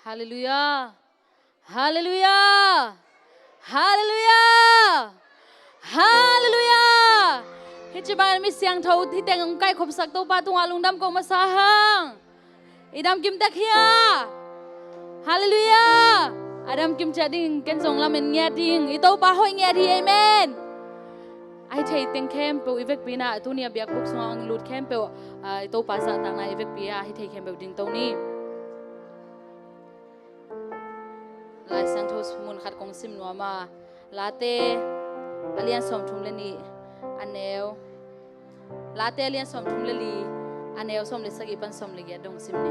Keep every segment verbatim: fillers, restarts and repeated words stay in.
Halleluiah. Halleluiah. Halleluiah. Halleluiah. Hih ci bangin mi siangtho hih teng hong kaikhopsak Topa tungah lungdam ko masa hang. I damkim tek hi a. Halleluiah. A damkim ciat ding, ken zong lamen ngiat ding. I Topa hoih ngiat hi. Amen. A hi thei teng khempeuh i vekpi in ah, tuni a biakbuk sungah hong lut khempeuh, ah, i Topa zahtakna i vekpi a, a hi thei khempeuh dingto ni. Lai Siangtho mun khat kong sim nuam a, Late a lian sawmthum le nih, a neu. Late a lian sawmthum le li, a neu sawm le sagih pan sawm le giat dong sim ni.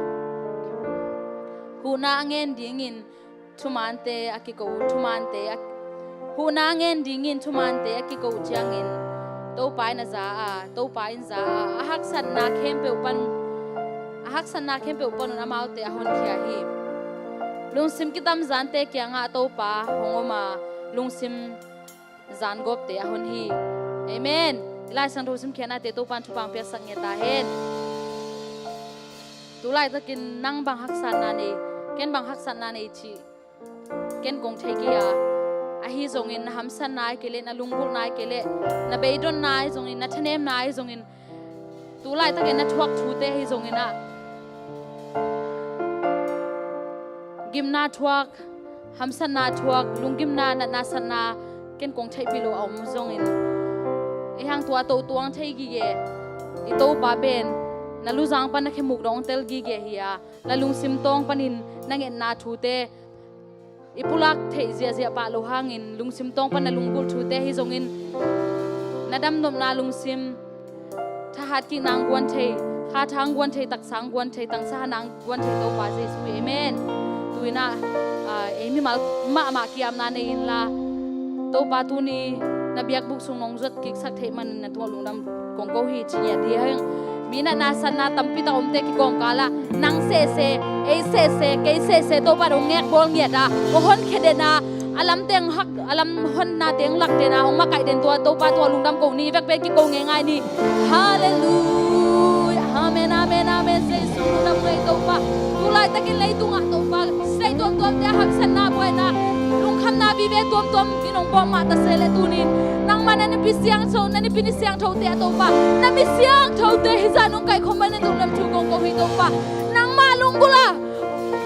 Huhna a ngen dingin thumaante a kiko uh, thumaante a, huhna a ngen dingin thumaante a kiko uh ciangin Topa in a za a, Topa in za a, a haksatna khempeuh pan, a haksatna khempeuh panun amaute a honkhia hi. Lungsim kitamzante kiangah Topa hong om a, lungsim zangawpte a hon hi. Amen. I Lai Siangtho simkhiatnate Topa in thupha hong piaksak ngiat ta hen. Tu laitakin nang bang haksatna nei, ken bang haksatna nei cih ken kong thei kei a, ahi zongin na hamsatna ahi kei leh, na lunggulhna ahi kei leh, na beidonna ahi zongin, na thanemna ahi zongin, tu laitakin na thuak thute ahi zongin ah, gimna thuak, hamsatna thuak, lunggimna, natna satna ken kong theihpih loh a om zongin, ei hang tua tohtuang thei gige, i Topa pen na luzang pan na khemuk dong tel gige hi a, na lungsim tawng panin na ngetna thute i pulak theih ziahziah pah loh hangin, lungsim tawng pan na lunggulh thute ahi zongin, na damnopna lungsim, thahat kikna hong guan thei, kha tha hong guan thei, taksa hong guan thei, tangsa hana hong guan thei Topa Jesu hi. Amen. Tu in ah, ah, ei mimal mahmah ki-apna nei inla, Topa tuni na biakbuk sung nong zuat kiksak theih manin na tungah lungdam kong ko hi ci ngiat ding hi. Mi natna satna tampi tak omte kikawmkal ah nang sese, ei sese, kei sese Topa in hong ngekbawl ngiat a, hong honkhia den a, a lam teng hak, a lam honna teng lak den a, hong makaih den tua Topa tungah lungdam ko ni, i vek pen kiko ngeingai ni. Halleluiah. Amen, amen, amen. Jesu lungdam ngei Topa. Tu laitakin leitungah Topa, state tuamtuamte a hamsatna buaina, lungkhamna vive tuamtuam in hong bawm mah ta se leh, tunin nangmah na nipi siangtho, na nipi ni siangthote ah Topa, na mi siangthote hih zah nong kaikhawm manin lungdam thu kong ko hi Topa. Nangmah lunggulh a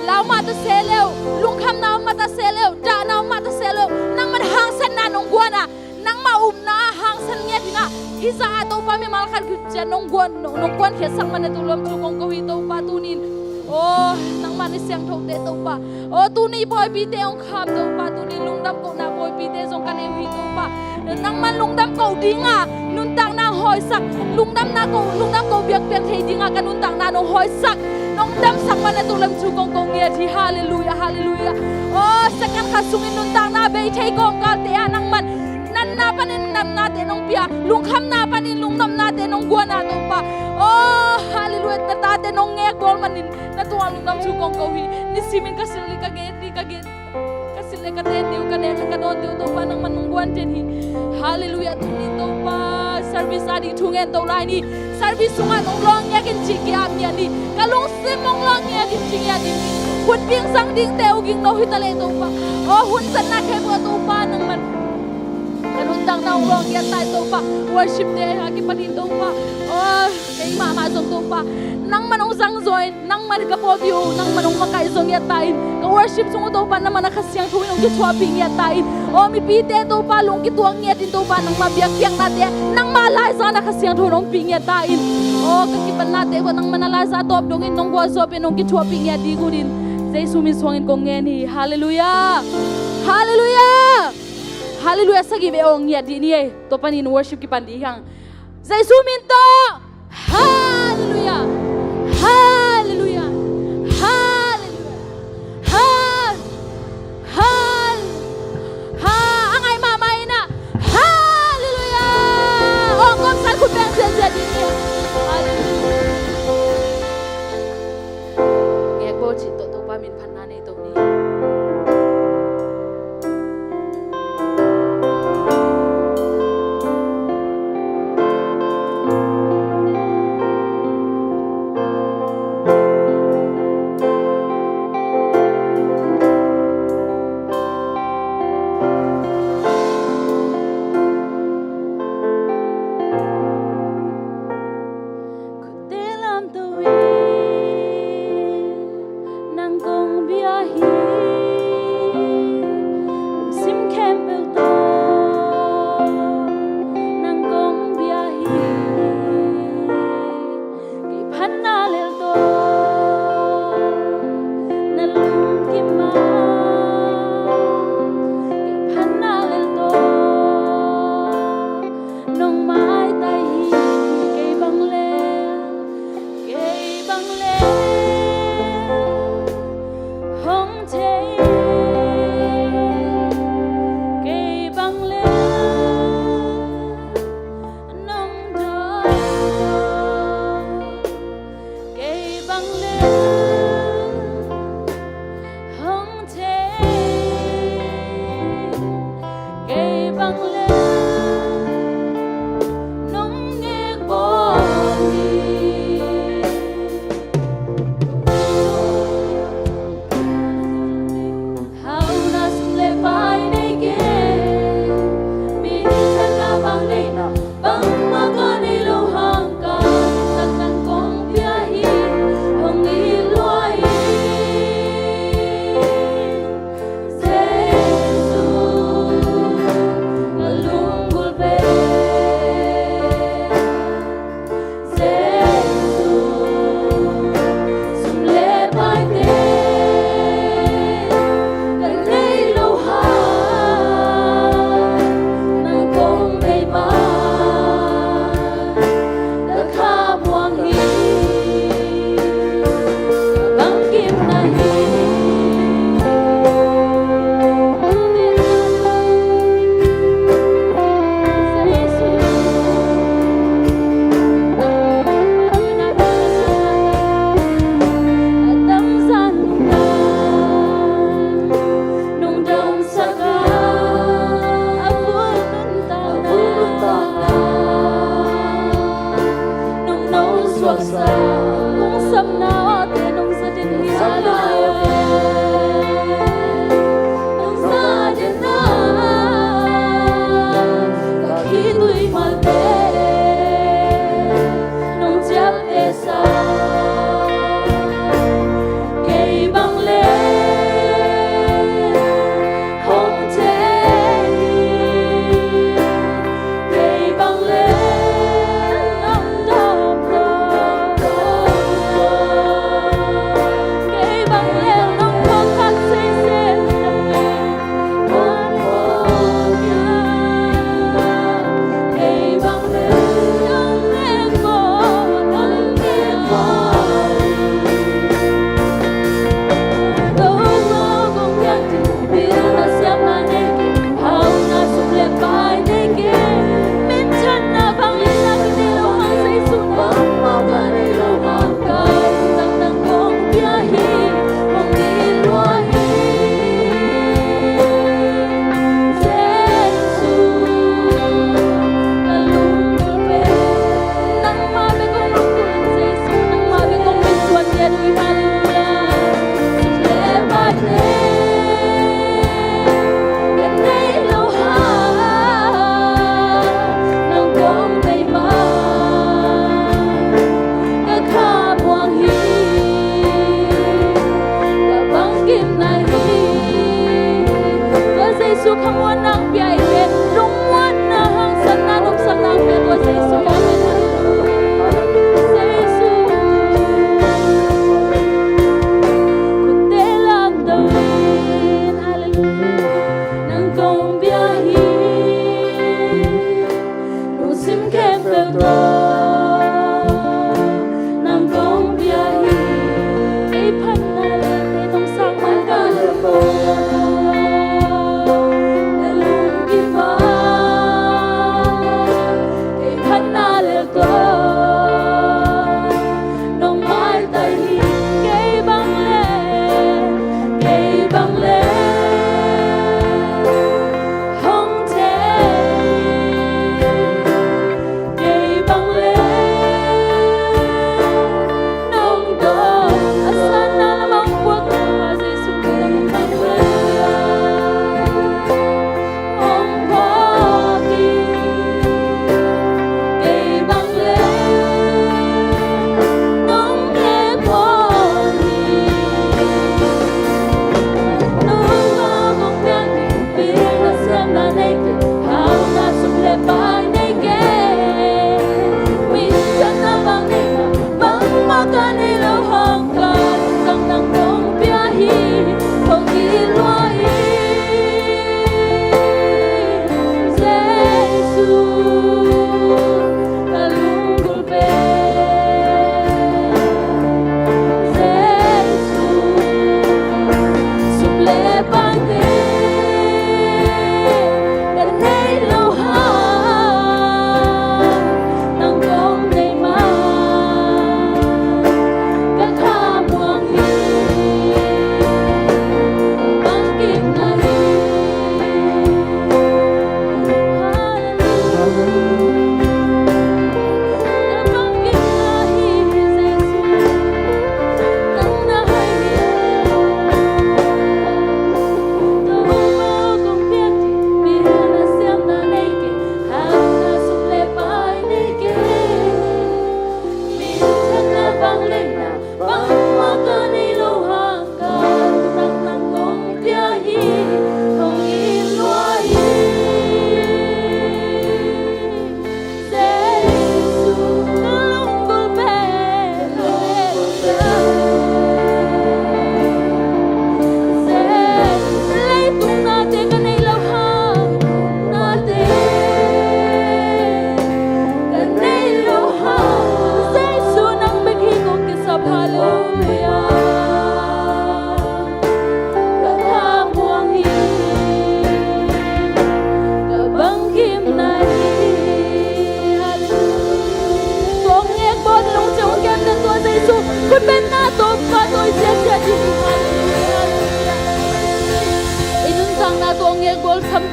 lau mah ta se leh, lungkhamna om mah ta se leh, dahna om mah ta se leh, nangmah na hangsanna nong guan a, nangmah upna ah hangsan ngiat in ah, hih zah ah Topa mimal khat khit ciang nong guan, nong, nong guankhiatsak manin lungdam thu kong ko hi Topa tunin. Aw, nangmah ni siangthote Topa. Aw, tuni pawipite hong kham Topa, tuni lungdam kohna pawipite zong ka nei uh hi Topa. Nangman lungdam koh ding a nuntakna hong hawisak, lungdamna koh, lungdam koh biakpiak thei ding a ka nuntakna nong hawisak, nong damsak manin lungdam thu kong ko ngiat hi. Halleluiah, halleluiah. Aw, second khat sungin nuntakna bei thei kawmkalte ah nangman natna panin natnate nong pia, lungkhamna panin lungnopnate nong guan a Topa. Aw, halleluiah, na tate nong ngekbawl manin na tungah lungdam thu kong ko hi. Nisimin ka silh ni, ka gen ni, ka gen, ka silh le ka ten ni uh, ka nek le ka dawn ni uh Topa, nangman nong guan den hi. Halleluiah, tuni Topa service a ding thu ngen to lai ni. Service sungah nong lawng ngiat in ci ki-ap ngiat ni. Ka lungsim nong lawng ngiat in ci ngiat ni. Hun ping zang dingte uh gingno hi ta leh Topa. Aw, hun zatna khempeuh ah Topa nangman ka nuntakna hong lawng ngiat ta in Topa. Worship te a kipanin Topa, aw, kei mahmah zong Topa, nangman hong zang zaw in, nangman ka pawlpi uh nangman hong makaih zaw ngiat ta in, ka worship sung uh Topa nangman na Kha Siangtho in hong kithuahpih ngiat ta in. Aw, mipite Topa lung kituak ngiat in Topa, nangmah biakpiaknate nangmah laiza na Kha Siangtho in hong pih ngiat ta in. Aw, ka kipannate uh nangmah na laiza tawp dongin nong gualzawhpih in hong kithuahpih ngiat ding unin Jesu min suangin kong ngen hi. Halleluiah. Halleluiah. Halleluiah. Sagih vei ong ngiat dih ni ei. Tua panin worship kipan dih hiang. Jesu min tawh. Halleluiah. Halleluiah. Halleluiah. Hal-, hal-, ha, a ngai mahmah in ah. Halleluiah. Ong gomsan khut beng ziahziah dih ni. Halleluiah. Ngekbawl cih tawh Topa min phatna nei to ni. Nong nek bawl hi. Hau na sum le pai nei kei. Minthanna bang nei na, bangmah ka nei lo hang ka nuntak nang kong pia hi. Hong it lua hi. Jesu, ka lunggulh pen. Jesu, sum le paite ka nei lo hang, nang kong bei man ka kha muang hi. Bangkim na hi. Nong no suaksa, nong sapna awte nong za den hi a la. Nong za den a, ka khitui malte nong ciapteh sa. Kei bang le hong thei hi. Kei bang le nong dawm lo. Kei bang le nong thawhkhat sese. Kei bang le nong nek bawl, nong nek bawl. Jesu, khamuanna pia i pen, lungmuanna, haksatna, nopsakna pia tua Jesu. Jesu. Khutte lamto in, halleluiah. Nang kong bia hi. Lungsim khempeuh tawh nang kong bia hi. Ei phatna leh ei nong sang man ka leh ko na lungkim a.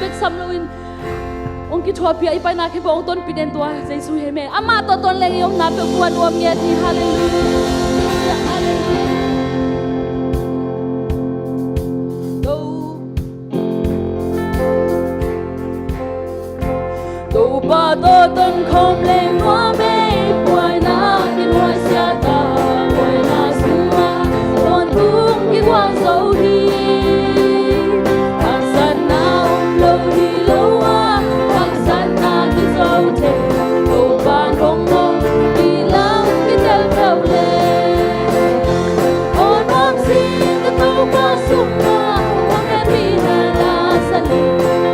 bek sam loin hong kithuahpih a, i paina khempeuh hong tonpih den tua Jesu hi. Amen. Amah tawh tawn leng i omna peuh kua nuam ngiat hi. Halleluiah. Halleluiah. Topa tawh tawn khawm leng nuam ei. Buaina kinuaisiat a, buaina sungah tawntung kigual zo hi. Haksatna om lo hi lo a, haksatna kizo thei. Topa hong om hi lam kitel peuh leh, aw nuam sing ka Topa sungah, hong hehpihna la sa ni.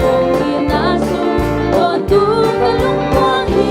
Hong itna sung tawntung ka lungmuang hi.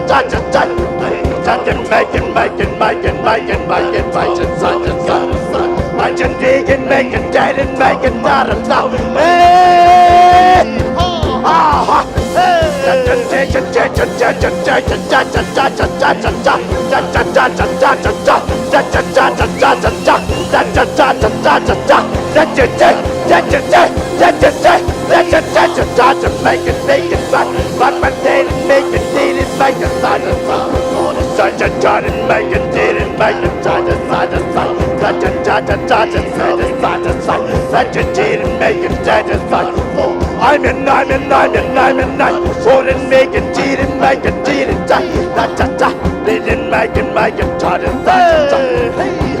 I'm in, I'm in, I'm in, I'm in, I'm in. Foreign, make it, did it, make it, did it, da, da, da, da. Did it, make it, make it, da, da, da, da, da. Hey.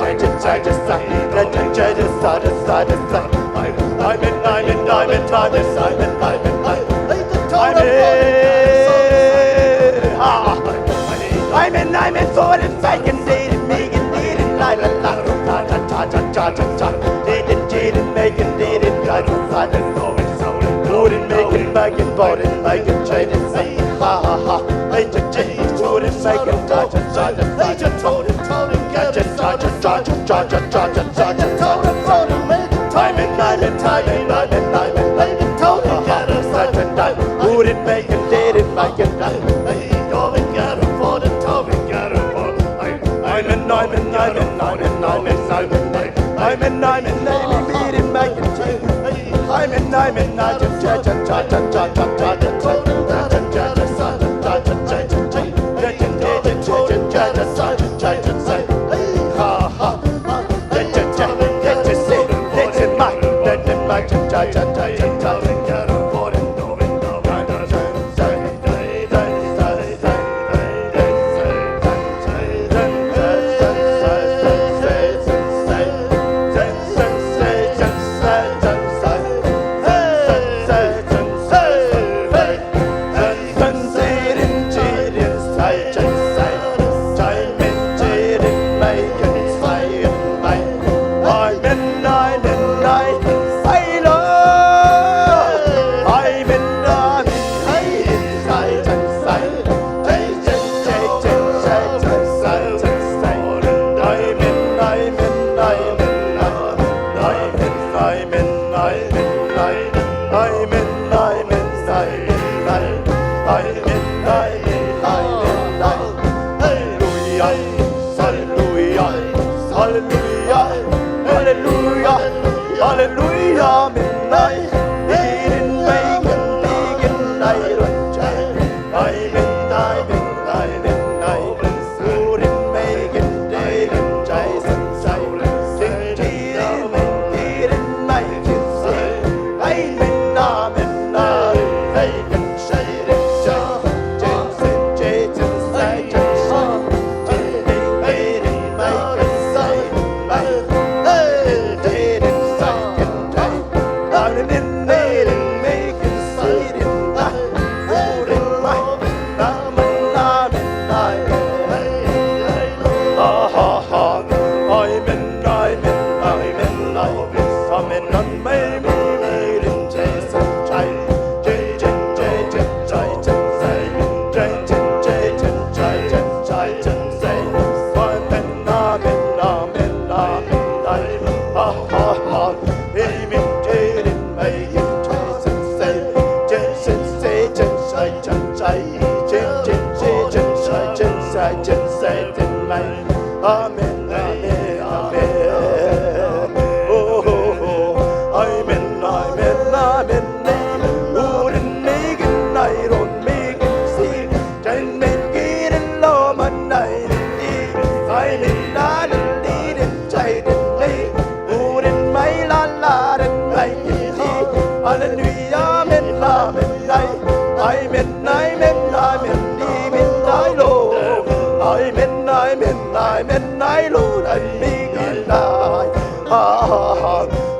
Ha ha. Amen, amen, amen. Hallelujah.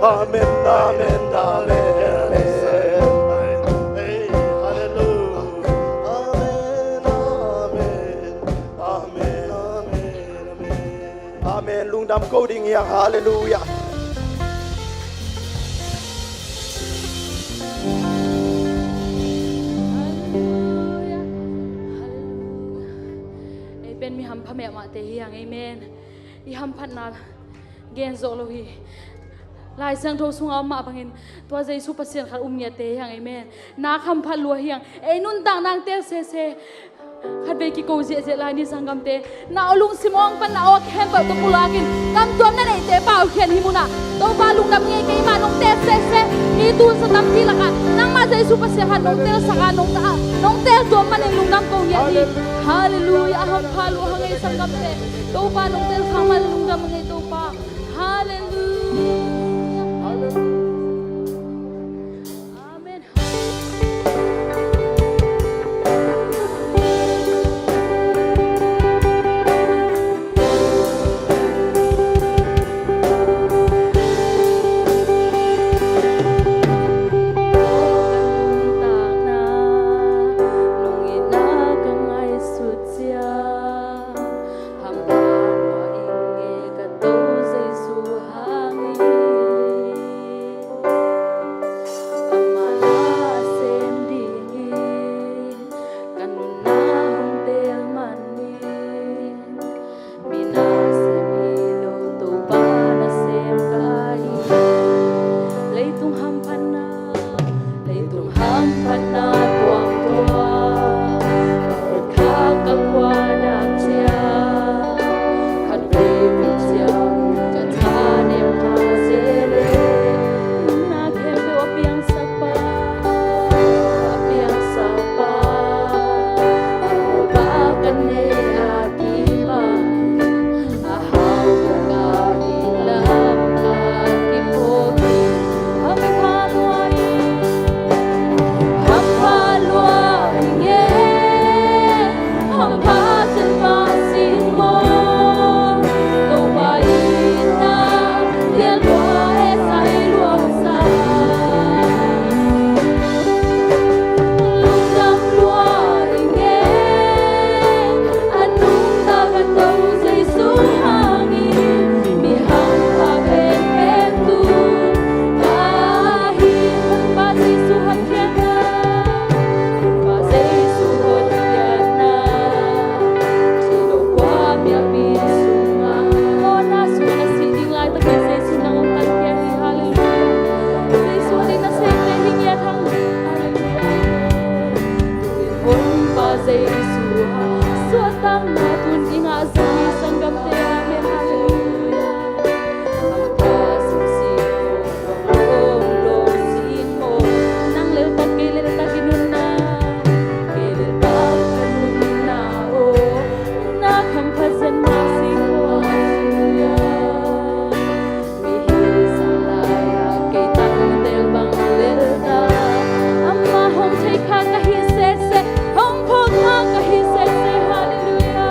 Amen, amen, amen, amen. Amen. Lungdam ko ding hi hang. Hallelujah. Hallelujah. Hallelujah. Ei pen mi hampha mahmahte hi hang. Amen. I hamphatna gen zawh lo hi. Lai Siangtho sungah om mah bangin tua Jesu Pasian khat um ngiatte hi hang. Amen. Nak hamphat lua hi hang. Ei nuntakna hong tel sese. Khatvei kiko ziahziah lai ni sanggamte. Na aw lungsim awng pan na aw khempeuh tawh pulakin kam tuam na neihte pau khian hih munah Topa lungdam ngei. Keimah nong tel sese. Hih tuunsa tampi lakah nangmah Jesu Pasian khat nong telsak a nong ta a nong tel tuam manin lungdam kong ngiat hi. Hallelujah. A hampha lua hang ei sanggamte. Topa nong tel khak manin lungdam ngei Topa. Hallelujah. Amen. Hampa hua ing e ka To Jesu hangin. Amen. Halleluia. Hampha simsim maw, lawm lawm sim maw. Nang leltak, kei leltak i nunna, kei leltak ka nunna aw. Nunna hampha zen mah sim maw. Halleluia. Mihing sang lai-a kei tangtel bang leltak, amah hong thei kha ka hi sese, hong phawk kha ka hi sese. Halleluia.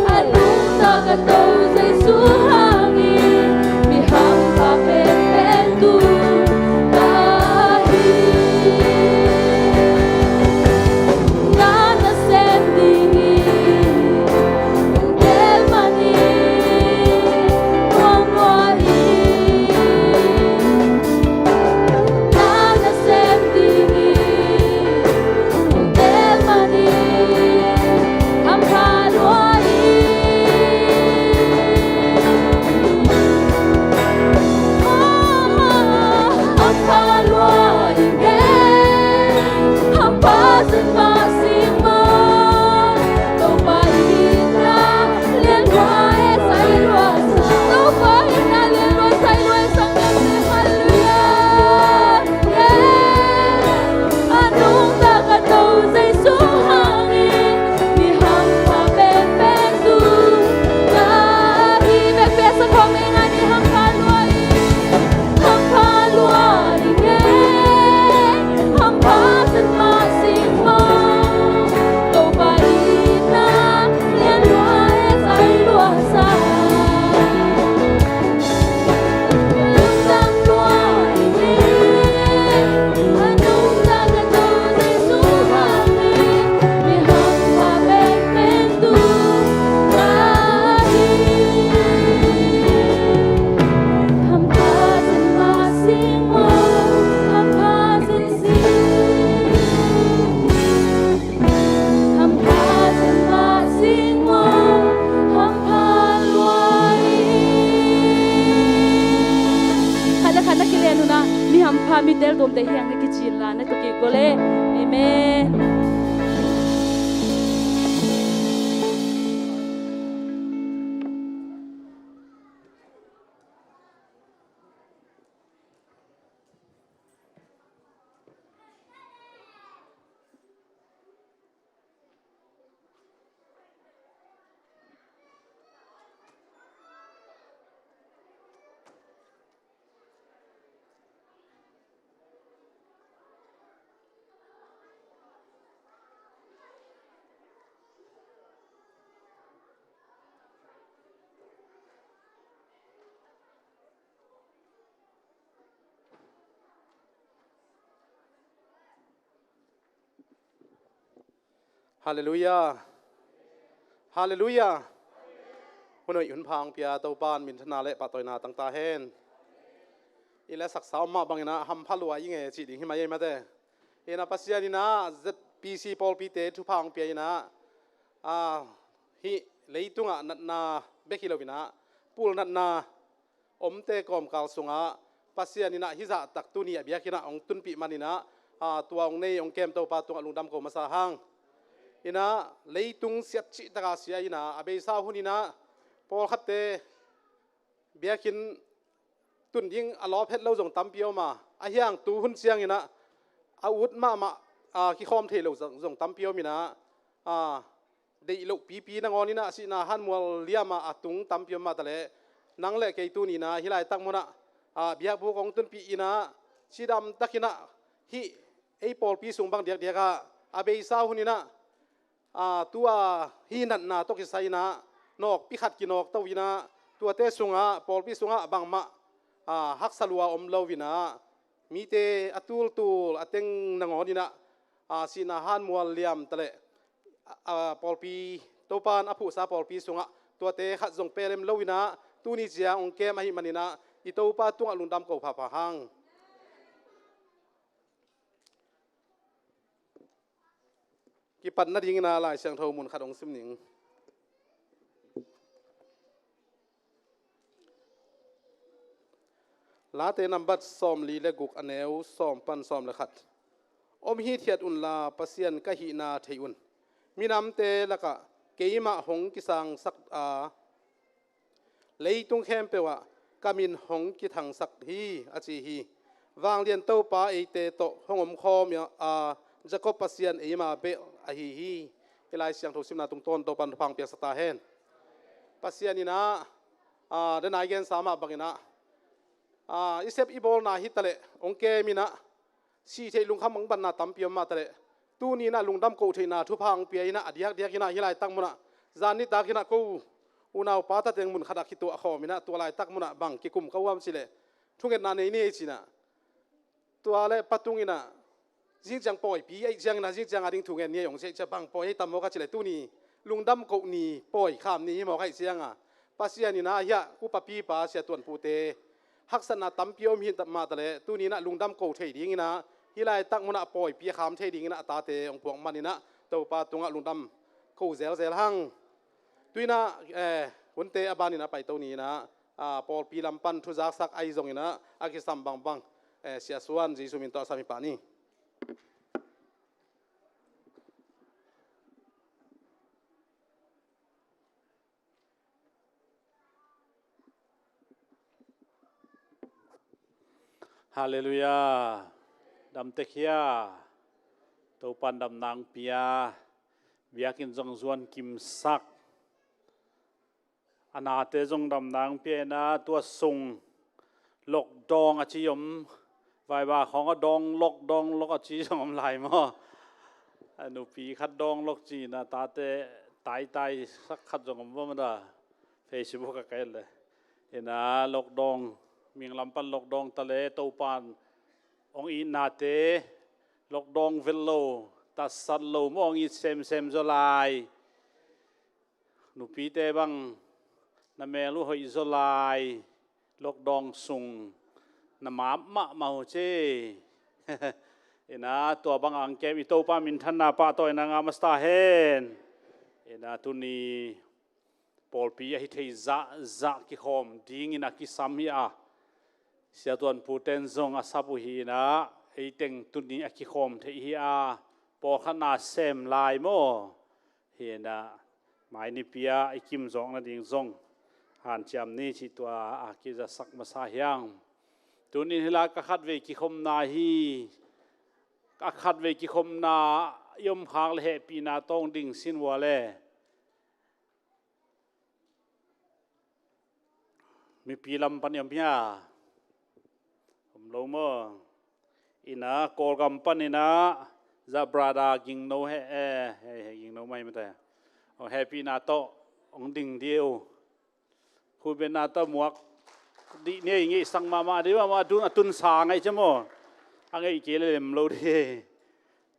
A nungta ka To Jesu hangin mi hampha penpen tu ka hi. Na nasem dingin hong tel manin nuam lua hi. Na nasem dingin hong tel manin hampha lua hi. Hampha lua hi ve. Hampha zen mah sim maw. Topa itna lian lua e, sai lua sa. Topa itna lian lua, sai lua e, sanggam le. Halleluia. Yeah. A nungta ka To Jesu hangin mi hampha penpen tu ka hi. Bekbek sa khawm ing a, ni hampha lua hi. Hampha lua hi nge. Hampha zen mah sim maw. Topa itna lian lua e, sai lua sa. Hampha zen mah sim maw, hampha lua hi. Khat le khat na kilen un ah, mi hampha, mi teltuamte hi hang na kici inla na tu kik go le. Amen. Halleluia. Halleluia. Hun hoih hun pha hong pia Topa in minthanna le pahtawina tang ta hen. I la saksa om mah bangin ah hampha lua i nge cih ding hi mai ei mate. Ina Pasian in ah Z P C pawlpite thupha hong pia in ah, a, hih leitungah natna bek hi lo in ah, pul natna omte kawmkal sungah Pasian in ah hih zahtak tuni a biakinn ah hong tunpih manin ah, a, tua hong nei hong kem Topa tungah lungdam ko masa hang. In ah leitung siat cihtak a sia in ah, a beisa hun in ah pawlkhatte biakinn tun ding a lawp het lo zong tampi om a, a hiang tu hun ciangin ah a ut mahmah, a, kikhawm thei lo zong, zong tampi om in ah, a, deih loh pipi nangawn in ah sihna hanmual liam a a tung tampi om mah taleh, nang le kei tuni in ah hih laitak munah, a, biakbuk hong tunpih in ah cidamtak in ah hih ei pawlpi sung bang diakdiak ah a beisa hun in ah, a, tua hih natna tawh kisai in ah nawkpi khat kinawkto in ah tuate sungah, pawlpi sungah bangmah, a, haksa lua om lo in ah mite a tultul a teng nangawn in ah, a, sihna hanmual liam taleh, a, a, pawlpi Topan a phuhsa pawlpi sungah tuate khat zong pelem lo inah tuni ciang hong kem ahih maninah i Topa tungah lungdam ko phapha hang. Kipat nadingin a Lai Siangtho mun khat hong sim ning. Late nambat sawmli le guk, a neu sawm pan sawm le khat. Om hithiat unla Pasian ka hihna thei un. Minamte lakah keimah hong kisangsak a, leitung khempeuh ah ka min hong kithangsak hi, a ci hi. Vanglian Topa eite tawh hong omkhawm a, Jacob Pasian eima bel ahi hi. Hih Lai Siangtho simna tungtawn Topan thupha hong piaksak ta hen. Pasian inah, a, danai gensa mah banginah, a, i sep i bawlna hitaleh hong kem inah, si theih lungkham hong banna tampi om mah taleh, tuni inah lungdam koh theihna thupha hong pia inah, a diakdiak inah hih laitak munah zan nitak inah ko unaupa tateng mun khatah kituah khawm inah, tua laitak munah bang kikum ka uam cileh, thungetna nei ni ei cinah, tua le patung inah, zingciang pawipi aih ciang inah, zingciang a ding thungen ni ei hong ci aih ciang bang pawi aih tam mawk a cileh, tuni lungdam koh ni, pawi kham ni hi mawk aih cianga, Pasian inah hiah upapipa Sia Tuan Pute haksatna tampi om hi mah taleh, tuni inah lungdam ko thei dinginah, hih laitak munah pawipi a kham thei dinginah a tate hong puak maninah Topa tungah lungdam ko zelzel hang. Tuinah, eh, hunte a baninah paito ni inah, a, pawlpi lam pan thuzaksak ahi zonginah a kisam bangbang, eh, Sia Suan Jesu min tawh a sam hi pah ni. Halleluiah. Damtek hia? Topan damna hong pia, biakinn zong zuan kimsak. A nate zong damna hong pia inah, tua sung lokdawng a ci om, vaiva khawng a dawng lok, dawng lok a ci zong om lai maw? A nupi khat dawng lok ci inah, tate taitai sak khat zong om va mada, Facebook a kai le. Inah lokdawng, minglam pan lokdawng taleh Topan hong itnate, lokdawng vet lo, tatsat lo maw, hong it semsem zaw lai. Nupite bang na mel uh hoih zaw lai, lokdawng sung na map mahmah uh ci. Inah tua bang a hong kem i Topa minthanna pahtawi inah ngah masa ta hen. Inah tuni pawlpi ahi thei zahzah kikhawm dingin a kisam hi a, Sia Tuan Puten zong a sap uh hi inah, eiteng tuni a kikhawm thei hi a, pawlkhat na sem lai maw? Hi inah, mai nipi ah i kimzawk nading zong hanciam ni cih tua a kizasak masa hiang. Tunin hih lai ka khatvei kikhopna hi. A khatvei kikhopna i om khak le hehpihna tawh hong ding sin ua le. Mipi lam pan i om hia? Om lo maw? Inah Kawlgam pan inah za brother Gingno he, eh, he, he, Gingno mai mate. Hong hehpihna tawh hong ding dih uh. Khubenna tawh muak dih ni, ngeihsak mahmah dih, mahmah dun a tunsa ngai cia maw? A ngeih kei le lem lo dih.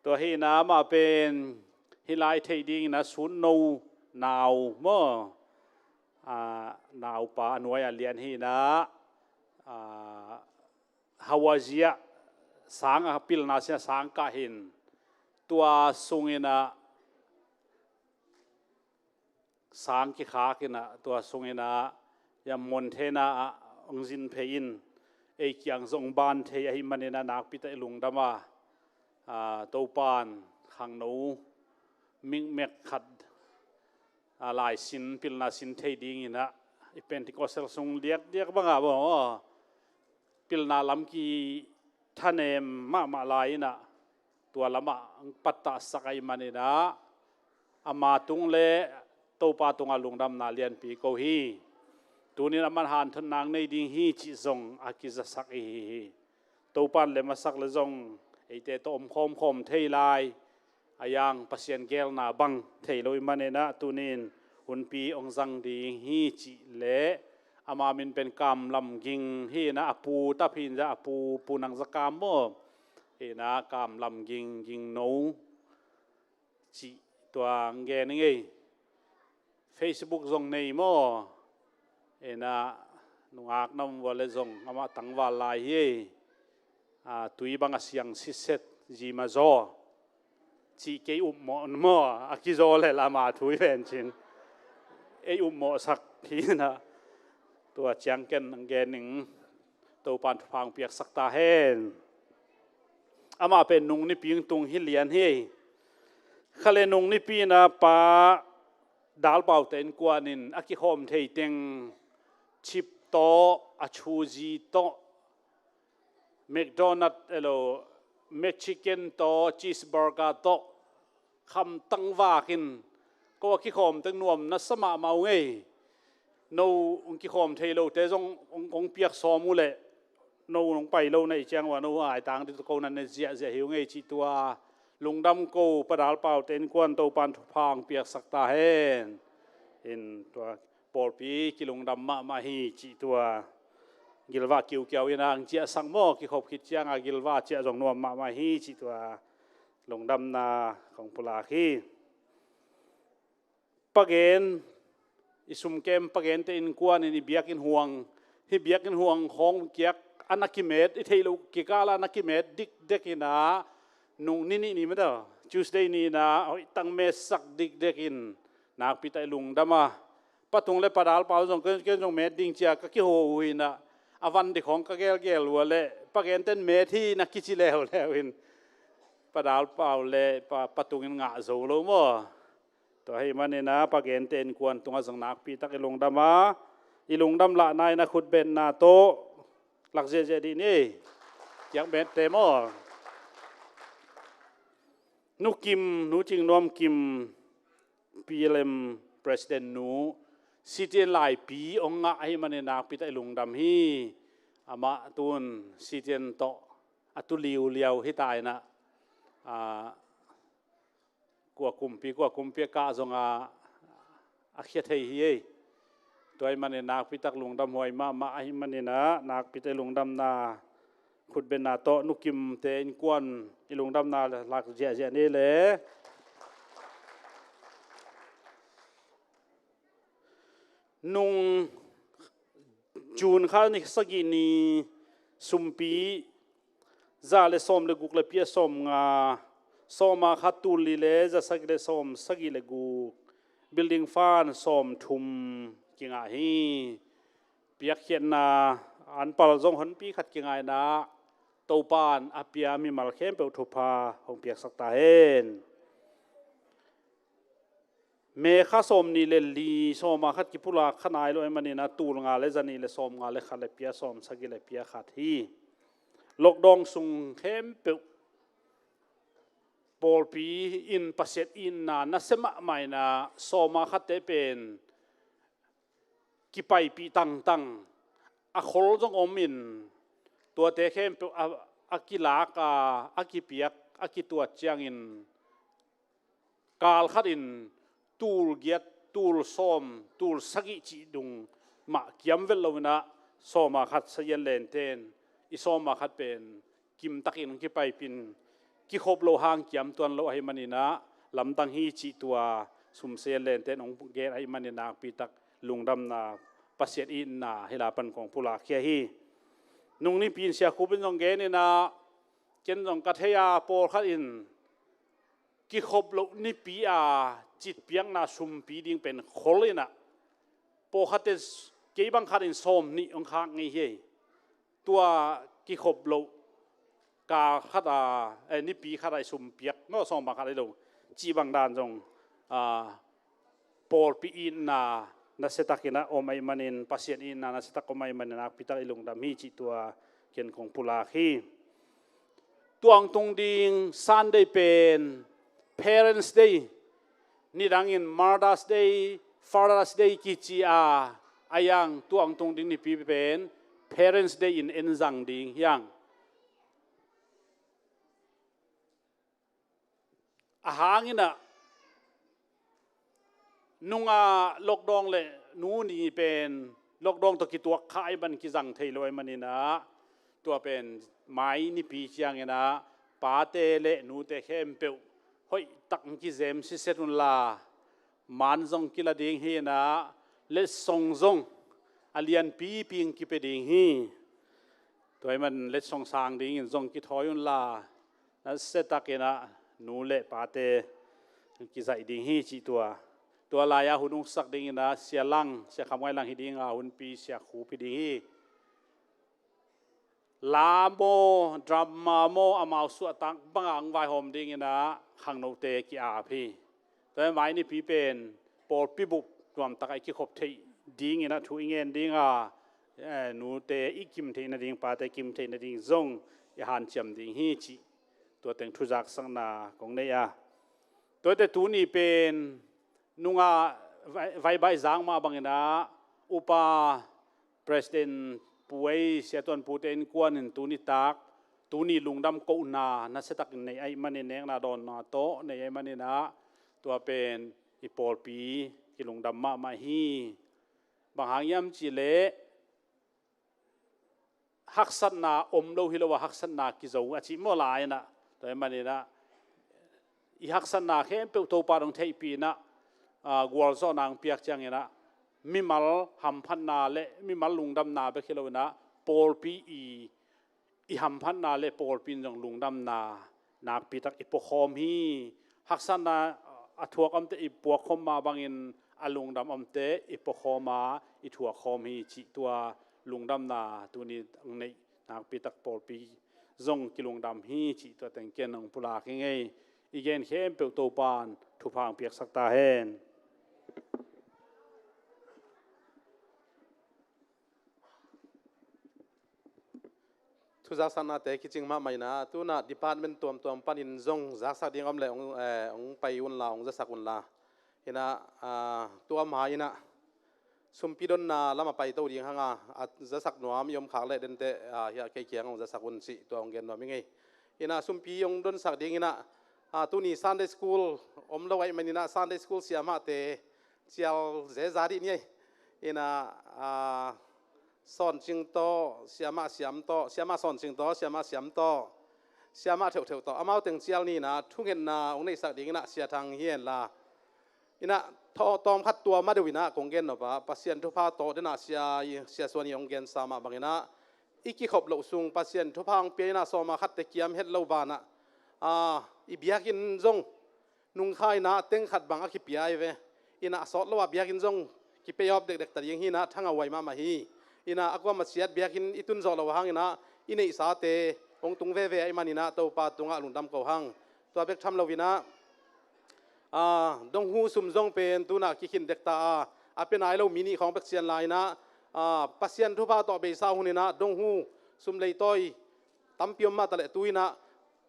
Tua hi inah amah pen hih lai theih dingin a sut no nau maw? A, naupa a nuai a lian hi inah, a, Hawaii ah sang a pilna sin a sang kah hin, tua sung inah sang kikhak inah, tua sung inah a muan theihna ah hong zin phei in, ei kiang zong ban thei ahih manin a nakpi tak i lungdam a, a, Topan khangno mikmek khat, a, lai sin, pilna sin thei dingin ah i Pentecostal sung diakdiak bangah maw, pilna lam kithanem mahmah lai inah tua lamah hong pattahsak ahih manin ah ama tung le Topa tungah lungdamna lianpi ko hi. Tunin aman hanthotna hong nei ding hi cih zong a kizasak i hi hi. Topan lem a sak le zong eite tawh om khawmkhawm thei lai. A yang Pasian geelna bang thei lo i hih manin ah tunin hunpi hong zang ding hi cih le ama min pen Kam Lam Ging hi inah a pu tap hi inah a pu, Pu Nang Za Kam maw? Hi inah Kam Lam Ging, Ging No cih tua hong gen i ngei. Facebook zong nei maw? Ena nungak nam vua le zong amah tangval lai hi. A, tui bang a siang siset zima zaw. Cih kei upmawh maw? A kizaw le lama thui ven cin. Ei upmawhsak hi na. Tua ciang ken gen ning Topan thupha hong piaksak ta hen. Amah pen nung nipi hong tung hi lian hi. Kha le nung nipi na pa Dalpau te innkuan in a kikhawm thei teng chip tawh, a chuzi tawh, McDonald elo, McChicken tawh, cheeseburger tawh, kham tangvakin ko a kikhawm teng nuam na sa mahmah uh ngei. No hong kikhawm thei lote zong hong, hong piak sawm uh leh no hong pai lo na i ciang uh a no aitang ding tawh ko na ne ziahziah hi uh ngei cih tua lungdam ko Pa Dalpau te innkuan Topan thupha hong piaksak ta hen. In tua pawlpi kilungdam mahmah hi cih tua gilvah kiukiau in ang ciahsak maw, kikhop khit ciang a gilvah ciah zong nuam mahmah hi cih tua lungdamna kong pulak hi. Pagen, i sumkem pagente innkuan in i biakinn huang, hi biakinn huang khawng kiak a na kimet, i theih loh kikal a na kimet dikdek in a nung ni nih ni mata Tuesday ni in a hoih tang metsak dikdek in nakpi tak i lungdam a. Pa Tung le Pa Dalpau zong ken, ken zong met ding cia ka kiho uh hi na, a van dik hong ka gelgel uh a le, pagenten met hi na kici leuleu in Pa Dalpau le Pa, Pa Tung in ngah zo lo maw? Tua hi manin a pagente innkuan tungah zong nakpi tak i lungdam a, i lungdam lahna in a khutbetna tawh lak ziahziah dih ni. Kiak mette maw? Nu Kim, Nu Cing Nuam Kim, P L M President nu, C T N laipi hong ngah ahih manin nakpi tak i lungdam hi. Amah tun C T N tawh a tu liuliau hi ta in a, a, kua kumpi, kua kumpi a kah zong a, a khia thei hi ei. Tua ahih manin nakpi tak lungdam huai mahmah ahih manin a, nakpi tak i lungdamna khutbetna tawh Nu Kim te innkuan i lungdamna lak ziahziah ni le. Nung June kha ni sagih ni sumpi za le sawm le guk le pia sawm nga, sawma khat tul li le za sagih le sawm sagih le guk, building fund sawm thum kingah hi. Piakkhiatna an pal zong honpi khat kingaina Topan a pia mimal khempeuh thupha hong piaksak ta hen. Me kha sawm nih le li, sawma khat kipulak kha nai lo ahih manin a tul nga le za nih le sawm nga le khat le pia sawm sagih le pia khat hi. Lockdown sung khempeuh pawlpi in Pasian itna nasia mahmah in a sawma khatte pen kipaipih tangtang, a khol zong om in, tuate khempeuh a, a kilak a, a kipiak, a kituat ciangin kal khat in tul giat, tul sawm, tul sagih cih dung mah kiam vet lo in a, sawma khat sazian lenten i sawma khat pen kimtakin kipaipin kikhop lo hang kiam tuan lo ahih manin a, lamdang hi cih tua sum sazian lenten hong gen ahih manin nakpi tak lungdamna Pasian itna hi la pan kong pulak khia hi. Nung nipi in Sia Khup in zong gen in a, ken zong ka thei a, pawlkhat in kikhop loh nipi a citpiakna sumpi ding pen khol in a, pawlkhatte kei bang khat in sawm nih hong khak ngei hi. Tua kikhop loh kal khat a, eh, nipi khat a i sumpiak maw, sawm bang khat a i lo cih bang dan zong, ah, pawlpi itna nasiatak in a om ahih manin, Pasian itna nasiatak om ahih manin nakpi tak i lungdam hi cih tua ken kong pulak hi. Tua hong tung ding Sunday pen Parents' Day, nidangin Mother's Day, Father's Day kici a, a hiang tua hong tung ding nipi pen Parents' Day in en zang ding hiang. A hang in a, nunga lockdown le nu ni pen lockdown tawh kituak kha ahih man kizang thei lo ahih manin a, tua pen mai nipi ciangin a, pate le nute khempeuh hoih tak kizem siset un la, man zong kila ding hi inah, letsong zong a lianpipi in kipia ding hi. Tua ahih man letsong sang dingin zong kithawi unla, nasia takinah nu le pate kizaih ding hi cih tua. Tua lai-ah hun uksak dinginah Sia Lang, Sia Kham Ngai Lang hi dinga hunpi Sia Khup hi ding hi. La maw, drama maw, amau suahtak banga ang vaihawm dinginah khangnote ki-ap hi. Tua hi mai nipi pen pawlpi bup nuamtakah i kikhop theih dinginah thu i ngen dinga, eh, nute i kim theih nading, pate i kim theih nading zong i hanciam ding hi cih tua teng thuzaksakna kong nei a. Tuate tuni pen nungah vai, vai baih zak mah banginah upa President Pu ei, Sia Tuan Pute innkuan in tuni tak, tuni lungdam kohna nasiatakin nei ahih manin, nekna dawnna tawh nei ahih maninah tua pen i pawlpi kilungdam mahmah hi. Bang hang hiam cihleh haksatna om lo hi lo a, haksatna kizo a cih maw lai inah. Tua ahih maninah i haksatna khempeuh Topa in hong theihpih inah, aa, gualzawhna hong piak cianginah mimal hamphatna le mimal lungdamna bek hi lo inah pawlpi i, i hamphatna le pawlpi in zong lungdamna nakpitak i puakhawm hi. Haksatna a thuak omte i puakkhawm mah bangin a lungdam omte i puakhawm a i thuakkhawm hi cih tua lungdamna tuni ang neih nakpitak pawlpi zong kilungdam hi cih tua teng ken hong pulak hi ing ei. I gen khempeuh Topa in thupha hong piaksak ta hen. Thuzaksaknate kicing mahmah inah, tunah department tuamtuam panin zong zaksak ding om leh hong, eh, hong pai unla, hong zasak unla. Inah, ah, tua mah inah sumpi donna lamah paito ding hanga, a zasak nuam i om khak leh dente, ah, hiah kei kiangah hong zasak un cih tua hong gen nuam ing ei. Inah sumpi hong donsak ding inah, ah, tuni Sunday school om lo ahih maninah Sunday school siamahte cial zeza dih ni ei. Inah, ah, Sawncing tawh, siamah Siam tawh, siamah Sawncing tawh, siamah Siam tawh, siamah Theuhtheuh tawh, amau teng cial ni inah thungetna hong neihsak ding inah Sia Thang hi henla. Inah thaw-, tawmkhat tua ma deuh inah kong gen nop ah, Pasian thupha tawh denah Sia, Sia Suan i hong gensa mah banginah i kikhop loh sung Pasian thupha hong pia inah sawma khatte kiam het lo banah, ah, i biakinn zong nungkha inah teng khat bang a kipia hi ve. Inah a sawt lo ah biakinn zong kipei awp dekdek ta ding hi inah thangah huai mahmah hi. Inah a kuamah ciat biakinn i tun zawh loh hang inah i neihsate hong tung veve ahih maninah Topa tungah lungdam ko hang. Tua bek tham lo inah, ah, donghu sum zong pen tunah kikhin dek ta a, a pia nai lo mi nih khawng bek cian lai inah, ah, Pasian thupha tawh beisa hun inah donghu sum leitawi tampi om mah taleh tu inah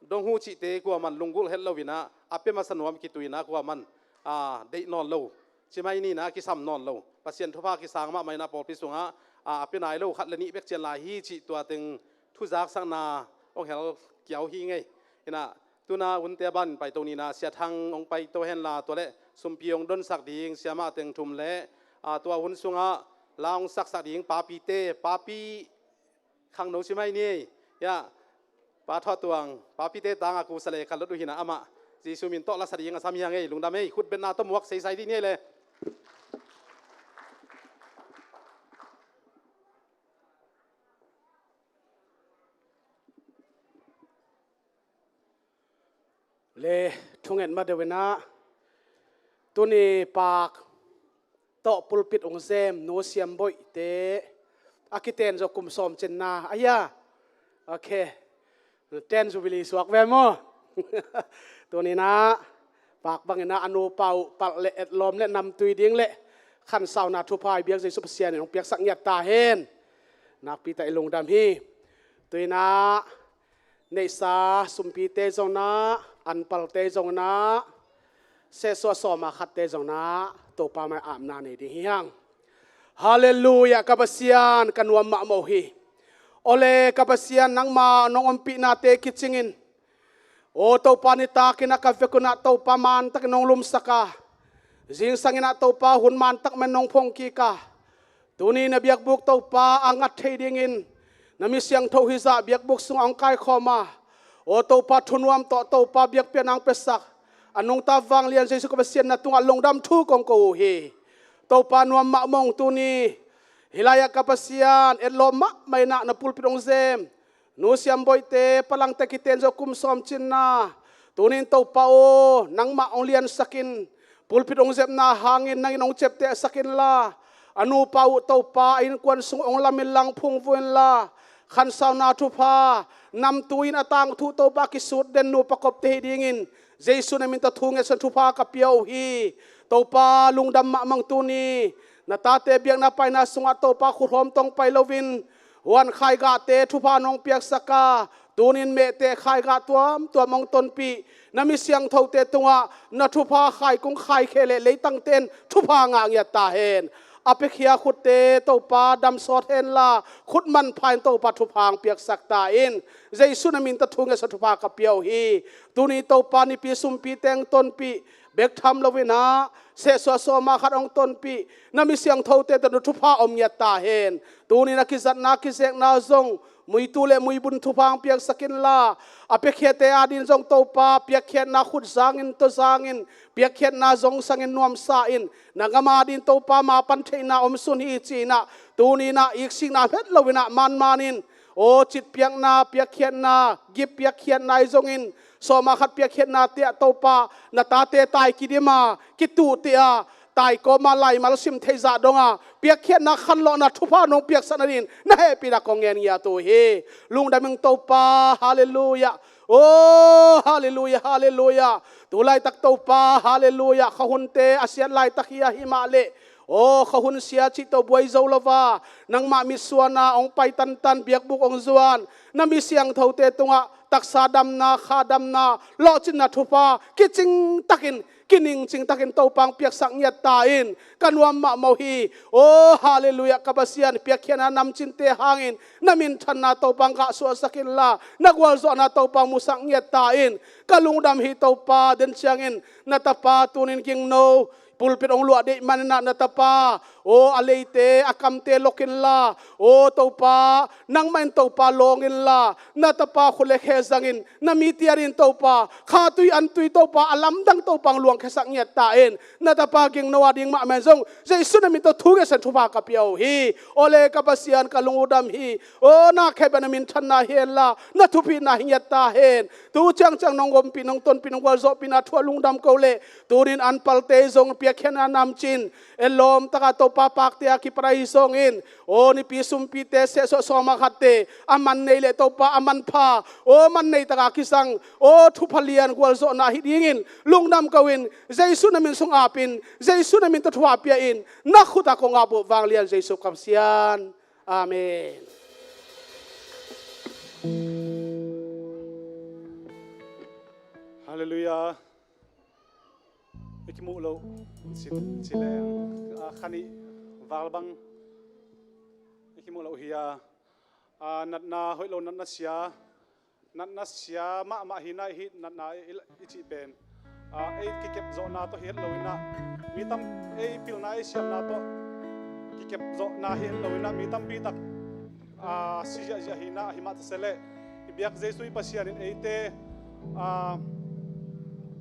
donghu cihte kuaman lunggulh het lo inah a pia masa nuam kitui inah kuaman, ah, deih nawn lo, cimai ni inah kisam nawn lo. Pasian thupha kisang mahmah inah pawlpi sungah, ah, a pia nai lo khat le nih bek cian lai hi cih tua teng thuzaksakna hong hel kiau hi ing ei. Inah tuna hunte a banin paito ni inah Sia Thang hong paito henla, tua le sumpi hong donsak ding siamah teng thum le, ah, tua hun sungah la hong saksak ding papite, papi khangno cimai ni ei. Hiah Pa Thawh Tuang, papite tangah kusa le kal lot uh hi inah amah Jesu min tawh lasa ding a sam hi hang ei. Lungdam ei. Khutbetna tawh muak seisai dih ni ei le. Le thunget ma deuh inah tuni paak tawh pulpit hong sem Nu Siam Boihte a kiten zaw kum sawm cinna a hia? Ok. Ten Jubilee suak ve maw? Tuni inah paak bang inah a nupa uh palh le etlawm le namtui ding le khansauna thupha i biak Jesu Pasian in hong piaksak ngiat ta hen. Nakpi tak i lungdam hi. Tu inah neihsa sumpite zong inah, anpalte zong inah, sehsuah sawma khatte zong inah Topa mai apna nei ding hi hang. Halleluiah, ka Pasian ka nuam mahmah uh hi. Awle ka Pasian, nangma nong ompihnate kicingin, aw Topa, nitakin a ka vek un ah Topa mantakin nong lumsak a, zingsangin ah Topa hun mantak men nong phongkik a, tuni na biakbuk Topa a ngat thei dingin na mi siangtho hizah biakbuk sungah hong kaikhawm a, aw Topa, thunuam tawh Topa biakpiakna hong piasak a nungta vanglian Jesu ka Pasian na tungah lungdam thu kong ko uh hi. Topa nuam mahmah ung tuni. Hih lai-ah ka Pasian etlawm mahmah in ah na pulpit hong zem Nu Siam Boihte, Palangte kiten zo kum sawm cinna. Tunin Topa aw, nangmah hong liansak in, pulpit hong zepna hangin nangin hong ciaptehsak inla, a nupa uh Topa a innkuan sung hong lam inla, hong phungvuh inla, khansauna thupha, namtui in a tangthu Topa kisut den nupa kopte hi dingin Jesu na min tawh thu ngetsak in thupha ka pia uh hi. Topa lungdam mahmah ung tuni. Na tate biakna paina sungah Topa khuthawm tawh hong pai loin, huan khaigahte thupha nong piaksak a, tunin mehteh khaigah tuamtuam hong tonpih na mi siangthote tungah na thupha khaikung khaikhe leh leitangte in thupha ngah ngiat ta hen. A piakhia khutte Topa damsawt henla, khut manpha in Topa thupha hong piaksak ta in. Jesu na min tawh thu ngetsak in thupha ka pia uh hi. Tuni Topa nipi sumpite hong tonpih bek tham loin ah, sehsuah sawma khat hong tonpih na mi siangthote tawh na thupha om ngiat ta hen. Tunin a kizatna kizekna zong, muitu le muibun thupha hong piaksak inla, a piakkhiate ading zong Topa piakkhiatna khut zangin, tawh zangin, piakkhiatna zongsangin nuamsa in, na gam ading Topa mapan theihna omsun hi ci-in ah, tunin ah iksikna het loin ah manmanin, aw, citpiakna, piakkhiatna, gift piakkhiatna ahi zongin, sawma khat piakkhiatnate ah Topa na tate tai kidim a, kituhte a, tai kawma laimal sim theih zah dong a, piakkhiatna khanlawhna thupha nong piaksak nadingin na hehpihna kong ngen ngiat uh hi. Lungdam ing Topa, halleluiah. Aw, halleluiah, halleluiah. Tu laitak Topa, halleluiah, khuahunte a siat laitak hi a, hi mah leh, aw, khuahun sia cih tawh buai zo lo a, nangmah mitsuan a hong pai tantan, biakbuk hong zuan na mi siangthote tungah taksa damna, kha damna, lawhcinna thupha kicing takin, kiningcing takin Topa hong piaksak ngiat ta in. Ka nuam mahmah uh hi. Aw, halleluiah, ka Pasian, piakkhiatna namcinte hangin na minthanna Topa hong gahsuahsak inla, na gualzawhna Topa hong musak ngiat ta in. Ka lungdam hi Topa. Den ciangin na tapa tunin gingno pulpit hong luah deih manin ah na tapa, aw, a leite a kamte lok inla, aw Topa, nangmah in Topa lawng inla, na tapa khut le khe zangin na mite adingin Topa, khatui antui Topa, a lamdang Topa hong luangkhiasak ngiat ta in. Na tapa gingno ading mahmah in zong Jesu na min tawh thu ngetsak in thupha ka pia uh hi. Aw le ka Pasian, ka lung uh dam hi. Aw, na khempeuh na minthanna hi henla, na thupina hi ngiat ta hen. Tu ciangciang nong ompih, nong tonpih, nong gualzawhpihna thu a lungdam ko leh, tunin an palte zong piakkhiatna namcin, etlawm taka Topa pakte a kipat ahi zongin, aw, nipi sumpite, sehsuah sawma khatte a man nei leh Topa a manpha, aw, man nei taka kizang, aw, thupha lian gualzawhna hi dingin lungdam ko in, Jesu na min sung apin, Jesu na min tawh thupha pia in, na khut ah kong ap uh vanglian Jesu ka Pasian. Amen. Halleluiah. I kimuh loh ci, ci leng, a, kha nih val bang i kimuh loh hi a, a, natna hoih lo, natna sia, natna sia mahmah hi na, hih natna i, i, i cih pen, a, ei kikep zawhna tawh hi het lo in ah, mi tam, ei pilna, ei siamna tawh kikep zawhna hi het lo in ah, mi tampi tak, a, si ziahziah hi na, hi mah ta se leh, i biak Jesu i Pasian in eite, a,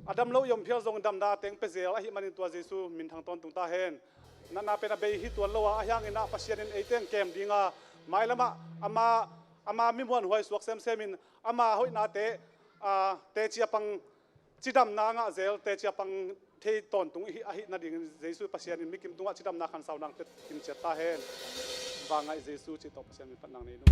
a dam lo i om phial zong damna teng pia zel ahih manin tua Jesu minthang tawntung ta hen. Natna pen a bei hi tuan lo a, ahi hangin ah Pasian in eite hong kem ding a, mailam ah ama, ama mi muanhuai suak semsem in, ama hoihnate, a, teci a pang cidamna a ngah zel, teci a pang thei tawntung i hi, ahih nadingin Jesu Pasian in mikim tungah cidamna khansauna hong pia kim ciat ta hen. Vangaih Jesu cih tawh Pasian min pan nang nei nu.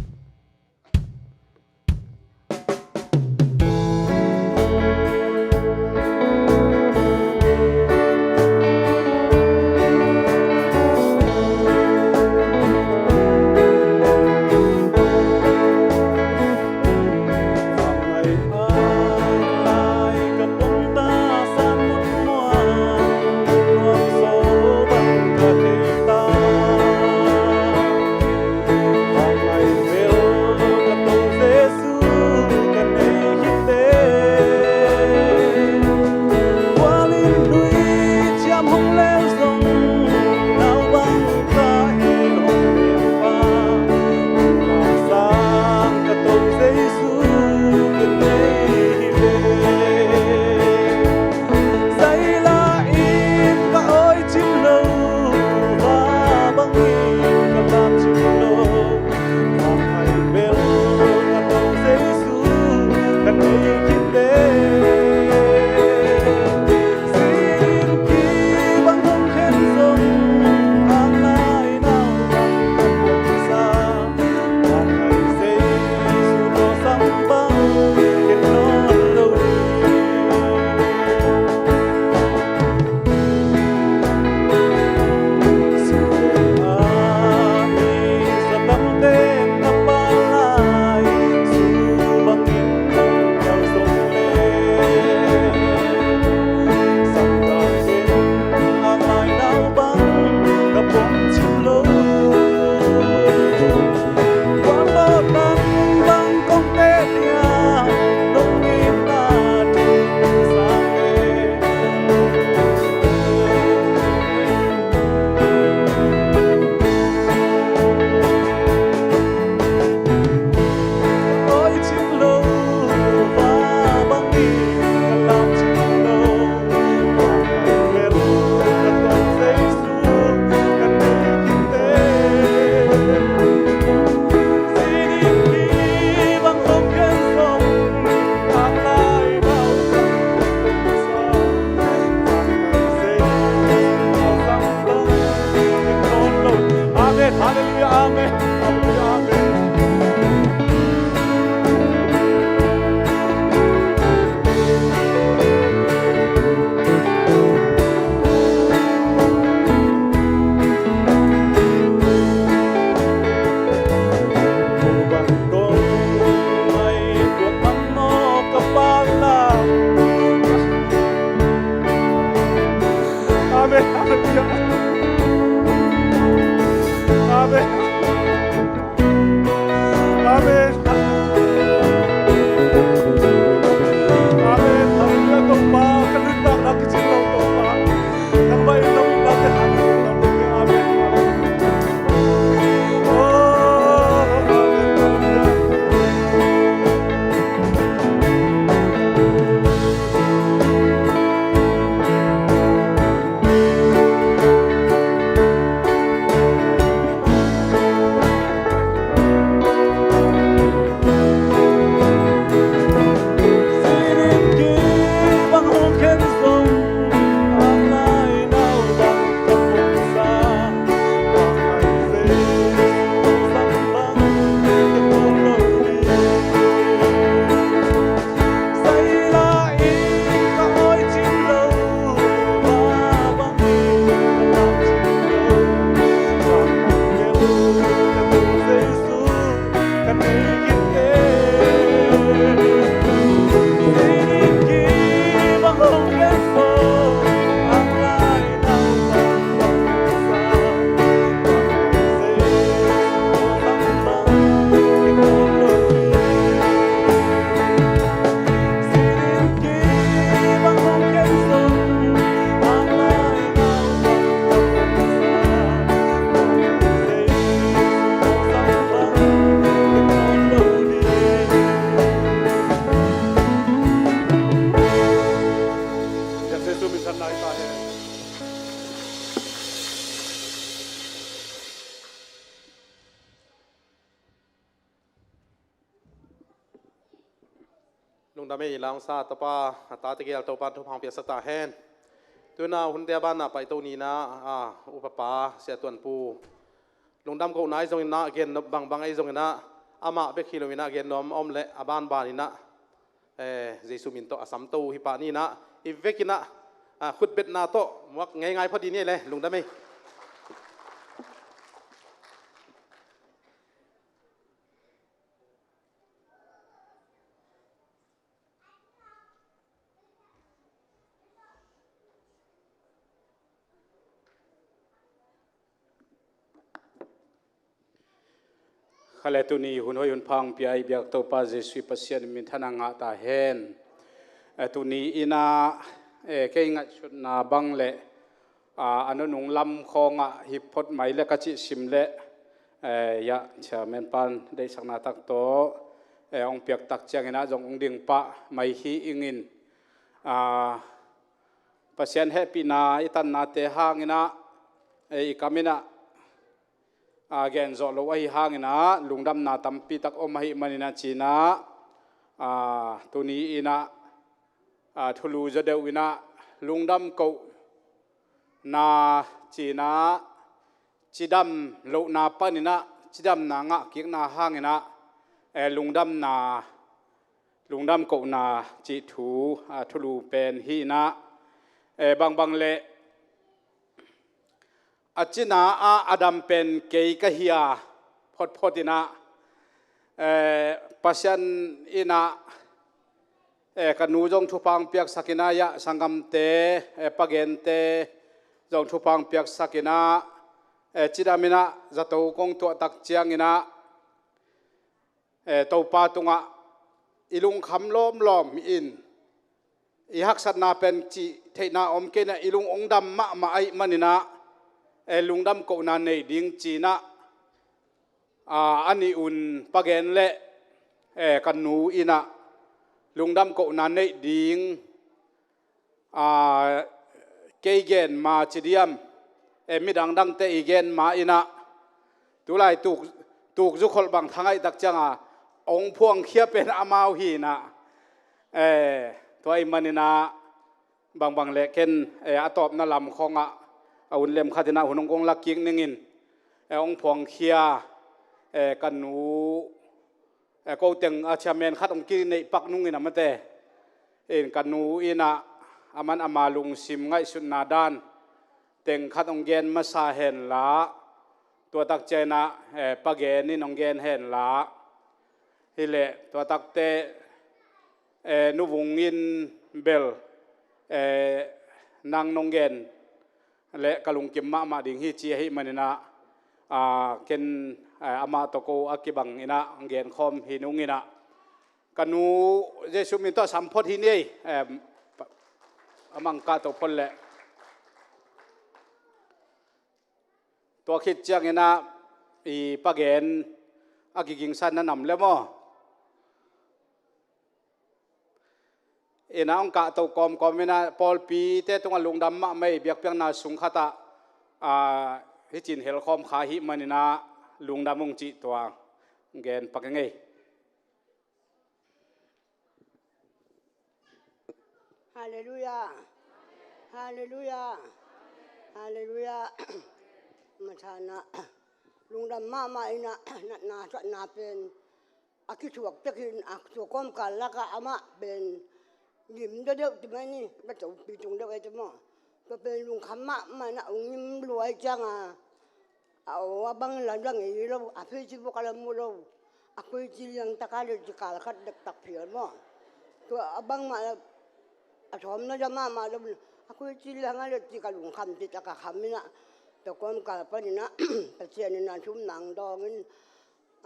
Lungdam ei, la hong sa Topa, a tate gel Topa in thupha hong piaksak ta hen. Tuna hunte a banna paito ni-in ah, a, upapa Sia Tuan Pu lungdam kohna ahi zongin ah, gen bangbang ahi zongin ah, amah bek hi loin ah, gen nuam a om leh a banban in ah, eh, Jesu min tawh a samto uh hi pah ni-in ah, i vekin ah, a, khutbetna tawh muak ngeingai phot dih ni ei le, lungdam ei. Kha le tuni hun hoih hun pha hong pia i biak Topa Jesu i Pasian in minthanna ngah ta hen. Eh, tuni in ah, eh, kei ngaihsutna bang le, a, a nunung lam khawngah hi phot mai le ka cih sim leh, eh, ya, chairman pan deihsakna tak tawh, eh, hong piak tak ciangin ah zong hong ding pah mai hi ingin, a, Pasian hehpihna i tannate hangin ah, eh, i kam in ah, a, gen zawh lo ahi hangin ah lungdamna tampi tak om ahih manin ah ci-in ah, a, tuni in ah, a, thulu zaw deuh in ah lungdam kohna ci-in ah, cidam lohna panin ah cidamna ngahkikna hangin ah, eh, lungdamna, lungdam kohna cih thu, a, thulu pen hi-in ah, eh, bangbang leh a cina ah a dam pen kei ka hi a, photphot in ah, eh, Pasian in ah, eh, ka nu zong thupha hong piaksak in ah, ya, sanggamte, eh, pagente zong thupha hong piaksak in ah, eh, cidam in ah zato kong tuah tak ciangin ah, eh, Topa tungah i lungkham lawmlawm in, i haksatna pen cih theihna om kei in ah, i lung hong dam mahmah ahih manin ah, eh, lungdam kohna nei ding ci-in ah, a, a nih un pagen leh, eh, ka nu in ah lungdam kohna neih ding, a, kei gen ma ci diam, eh, midang dangte i gen ma in ah, tulai tuk, tukzu kholh bang thangaih tak ciang a hong phuangkhia pen amau hi-in ah, eh, tua ahih manin ah, bangbang leh ken, eh, a tawpna lam khawngah a hun lem khat in ah hun hong kong la kik ning in, eh, hong phuangkhia, eh, ka nu, eh, ko teng a chairman khat hong kineih pak nung in ah mate, in ka nu in ah aman ama lungsim ngaihsutna dan teng khat hong gen masa hen la, tua tak ciang in ah, eh, pagen in hong gen hen la, hi leh tua takte, eh, Nu Vung in bel, eh, nang nong gen leh ka lungkim mahmah ding hi ci ahih manin ah, a, ken, eh, amah tawh ko a kibang in ah hong gen khawm hi nung in ah, ka nu Jesu min tawh sam phot hi ni ei, em, a mang kah to phot leh. Tua khit ciangin ah i pagen a kigingsan na nam le maw? In ah hong kahto kawmkawm in ah pawlpite tungah lungdam mahmah ei, biakpiakna sung khat ah, a, hih ci-in helkhawm kha ahih manin ah lungdam ung cih tua gen pak ing ei. Halleluiah. Halleluiah. Halleluiah. Masa in ah lungdam mahmah in ah, natna suahna pen a kithuak tek in, a kithuak kawmkal lakah amah pen ngim deuhdeuh ti mai ni, va topi tung deuh ei ti maw? Tua pen lungkham mahmah in ah hong ngim lua ahih ciang a, a aw a bang la za ngei lo, a Facebook ah la mu lo, a koi ci liang tak a leh ci kal khat dektak phial maw? Tua a bangmah la, a sawm na za mahmah lo, a koi ci liang a leh ci ka lungkham ci tak a kham in ah, tua kawmkal panin ah Pasian in ah sum nang dawng in,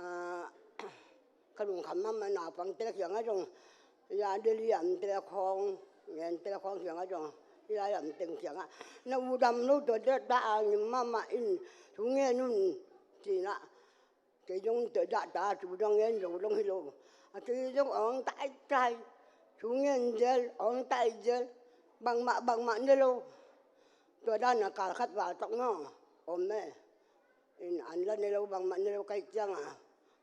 a, ka lungkham mahmah. Naupangte kiangah zong, ya, Delhi amte khawng, ngente khawng kiangah zong, ya, amte kiangah, na u dam lo, tua dahdah a ngim mahmah in thu ngen un ci-in ah, kei zong tua dahdah thu zong ngen zo zong hi lo. A, kei zong awng taitai, thu ngen zel, awng tai zel, bangmah bangmah ne lo. Tua dan a kal khat val tak maw, om e. In an la ne lo, bangmah ne lo ka hih ciang a,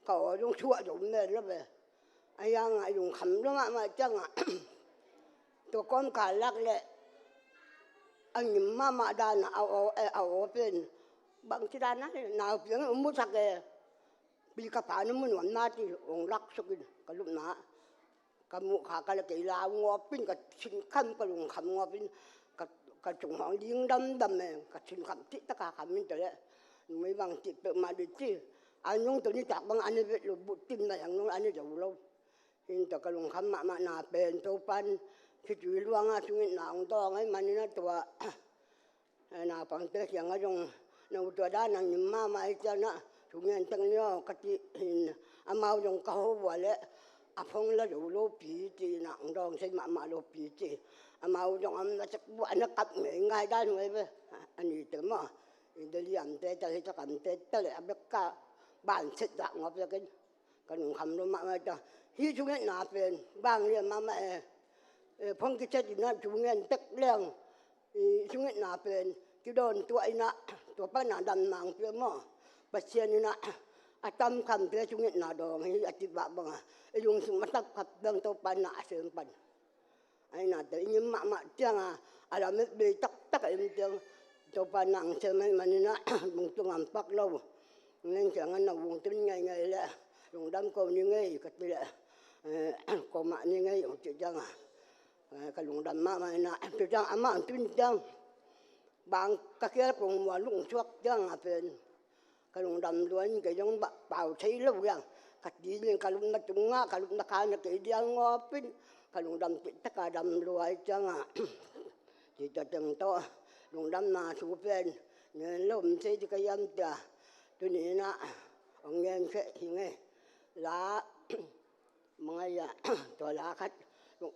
ka aw zong suah zo mel lo ve. A hiangah i lungkham lua mahmah ciangah tua kawmkal lak leh a ngim mahmah danah a aw, eh, a aw pen bangci danah le nau piang in um musak e. Pi ka pa na mun wan na ti hong laksukin ka lupna ka muh kha ka le kei lau ngawpin ka sinkham ka lungkham ngawpin ka, ka cung hong ding damdam e ka sinkham cih taka kham in ta le numei bang cih peuhmah dih ci. A nung tuni tak bang a ne vet lo buh tim na yang nung a ne zo lo. Hintah ka lungkham mahmah na pen Topan khitui luanga sungin na hong dawng ahih manin a tua naupangte kiangah zong no tua dan a ngim mahmah ahih ciangah sungin teng ni aw ka cih hin amau zong ka ho uh a leh a phong la zo lopi ci na hong dawng sei mahmah lopi ci. Amau zong am na cek buah na kap ngei ngai dan ngei ve. A nite maw i daliamte ta hei ta kamte ta leh a bek ka ban set dah ngawp zakin ka lungkham lua mahmah ta. Hih sungin na pen bang lian mahmah e. E, phong kiset inah sungin tek leng i sungin na pen kidawn tuah inah tua pana dam nang pia maw Pasian inah a tamkhamte sungin na dawng hi a cih bah banga i lungsim a takkhap dang Topa na a sem pan. Ahi nate i ngim mahmah cianga a lam et bei taktak a im ciang Topa nang sem ahih maninah lungtung am pak lo. Neng cianga na lungtun ngeingai le lungdam ko ni ngei ka ti le eh, ko mah ni ngei hong cih cianga eh, ka lungdam mahmah inah tu ciang amah hong tun ciang bang ka kial kong mua lungsuak cianga pen ka lungdam lua in kei zong bah pau thei lo liang ka ti ding ka lupna tungah ka lupna kha na kei diang ngawpin ka lungdam cih taka dam lua i cianga cih tua teng tawh lungdamna thu pen ngen lo om thei ding ka hiam tia tuni inah hong ngen kheh hi ngei la mangai ah tua la khat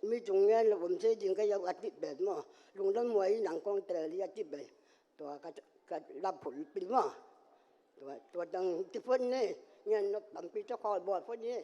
mi tung ngen lo om thei ding ka hiam a tih pen maw lungdam muai nang kong tel hi a tih pen tua ka, ka lap phulpil maw tua, tua dang ti phot ni ngen nop tampi tawh khawl bawl phot ni.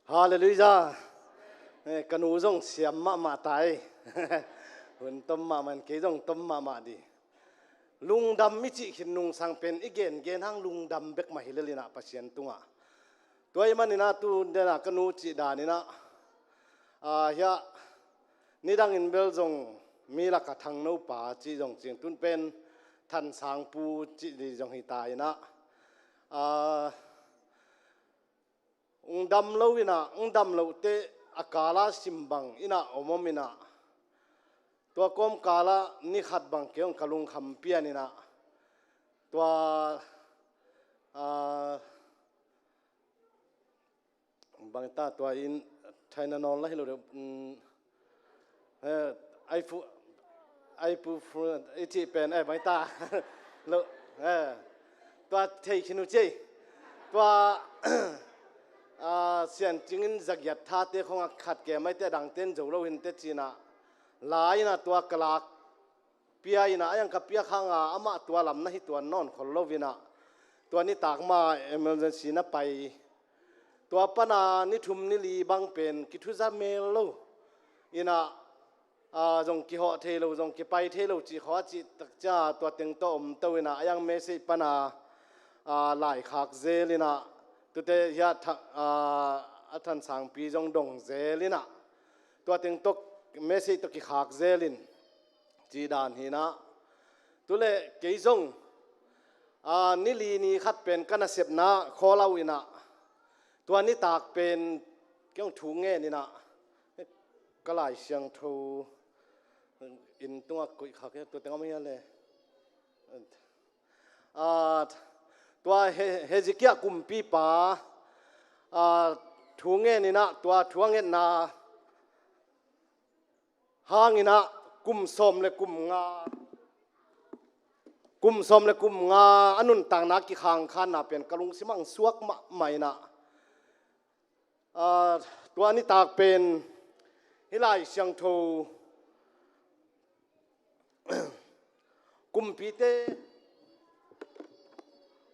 Halleluiah. Eh, ka nu zong siam mahmah ta ei. Hun tom mahmah in kei zong tom mahmah di. Lungdam i cih khin nungsang pen i gengen hang lungdam bek mah hi lel inah Pasian tungah. Tua ahih maninah tu denah ka nu cih daninah ah, hiah nidangin bel zong mi lakah Thangnopa cih zong cing tun pen Thansangpu cih di zong hi ta inah ah, ung dam lo inah ung dam loh teh a kala simbang inah om om inah tua kawmkalah ni khat bang kei hong ka lungkham pian inah tua ah, bangta tua in China nawl la hi lo deuh. Ai pu ai pu i cih pen eh bangta lo eh tua thei khin uh cei tua sian cingin zagiat thate khong a khat ke maite dangten zo lo hin te cinah la inah tua ka lak pia inah a yang ka piak hanga amah tua lam na hi tuan nawn khol lo inah tua nitak ma emergency na pai tua pana ni thum ni li bang pen kithuza mel lo inah ah, zong kihawh thei lo zong kipai thei lo cih khawh a cih takcia tua teng tawh om to inah a yang message pana ah, laikhak zel inah tute hiah ah, a Thansangpi zong dong zel inah tua teng tawh message tawh kikhak zel in cih dan hinah tule kei zong ah, ni li ni khat pen ka nasepna khawl au inah tua nitak pen kei hong thu ngen inah ka Lai Siangtho in tungah koih khak tua teng om hia le ah, tua He- Hezekiah kumpipa ah, thu ngen inah tua thu a ngetna hang inah kum sawm le kum nga kum sawm le kum nga a nuntakna kikhangkhanna pen ka lungsim ang suak mahmah inah Aa, tua nitak pen hih Lai Siangtho Kumpite,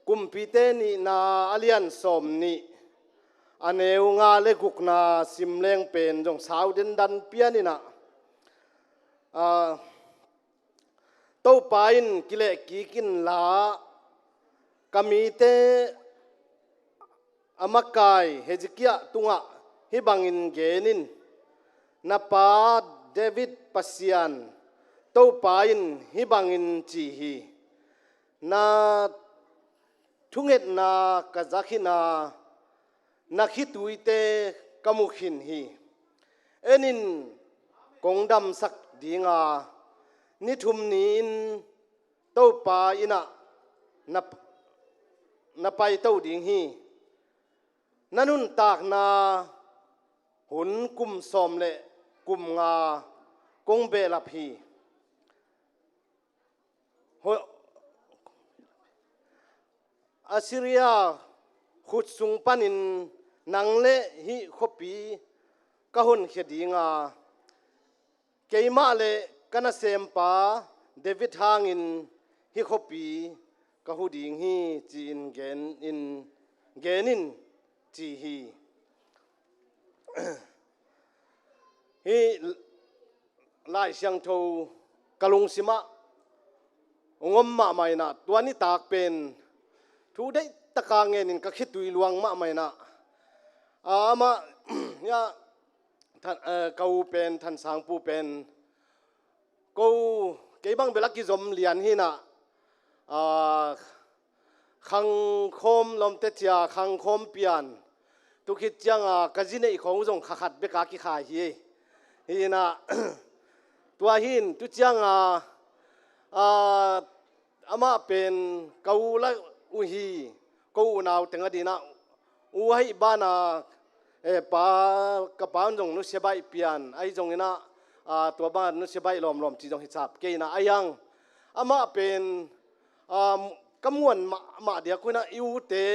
Kumpite nihna a lian sawm nih, a neu nga le gukna sim leng pen zong sau dendan pian in ah, aa, Topa in kilehkik inla, ka mite a makai Hezekiah tungah hih bangin gen in, na pa David Pasian Topa in hih bangin ci hi: Na thungetna ka za khin a, na khituite ka mu khin hi. En in, kong damsak ding a, ni thum ni-in Topa inn ah na, na paito ding hi. Na nuntakna hun kum sawm le kum nga kong behlap hi. Ho-, Assyria khut sung panin nang le hih khuapi ka honkhia ding a, keimah le ka nasempa David hangin hih khuapi ka hu ding hi, ci-in gen in, gen in, ci hi. Hih Lai Siangtho ka lungsimah hong om mahmah in ah, tua nitak pen thu deihtaka ngenin ka khitui luang mahmah in ah, amah, ya, Than-, eh, ka u pen, Than Sang Pu pen, ko, kei bang bel a kizom lian hi in ah, ah, khangkhawm lawmte cia, khangkhawm pian, tu khit cianga ka zi neih khawng zong kha khat beka kikhai hi. Hi in ah, tua hi in, tu cianga, ah, amah pen ka u la uh hi, ko unau teng a ding in ah, u ahih banah, eh, pa, ka pa un zong nusia baih pian, ahi zongin ah, ah, tua bangah nusia baih lawmlawm cih zong hi sap kei in ah, ahi hang amah pen, ah, ka muan mahmah diak uh in ah, i ute,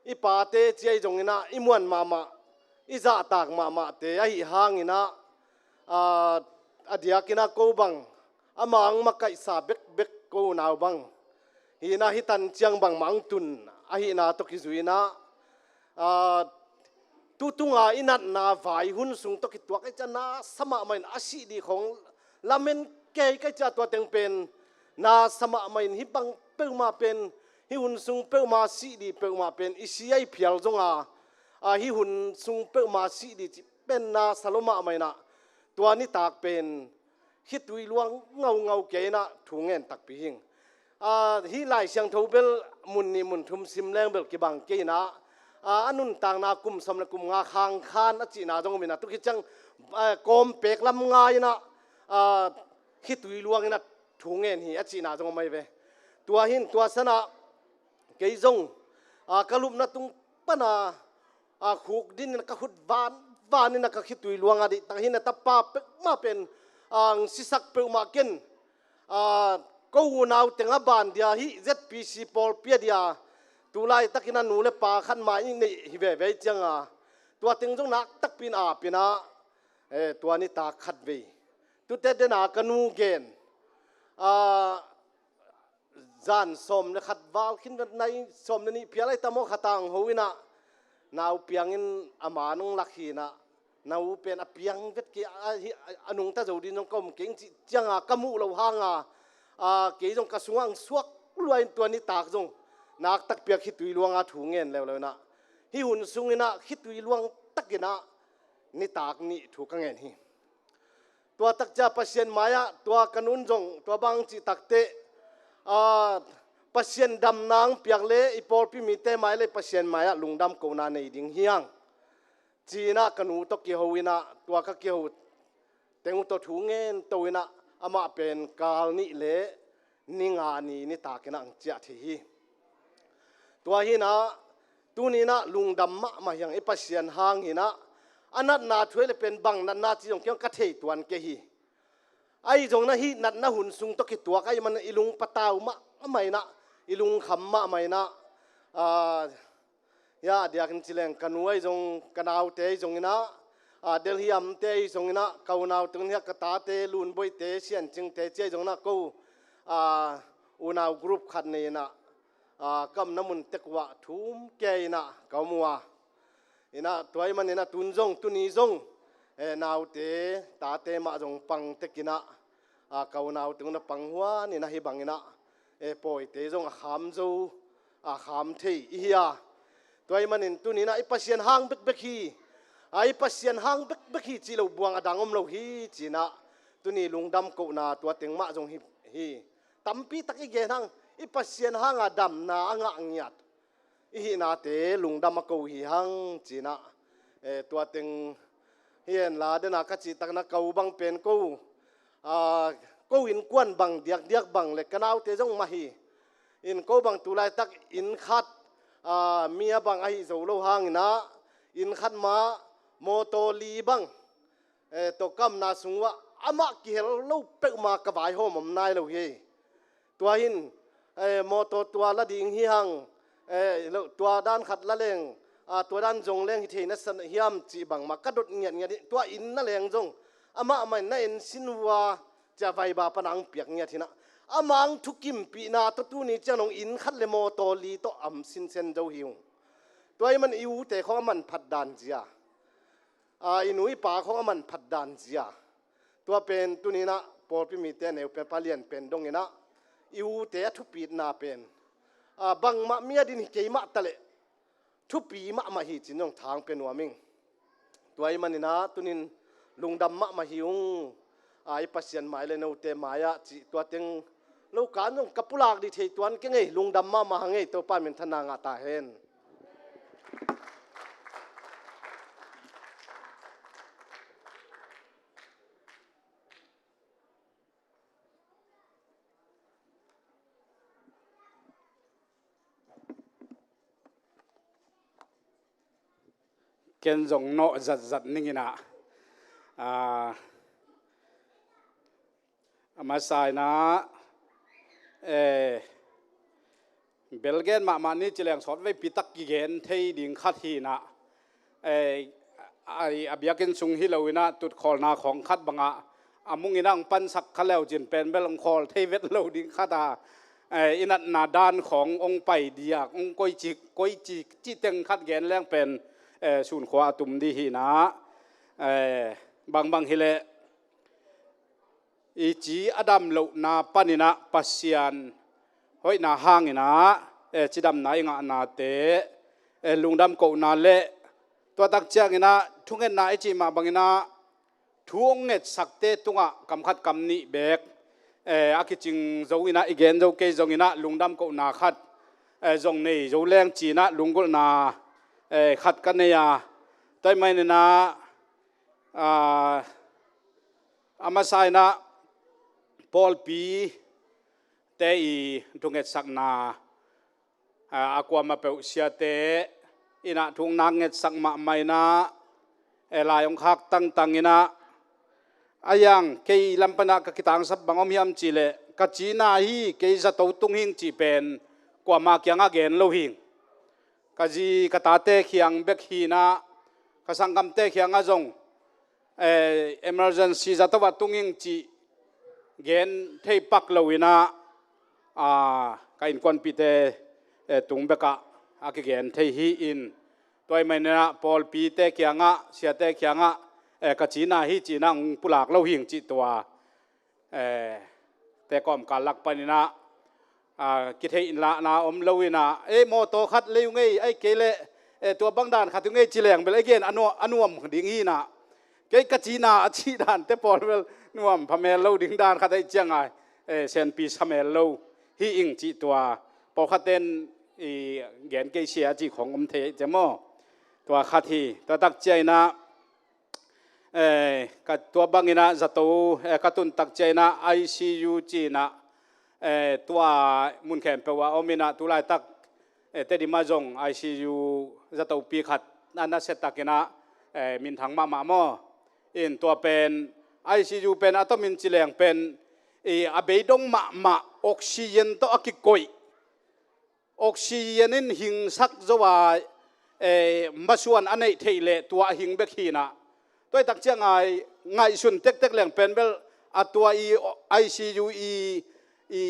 i pate ci ahi zongin ah, i muan mahmah, i zahtak mahmahte ahih hangin ah, ah, a diakin ah ko bang, amah hong makaihsa bekbek ko unau bang hi in ah, hih tan ciang bangmah hong tun ahihna tawh kizui in ah, ah, tu tunga i natna vai hun sung tawh kituak ahih ciang na sa mahmah in, a sih dih khawng lamen kei ka hih ciang tua teng pen na sa mahmah in, hih bang peuhmah pen, hih hun sung peuhmah, sih dih peuhmah pen i si a i phial zong a, ah, hih hun sung peuhmah sih dih cih pen na sa lo mahmah in ah, tua nitak pen khitui luang ngaungau kei in ah thu ngen takpi hing. Ah, hih Lai Siangtho bel mun nih mun thum sim leng bel kibang kei in ah, ah, a nuntakna kum sawm le kum nga khang khan a cihna zong om in ah, tu khit ciang, ah, kawm pek lam ngai in ah, ah, khitui luang in ah thu ngen hi a cihna zong om ahi ve. Tua hi in, tua san ah kei zong, ah, ka lupna tung pan a, ah, khuk din in ka khut van van in ah ka khitui luang a, dih tak hi in ah, tapa peuhmah pen, ah, sisak peuhmah ken, ah, ko unau teng a ban dia hih Z P C pawlpi a dia tu laitakin a nu le pa khat mah i neih hi veve cianga, tua teng zong nak takpi in ap in ah, eh, tua nitak khat vei, tute den a ka nu gen, ah, zan sawm le khat val khin nai sawm le nih phial ahi ta maw, khat a hong ho in ah, nau piang in a man hong lak hi in ah, na u pen a piang vet kei a, a, a nungta zo ding zong ka om keng cih cianga ka muh loh hanga, ah, kei zong ka sungah hong suak lua in, tua nitak zong nak takpi a khitui luanga thu ngen leuleu in ah, hih hun sung in ah khitui luang tak in ah nitak nih thu ka ngen hi. Tua tak ciang Pasian mai-ah, tua ka nu'n zong tua bang cih takteh, ah, Pasian damna hong piak le i pawlpi mite mai le Pasian mai-ah lungdam kohna nei ding hi hang, ci-in ah ka nu tawh kiho in ah, tua ka kiho teng uh tawh thu ngen to in ah, amah pen kal nih le ni nga ni nitak in ah hong ciah thei hi. Tua hi in ah, tuni in ah lungdam mahmah hi hang, i Pasian hang hi in ah, a natna thu ahih leh pen bang natna ci zong kei hong ka thei tuan kei hi. Ahi zongin ah hih natna hun sung tawh kituak ahih manin i lung patau mahmah in ah, i lungkham mahmah in ah, ah, Hia a diakin ci leng ka nu ahi zong, ka naute ahi zong inah, a, Delhi amte ahi zong inah, ka unau teng hia ka tate, Lunboite, Siancingte ci ahi zong inah ko, a, unau group khat nei inah, a, ka omna mun tek uah thum ke inah ka om uh a. Inah tua ahih man inah tun zong, tuni zong, eh, naute, tate mah zong pang tek inah, a, ka unau teng na pang huan inah hih bang inah, eh, pawite zong a kham zo, a kham thei i hi a. Tua ahih manin tuni inah i Pasian hang bekbek hi, a, i Pasian hang bekbek hi cih loh buang a dang om lo hi ci inah, tuni lungdam kohna tua teng mah zong hi, hi. Tampi tak i gen hang, i Pasian hanga damna a ngah ngiat i hihnate lungdam a ko hi hang ci inah, eh, tua teng hi henla dena ka cih tak inah ko bang pen ko, a, ko innkuan bang diakdiak bang le ka naute zong mah hi. In ko bang tu laitak inn khat, a, mi a bang ahi zo lo hang inah inn khat mah mawtaw li bang, eh, tawh ka omna sung uah amah kihel lo peuhmah ka vaihawm om nai lo hi. Tua hin, eh, mawtaw tua la ding hi hang, eh, lo, tua dan khat la leng, a, tua dan zong leng hi thei na sa hiam cih bangmah ka dot ngiatngiat hi. Tua inn na leng zong amah mah in na en sin uh a, cia vaiba pana ang piak ngiat hi inah, amah ang thukimpihna tawh tuni ciang nong inn khat le mawtaw li tawh am sinsen zo hi ung. Tua ahih man i ute khong a manphat dan zia, a, i nu i pa khong a manphat dan zia, tua pen tuni inah pawlpi mite neu pen palian pen dong inah i ute a thupitna pen, a, bangmah mi a din hi kei mah taleh thupi mahmah hi ci-in zong thang pia nuam ing. Tua ahih man inah tunin lungdam mahmah hi ung, a, i Pasian mai le note mai-ah cih tua teng lo kan zong ka pulak dih thei tuan keng ei, lungdam mahmah hang ei, Topa minthanna ngah ta hen. Ken zong nawh zatzat ning inah, a, a masa inah, eh, bel gen mahmah ni ci leng sawtveipi tak kigen thei ding khat hi inah, eh, a, a biakinn sung hi lo inah tutkholna khawng khat bangah a mung inah hong pansak kha leu cin pen bel hong khawl thei vet lo ding khat a, eh, i natna dan khawng hong pai diak, hong koici, koici, cih teng khat gen leng pen, eh, sunkhua a tum dih hi inah, eh, bangbang hileh i ci a dam lohna pan inah Pasian hoihna hang inah, eh, cidamna i ngahnate, eh, lungdam kohna le tua tak ciang inah thungetna i cih mah bang inah thu hong ngetsakte tungah kam khat kam nih beek, eh, a kicing zo inah i gen zo kei zong inah lungdam kohna khat, eh, zong nei zo leng ci inah lunggulhna, eh, khat ka nei a. Tua ahih man inah, ah, a masa inah pawlpite i thungetsakna, a, a kuamah peuh siate inah thu hong nak ngetsak mahmah inah, eh, lai hong khak tangtang inah, a yang kei lam panah ka kitangsap bang om hiam cihleh ka cina hi, kei zato tung hing cih pen kuamah kiangah gen lo hing. Ka zi ka tate khiang bek hi inah, ka sanggamte khiangah zong, eh, emergency zato ah tung ing cih gen thei pak lo inah, ah, ka innkuanpihte, eh, tung bekah a kigen thei hi in, tua ahih man inah pawlpite khiangah, siate khiangah, eh, ka cina hi ci inah hong pulak lo hing cih tua, eh, te kawmkal lak pan inah, ah, kitheihna om lo inah, eh, mawtaw khat lei ung ei, ahih kei leh, eh, tua bang dan khat ung ei ci leng bel ei gen a nuam, a nuam ding hi inah, kei ka cina a cih dante pawl bel nuam phamel lo ding dan khat ahih ciangah, eh, senpi samel lo hi ing cih tua pawlkhat ten i gen kei sia cih khong om thei ahih ciang maw. Tua khat hi, tua tak ciang inah, eh, ka tua bang inah zato, eh, ka tun tak ciang inah I C U ci inah, eh, tua mun khempeuh ah om inah tu laitak, eh, Tedim ah zong I C U zatopi khat a nasia tak inah, eh, minthang mahmah maw. In tua pen I C U pen a tomin ci leng pen, eh, a beidong mahmah oxygen tawh a kikoih, oxygen in hingsak zo a, eh, masuan a neih theih leh tua a hing bek hi inah. Tua i tak ciang a ngaihsun tektek leng pen bel a tua i I C U i, i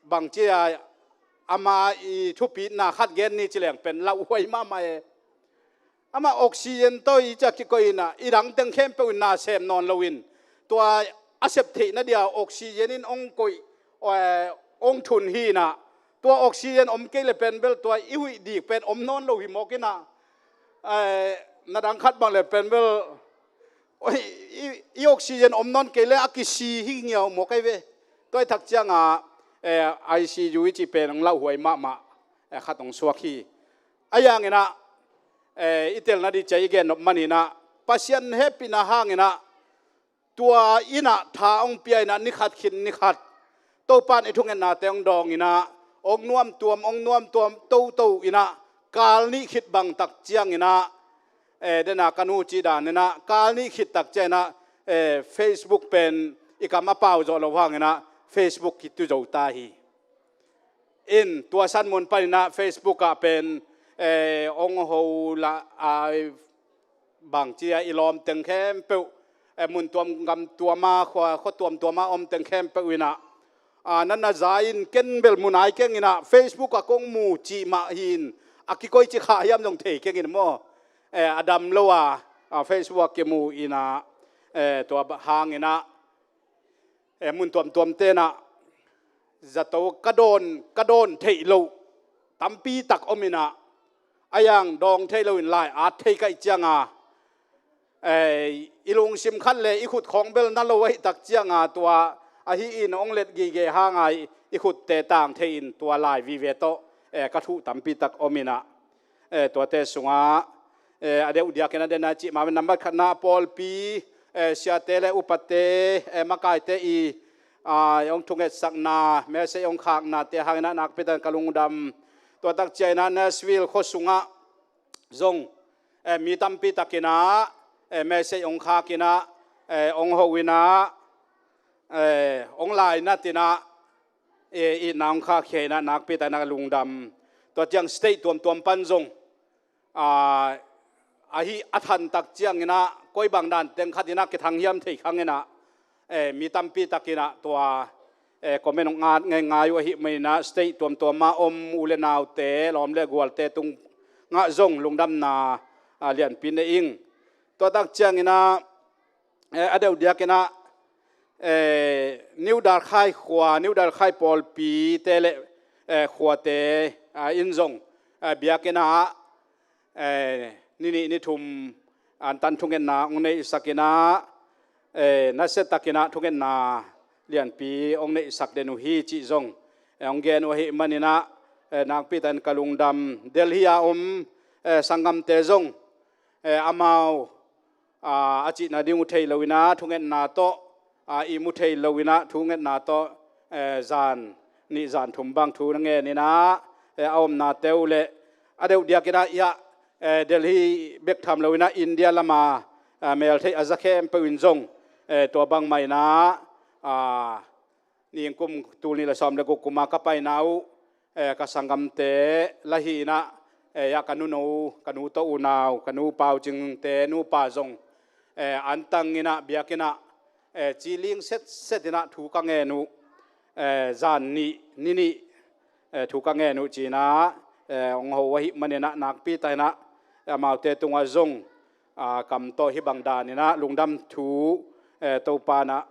bangci a ama i thupitna khat gen ni ci leng pen lauhuai mahmah e. Amah oxygen tawh i ciah kikoih inah i dang teng khempeuh in na sem nawn loin tua a sep theihna dia oxygen in hong koih, eh, hong thun hi inah tua oxygen om kei le pen bel tua i huih dik pen om nawn lo hi mawk inah, eh, na dang khat bang le pen bel, oi, i, i oxygen om nawn kei le a kisi hi ngiau mawk ai ve. Tua i tak ciang a, eh, I C U i cih pen hong lauhuai mahmah, eh, khat hong suak hi. A yang inah, eh, i telna di ciah i gen nop man inah Pasian hehpihna hang inah tua inah tha hong pia inah ni khat khin ni khat Topa in i thungetnate hong dawng inah hong nuamtuam, hong nuamtuam toto inah kal nih khit bang tak ciang inah, eh, dena ka nu cih dan inah kal nih khit tak ciang inah, eh, Facebook pen i kam a pau zawh lo hang inah Facebook kitu zo ta hi. In tua san mun pan inah Facebook ah pen, eh, hong ho la, ai, bangci a i lawm teng khempeuh, eh, mun tuam gam tuam a khua, khua tuam tuam a om teng khempeuh inah, ah, nan na za in ken bel mun ai keng inah Facebook ah kong mu cih mah hi in a kikoih ci kha hiam zong thei keng in maw. Eh, a dam lo a, ah, Facebook ah kimu inah, eh, tua hang inah, eh, mun tuamtuam tenah zato ka dawn, ka dawn theih loh tampi tak om inah a yang dawng thei loin lai at thei kaih ciang a, eh, i lungsim khat le i khut khawng bel na lo ahi tak ciang a tua ahi in hong let gige hang a i, i khutte tang thei in tua lai vive tawh, eh, ka thuh tampi tak om inah, eh, tuate sungah, eh, a deuh diakin a dena cih mah nambat khatna a pawlpi, eh, siate le upate, eh, makaite i, ah, hong thungetsakna message hong khaknate hang inah nakpi takin ka lungdam. Tua tak ciang inah Nashville khua sungah zong, eh, mi tampi tak inah, eh, message hong khak inah, eh, hong ho inah, eh, hong lainat inah, eh, itna hong khakkhia inah nakpi takin a lungdam. Tua ciang state tuamtuam pan zong, ah, ahi a than tak ciang inah koi bang dan teng khat inah kithang hiam thei khang inah, eh, mi tampi tak inah tua, eh, comment hong at ngeingai uh ahi man inah state tuamtuam a om u le naute, lawm le gualte tungah zong lungdamna, ah, lianpi nei ing. Tua tak ciang inah, eh, a deuh diakin ah, eh, New Dalkhai khua, New Dalkhai pawlpite le, eh, khuate, ah, in zong, ah, biakinn ah, eh, ni nih ni thum antan thungetna hong neihsak inah, eh, nasia takin ah thungetna lianpi hong neihsak den uh hi cih zong, eh, hong gen uh ahih man inah, eh, nakpi takin ka lungdam. Delhi a om, eh, sanggamte zong, eh, amau, ah, a cihna ding uh thei lo inah thungetna tawh, ah, ihmu thei lo inah thungetna tawh, eh, zan nih zan thum bang thu na ngen inah, eh, a omnate uh le a deuh diakin ah iah, eh, Delhi bek tham lo inah India lama, ah, meltheih a za khempeuh in zong, eh, tua bangmah inah, ah, ningkum tul nih le sawm le guk kum a ka paina uh, eh, ka sanggamte la hi inah, eh, iah ka nuno, ka nu tawh unau, ka nu Pau Cingte nupa zong, eh, antang inah biakinn ah, eh, ciling setset inah thu ka ngen uh, eh, zan nih ni nih, eh, thu ka ngen uh ci inah, eh, hong ho ahih man inah nakpi takin ah, eh, amaute tungah zong, ah, kam tawh hih bang dan inah lungdam thu, eh, Topa inah,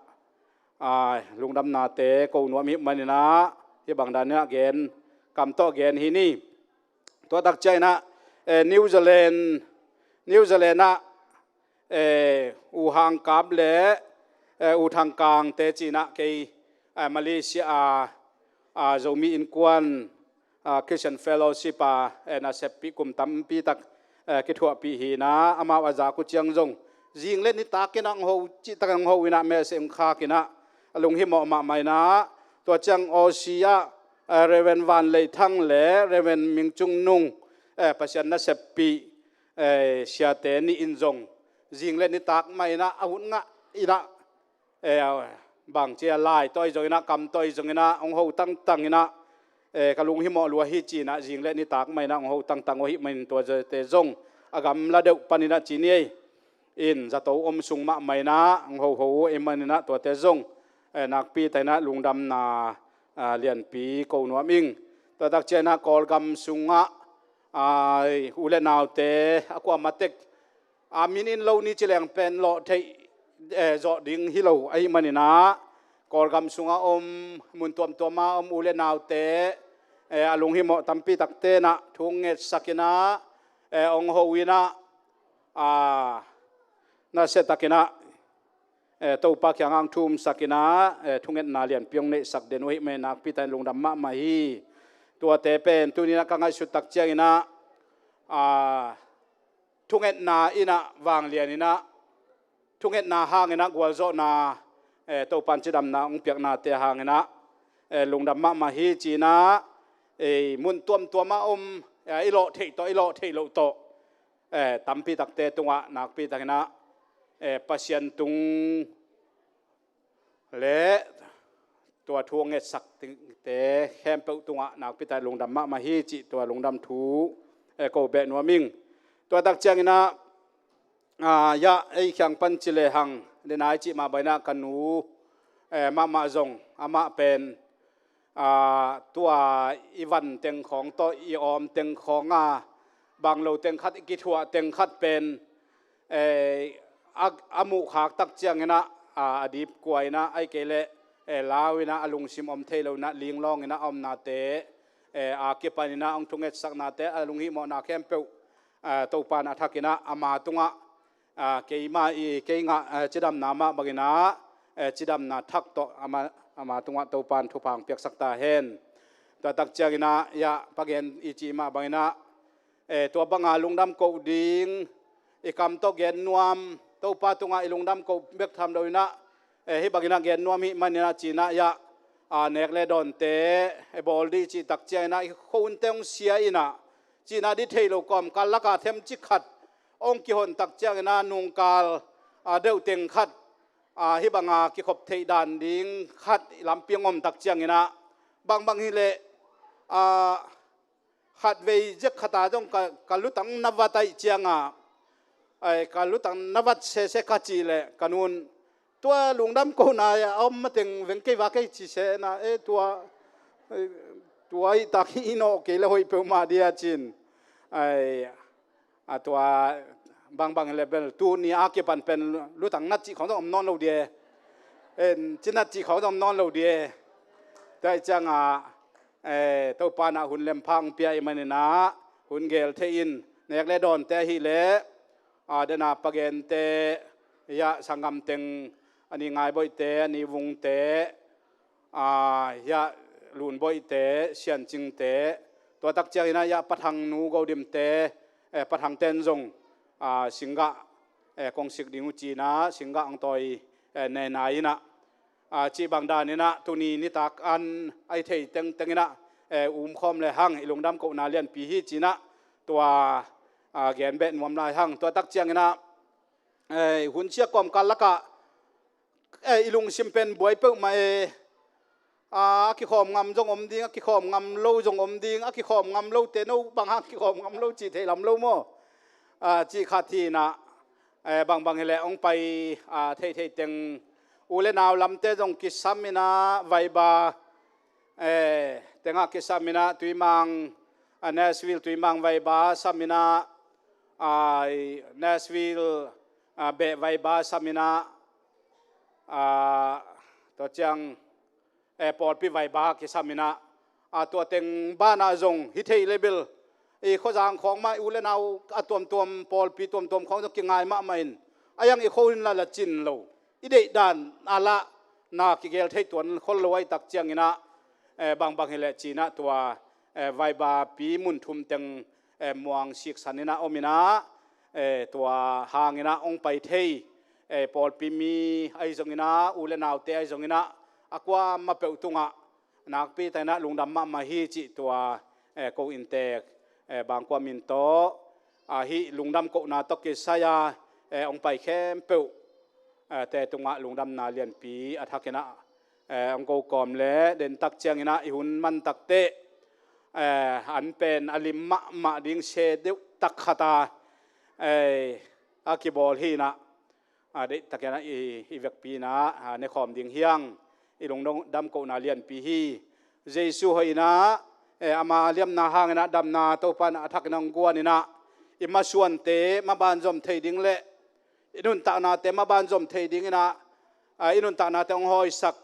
ah, lungdamnate ko nuam ahih man inah hih bang dan inah gen, kam tawh gen hi ni. Tua tak ciang inah, eh, New Zealand, New Zealand ah, eh, U Hang Kap le, eh, U Thang Kangte ci inah kei, eh, Malaysia a, ah, Zomi Innkuan, ah, Christian Fellowship a, eh, naseppih kum tampi tak, eh, kithuahpih hi inah amau a zak uh ciang zong zing le nitak inah hong ho, cihtak hong ho inah message hong khak inah a lunghimawh mahmah inah, tua ciang Aussie ah, eh, Reverend Van Lei Thang le Reverend Ming Cung Nung, eh, Pasian naseppih, eh, siate nih in zong zing le nitak mah inah a hun ngah inah, eh, bangci a lai tawh ahi zong inah kam tawh ahi zong inah hong ho tangtang inah, eh, ka lunghimawh lua hi ci-in ah zing le nitak mah in ah hong ho tangtang uh ahih manin tuate zong a gamla deuh panin ah ci ni ei. In zato om sung mahmah in ah hong hoho uh ahih manin ah tuate zong, eh, nakpi takin ah lungdamna, ah, lianpi ko nuam ing. Tua tak ciangin ah Kawlgam sungah, ah, u le naute a kuamah tek, ah, min in lo ni ci leng pen lawh theih, eh, zawh ding hi lo ahih manin ah Kawlgam sungah om, mun tuamtuama om u le naute, eh, a lunghimawh tampi takte in ah thu ngetsak in ah, eh, hong ho in ah, ah, nasia takin ah, eh, Topa kiangah hong thumsak in ah, eh, thungetna lianpi hong neihsak den uh ahih manin nakpi takin lungdam mahmah hi. Tuate pen tuni in ah ka ngaihsut tak ciangin ah, ah, thungetna in ah vanglian in ah, thungetna hangin ah gualzawhna, eh, Topa'n cidamna hong piaknate hangin ah, eh, lungdam mahmah hi ci-in ah, eh, mun tuamtuama om, eh, i lawh theih tawh, i lawh theih loh tawh, eh, tampi takte tungah nakpi takin ah, eh, Pasian tung le tua thu a ngetsak dingte khempeuh tungah nakpi takin lungdam mahmah hi cih tua lungdam thu, eh, ko beh nuam ing. Tua tak ciangin ah, ah, ya, ei kiang pan ci lehang, denai cih mah bangin ah ka nu, eh, mahmah zong amah pen, ah, tua i van teng khawng tawh i awm teng khawng a, bang lo teng khat i kithuah teng khat pen, eh, a, a muhkhak tak ciangin ah, ah, a dipkua in ah, ahih kei leh, eh, lau in ah, a lungsim om thei lo in ah, linglawng in ah a omnate, eh, a kipan in ah hong thungetsaknate, a lunghihmawhna khempeuh, ah, Topa'n a thak in ah ama tungah, ah, keima i, kei ngah, ah, cidamna mah bangin ah, eh, cidamna thak tawh ama, ama tungah Topa'n thupha hong piaksak ta hen. Tua tak ciangin ah, ya, pagen i cih mah bangin ah, eh, tua banga lungdam koh ding, i kam tawh gen nuam, Topa tungah i lungdam koh bek tham lo in ah, eh, hih bangin ah gen nuam hih manin ah ci-in ah, ya, ah, nek le dawnte, eh, bawl dih cih tak ciangin ah, i khuahunte hong sia in ah, ci-in ah dih theih loh kawmkal lakah themcik khat hong kihon tak ciangin ah, nungkal, ah, deuh teng khat, ah, hih banga kikhop theih dan ding khat lampi hong om tak ciangin ah, bangbang hi leh, ah, khatvei ziak khata zong ka, ka lutang na vat ahih ciangah, ai, ka lutang na vat sese ka cih leh ka nu'n, tua lungdam kohna a om mateng veng kei va kei ci seh na, eh, tua, eh, tua ahih tak hi i nawh kei leh hoih peuhmah ding a cin. Ai, a tua bangbang hi leh bel tuni a kipan pen lutang nat cih khawng zong om nawn lo ding e. En, ci nat cih khawng zong om nawn lo ding e. Tua ahih ciangah, eh, Topa'n ah hun lempha hong pia ahih manin ah, hun gel thei in, nek le dawnte ahih leh, ah, dena pagente, ya, sanggam teng, a ni Ngaiboihte, a ni Vungte, ah, ya, Lunboihte, Siancingte, tua tak ciangin ah, ya, Pa Thang nu Go Dimte, eh, Pa Thangte in zong, ah, singgah, eh, kong sik ding uh ci-in ah, singgah hong tawi, eh, nai-nai in ah, ah, cih bang danin ah, tuni nitak an a i thei tengteng in ah, eh, umkhawm lehang, i lungdam kohna lianpi hi ci-in ah, tua, ah, gen beh nuam lai hang. Tua tak ciangin ah, eh, hun sia kawmkal lakah, eh, i lungsim pen buai peuhmah e, ah, a kikhawm ngam zong om ding, a kikhawm ngam lo zong om ding, a kikhawm ngam lote no bang hang kikhawm ngam lo cih thei lam lo maw? Ah, cih khat hi in ah, eh, bangbang hi leh hong pai, ah, theihtheih teng u le nau lamte zong kisam in ah, Viber, eh, tengah kisam in ah, Tuimang, ah, Nashville Tuimang Viber sam in ah, ah, Nashville, ah, beh Viber sam in ah, ah, tua ciang, eh, pawlpi Viber kisam in ah, ah, tua teng banah zong hi thei leh bel, i khuazang khawng mah, i u le nau a tuamtuam, pawlpi tuamtuam khawng zong kingai mahmah in, a iang i khuahun la la cin lo, i deih dan a lah na kigel thei tuan khol lo ahih tak ciangin ah, eh, bangbang hi leh ci-in ah tua, eh, Viber pi mun thum teng, eh, muang siksan in ah om in ah, eh, tua hangin ah hong pai thei, eh, pawlpi mi ahi zongin ah, u le naute ahi zongin ah, a kuamah peuh tungah nakpi takin ah lungdam mahmah hi cih tua, eh, ko inntek, eh, bangkua min tawh, ah, hih lungdam kohna tawh kisai-a, eh, hong pai khempeuh, eh, te tungah lungdamna lianpi a thakin ah, eh, hong ko kawm leh, den tak ciangin ah i hun man takteh, eh, an pen a lim mahmah ding se deuh tak khat a, eh, a kibawl hi inah, a deihtakin ah i, i vekpi inah, a, nekhawm ding hi hang. I lungdam kohna lianpi hi. Jesu hoih inah, eh, ama liamna hang inah damna Topa inah a thakin hong guan inah, i masuante maban zom thei ding le i nuntaknate maban zom thei ding inah, a, i nuntaknate hong hawisak,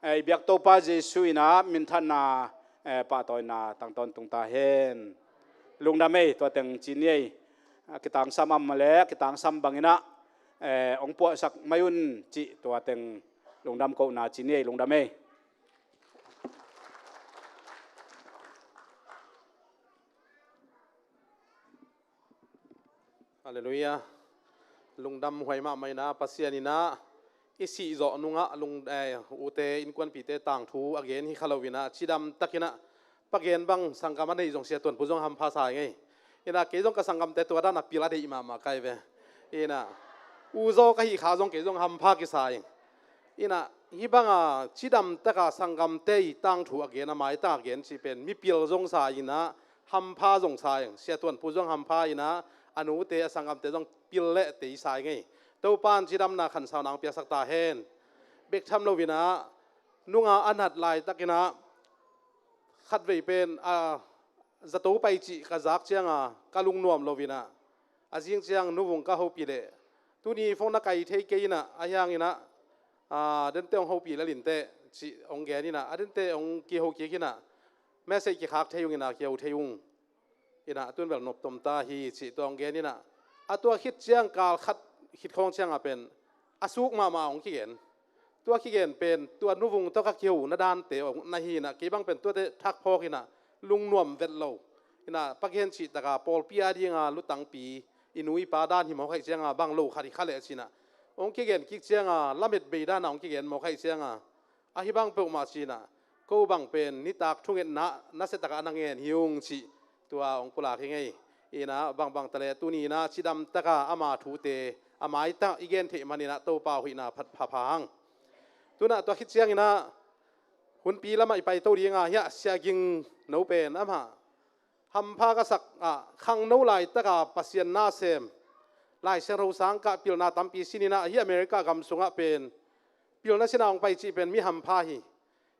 eh, i biak Topa Jesu inah minthanna, eh, pahtawina tang tawntung ta hen. Lungdam ei, tua teng ci ni ei. A, kitangsam a om le kitangsam bang inah, eh, hong puahsak mai un cih tua teng lungdam kohna ci ni ei, lungdam ei. Halleluiah. Lungdam huai mahmah inah, Pasian inah i sih zawh nungah lung, eh, ute innkuanpite tangthu a gen hi kha lo inah, cidam tak inah, pa gen bang sanggam a neih zong Sia Tuan Pu zong hampha sa ing ei. Inah kei zong ka sanggamte tua dan a pil a deih mahmah ka hi ve. Inah u zaw ka hih khak zong kei zong hampha kisa ing. Inah hih banga cidam taka sanggamte i tangthu a gen, a maitang a gen cih pen mipil zong sa inah, hampha zong sa ing. Sia Tuan Pu zong hampha inah, a nute a sanggamte zong pil le tei sa ing ei. Topa in cidamna khansauna hong piaksak ta hen. Bek tham lo inah, nunga a nat laitak inah, khatvei pen, a, zato pai cih ka zak cianga ka lungnuam lo inah, a zing ciang nuvung ka hopih leh, tuni phone na kai thei kei inah, ahi hang inah, a, dente hong hopih lel inteh cih hong gen inah, a dente hong kiho kik inah, message kikhak thei ung inah, kiho thei ung. Inah tun bel noptom ta hi cih tua hong gen inah, a tua khit ciang kal khat khit khawng cianga pen a suk mahmah hong kigen. Tua kigen pen tua nuvung tawh ka kiho na dante hong na hi inah, kei bang pen tuate thak phawk inah lungnuam vet lo. Inah pa gen cih taka pawlpi a dinga lutangpi, i nu i pa dan hi mawk ahih cianga bang lo khat hi kha leh ci inah, hong kigen kik cianga lamet bei dana hong kigen mawk ahih cianga, ahi bang peuhmah ci inah, ko bang pen nitak thungetna nasia takah na ngen hi ung cih tua hong pulak hi ing ei. Inah bangbang ta leh tuni inah cidam taka ama thute a maitang i gen theih man inah Topa huihna phat pha pha hang. Tunah tua khit ciang inah hunpi lamah i paito dinga hiah Sia Ging No pen amah hampha ka sak ah, khangno laitaka Pasian na sem, Lai Siangtho sangkah pilna tampi sin inah, hih America gam sungah pen pilna sina hong pai cih pen mi hampha hi.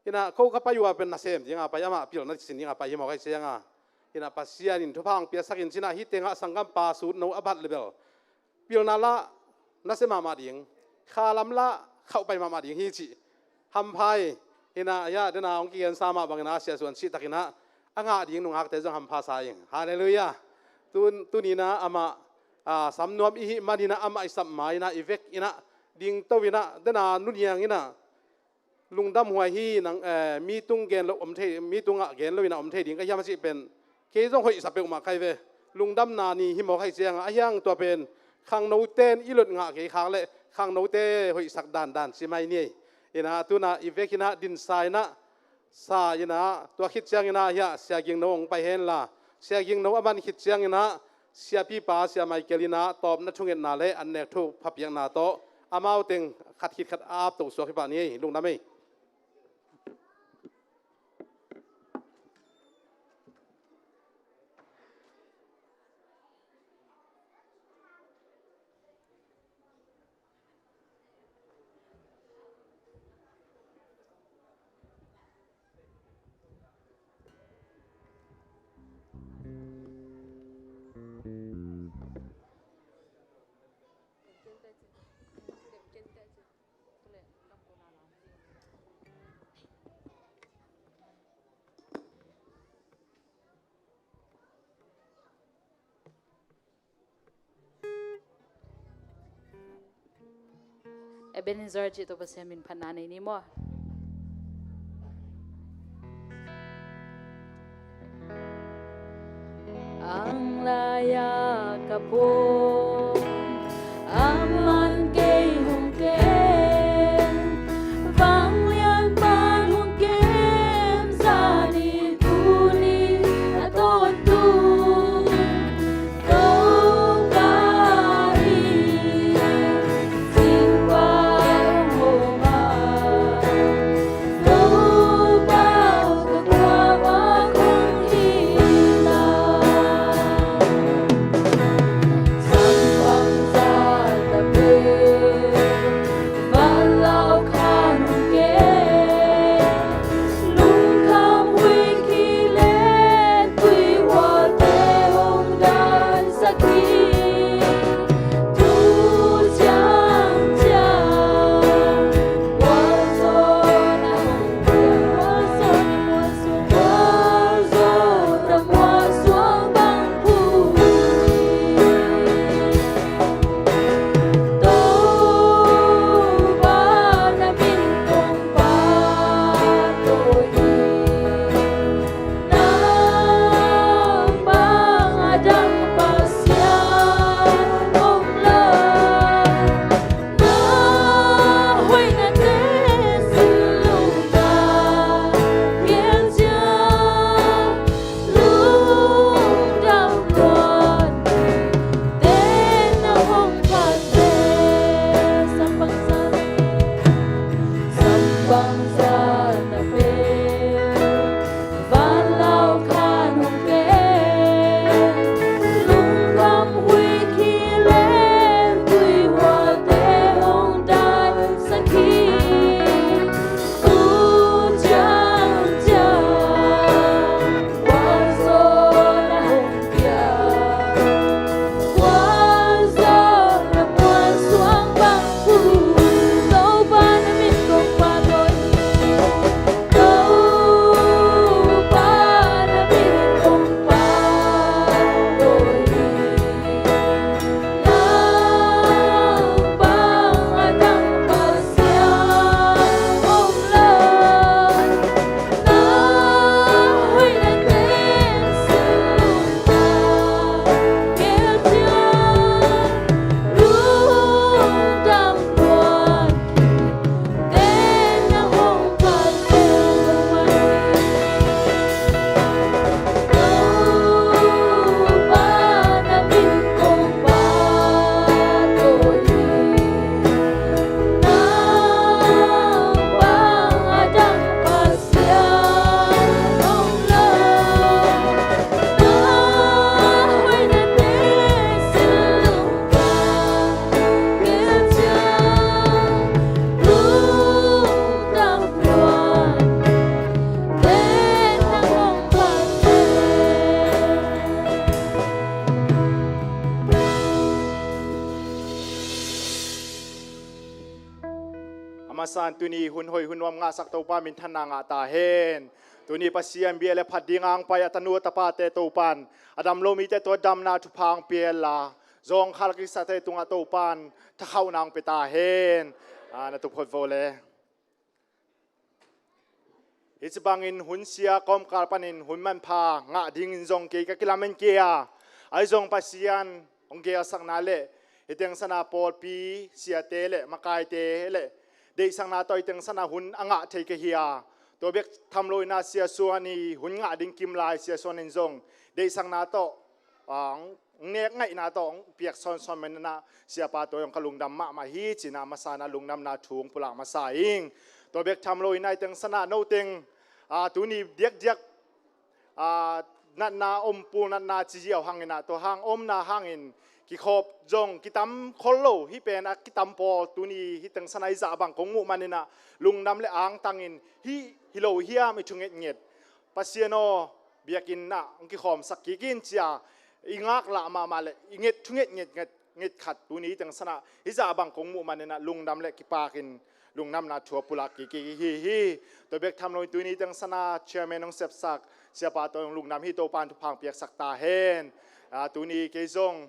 Inah ko ka pai uh a pen nasem dinga pai, amah pilna sin dinga pai hi mawk ahih cianga, inah Pasian in thupha hong piaksak in ci inah, hih tengah sanggampa sut no a bat le bel pilna lah nasia mahmah ding, khalam lah khauh pai mahmah ding hi cih hampha hi. Inah hiah dena hong kigensa mah bang inah Sia Suan cih tak inah a ngah ding nungakte zong hampha sa ing. Halleluiah. Tun, tuni inah amah, a, samnuam i hih man inah amah i sap ma inah i vek inah dingto inah dena nuniang inah lungdam huai hi nang, eh, mi tung gen lo om thei, mi tungah gen lo inah om thei ding ka hiam a cih pen kei zong hoihsa peuhmah ka hi ve. Lungdamna ni hi mawk ahih cianga, ahi hang tua pen khangnote in i lot ngah kei khak leh khangnote hoihsak dandan ci mai ni ei. Inah tunah i vek inah dinsa inah sa inah, tua khit ciang inah hiah Sia Ging No hong pai henla, Sia Ging No a man khit ciang inah siapipa Sia Michael inah tawpna thungetna le an nek thu phapiakna tawh amau teng khat khit khat a apto suak hi pah ni ei. Lungdam ei. Ebenezer cih tawh Pasian min phatna nei ni maw? Ang lai-a ka pom, ang man kei hong kem, vanglian pan hong kem, zani tuni a tawntung Topa in singkua hong om a, Topa aw ka kuamah kong hi Masan tuni hun hoih hun nuam ngahsak Topa minthanna ngah ta hen. Tuni Pasian bia le phat ding ang pai a tanu a tapate Topan a dam lo mite tua damna thupha ang pia la, zawngkhal kisate tungah Topan thakhauhna ang pia ta hen. Ah, na tuphot vo le. Hih ci bangin hun sia kawmkal panin hun manpha ngah dingin zong kei ka kilamen kei a, ahi zong Pasian hong geelsakna le hih teng sana pawlpi siate le makaite le deihsakna tawh hih teng sana hun a ngah thei ka hi a, tua bek tham lo ina Sia Suan i hun ngah ding kim lai Sia Suan in zong deihsakna tawh, ah, nek ngaihna tawh hong piak sawnsawn man ina Siapa tua zong ka lungdam mahmah hi cina masa na lungdamna thu hong pulak masa ing. Tua bek tham lo ina hih teng sana no teng, ah, tuni diakdiak, ah, natna om pul natna ci ziau hang ina tua hang omna hangin kikhop zong kitam khol lo hi pen a kitam pawl tuni hih teng sana i zah bang kong muh man ina lungdam le angtangin hi, hi lo hiam i thungetnget Pasian aw, biakinn ah hong kikhawmsak kik in cia i ngaklah mahmah le i nget thunget nget nget nget khat tuni teng sana hi zah bang kong muh man ina lungdam le kipakin lungdamna thu a pulak kik kik hi hi. Tua bek tham lo in tuni teng sana chairman hong sepsak Siapa tawh hong lungdam hi Topan thupha ang piaksak ta hen. Ah, tuni kei zong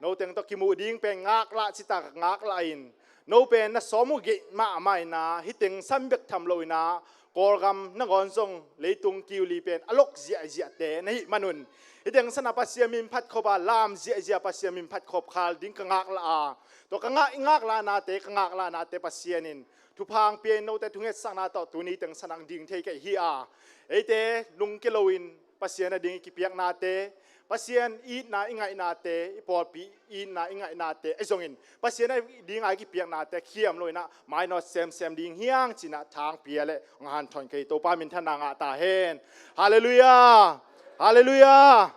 no teng tawh kimuh ding pen ngaklah cita ngaklah in no pen na sawm uh geih mahmah ina hih teng san bek tham lo ina Kawlgam nangawn zong leitung kiuli pen a lok ziahziahte na hih manun hih teng sana Pasian min phat khop a lam ziahziah Pasian min phat khop khal ding ka ngaklah a, tua ka ngak i ngaklahnate ka ngaklahnate Pasian in thupha ang pia in note thungetsakna tawh tuni teng sana ang ding thei ka hi a, eite lungke lo in Pasian a ding i kipiaknate, Pasian itna i ngaihnate, i pawlpi itna i ngaihnate ahi zongin Pasian a ding a i kipiaknate khiam lo ina mainawt semsem ding hiang cina thang pia le hong hanthawn kei Topa minthanna ngah ta hen. Halleluiah. Halleluiah.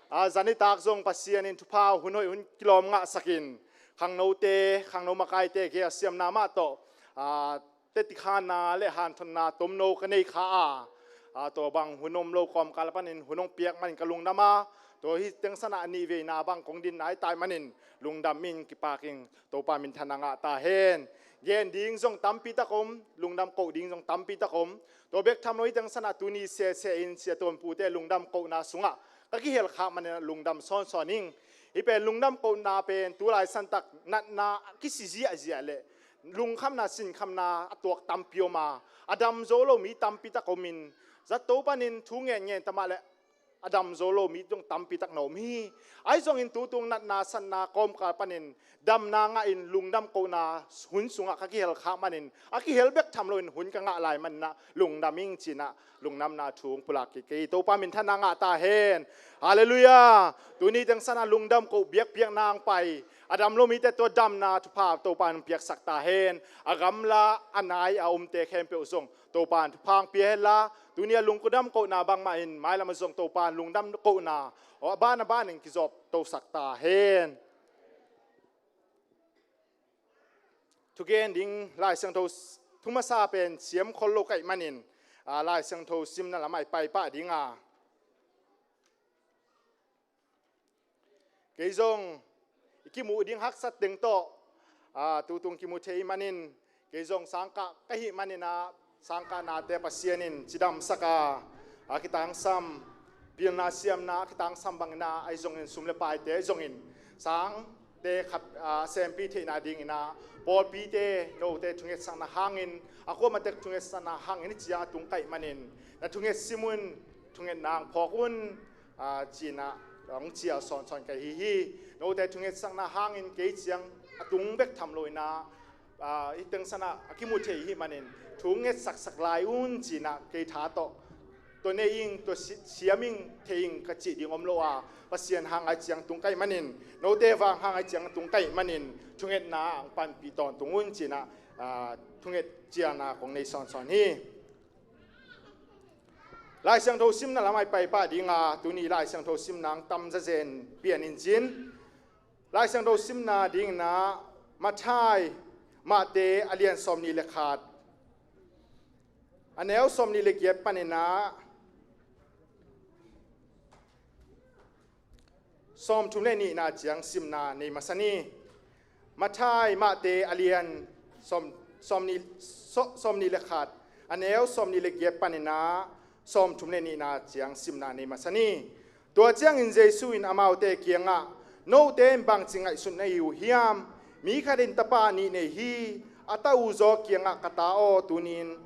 Ah, zanitak zong Pasian in thupha hun hoih hun kilawm ngahsakin khangnote khangno makaite gei a siamna mah tawh, ah, tetikhanna le hanthonna tomno ka nei kha a, a, tua bang hun om lo kawmkal panin hun hong piak manin ka lungdam a, tua hih teng sana a nih veina bang kong dinna i tai manin lungdam in kipakin Topa minthanna ngah ta hen. Gen ding zong tampi tak om, lungdam koh ding zong tampi tak om. Tua bek tham lo hih teng sana tuni sese in Sia Tuan Pute lungdam kohna sungah ka kihel khak manin lungdam sawnsawn ing. Hih pen lungdam kohna pen tulai santak natna kisi ziahziah le lungkhamna sinkhamna a tuak tampi om a, a dam zo lo mi tampi tak om in, zato panin thu ngen ngen tamah le a dam zo lo mi zong tampi tak na om hi. Ahi zongin tutung natna sanna kawmkal panin damna ngah in lungdam kohna hun sungah ka kihel khak manin a kihel bek tham lo in hun ka ngah lai manna lungdam ing cina lungdamna thu hong pulak kik kei Topa minthanna ngah ta hen. Halleluiah. Tuni teng sana lungdam koh biakpiakna ang pai a dam lo mite tua damna thupha Topa in piaksak ta hen. A gamla a nai a omte khempeuh zong Topa in thupha ang pia hen la tuni a lungdam kohna bangmah in mailam a zong Topa in lungdam kohna a ban a ban in kizawp tosak ta hen. Thugen ding Lai Siangtho s-, thu masa pen siam khol lo ka hih manin, aa, Lai Siangtho simna lamah i paipah ding a. Kei zong i kimuh ding haksat teng tawh, aa, tutung kimu thei manin, kei zong sangkah ka hih manin ah, sangkah nate Pasian in cidamsak a, a kitangsam, pilna siamna a kitangsam bangin ah, ahi zongin sum le paite ahi zongin, sangte khat, a, sempi theihna dingin ah, pawlpite note thungetsakna hangin, a kuamatek thungetsakna hangin i ciang a tung ka hih manin, na thunget sim un, thungetna ang phawk un, a, ci-in ah, hong cial sawnsawn ka hi hi. Note thungetsakna hangin kei ciang a tung bek tham loin ah, aa, hih teng san ah a kimu thei i hih manin thu ngetsaksak lai un ci-in ah kei tha tawh tua nei ing, tua si-, siam ing, thei ing ka cih ding om lo a, Pasian hang a ciang tung ka hih manin, note vang hang a ciang tung ka hih manin thungetna ah hong panpih tawntung un ci-in ah, aa, thunget cialna kong nei sawnsawn hi. Lai Siangtho simna lamah i paipah ding a, tuni Lai Siangtho simna ang tam zazen pian in cin. Lai Siangtho simna dingin ah Matthai, Mahte a lian sawmnih le khat, a neu sawmnih le giat panin ah sawmthum le nihna ciang simna nei masa ni. Matthai, Mahte a lian sawm, sawmnih, sawmnih le khat, a neu sawmnih le giat panin ah sawmthum le nihna ciang simna nei masa ni. Tua ciangin Jesu in amaute kiangah, "Note in bangci ngaihsut na hi uh hiam? Mi khat in tapa nih nei hi. A ta uh zaw kiangah, 'Ka ta aw, tuni-in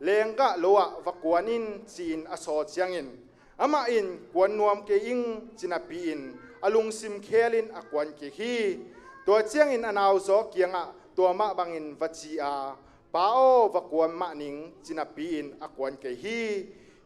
lenggah lo-ah va kuan in,' ci-in a sawl ciangin, amah in, 'Kuan nuam kei ing,' ci napi-in a lungsim khelin a kuan kik hi. Tua ciangin a nau zaw kiangah tua mah bangin va ci a, 'Pa aw, va kuan mah ning,' ci napi-in a kuan kei hi.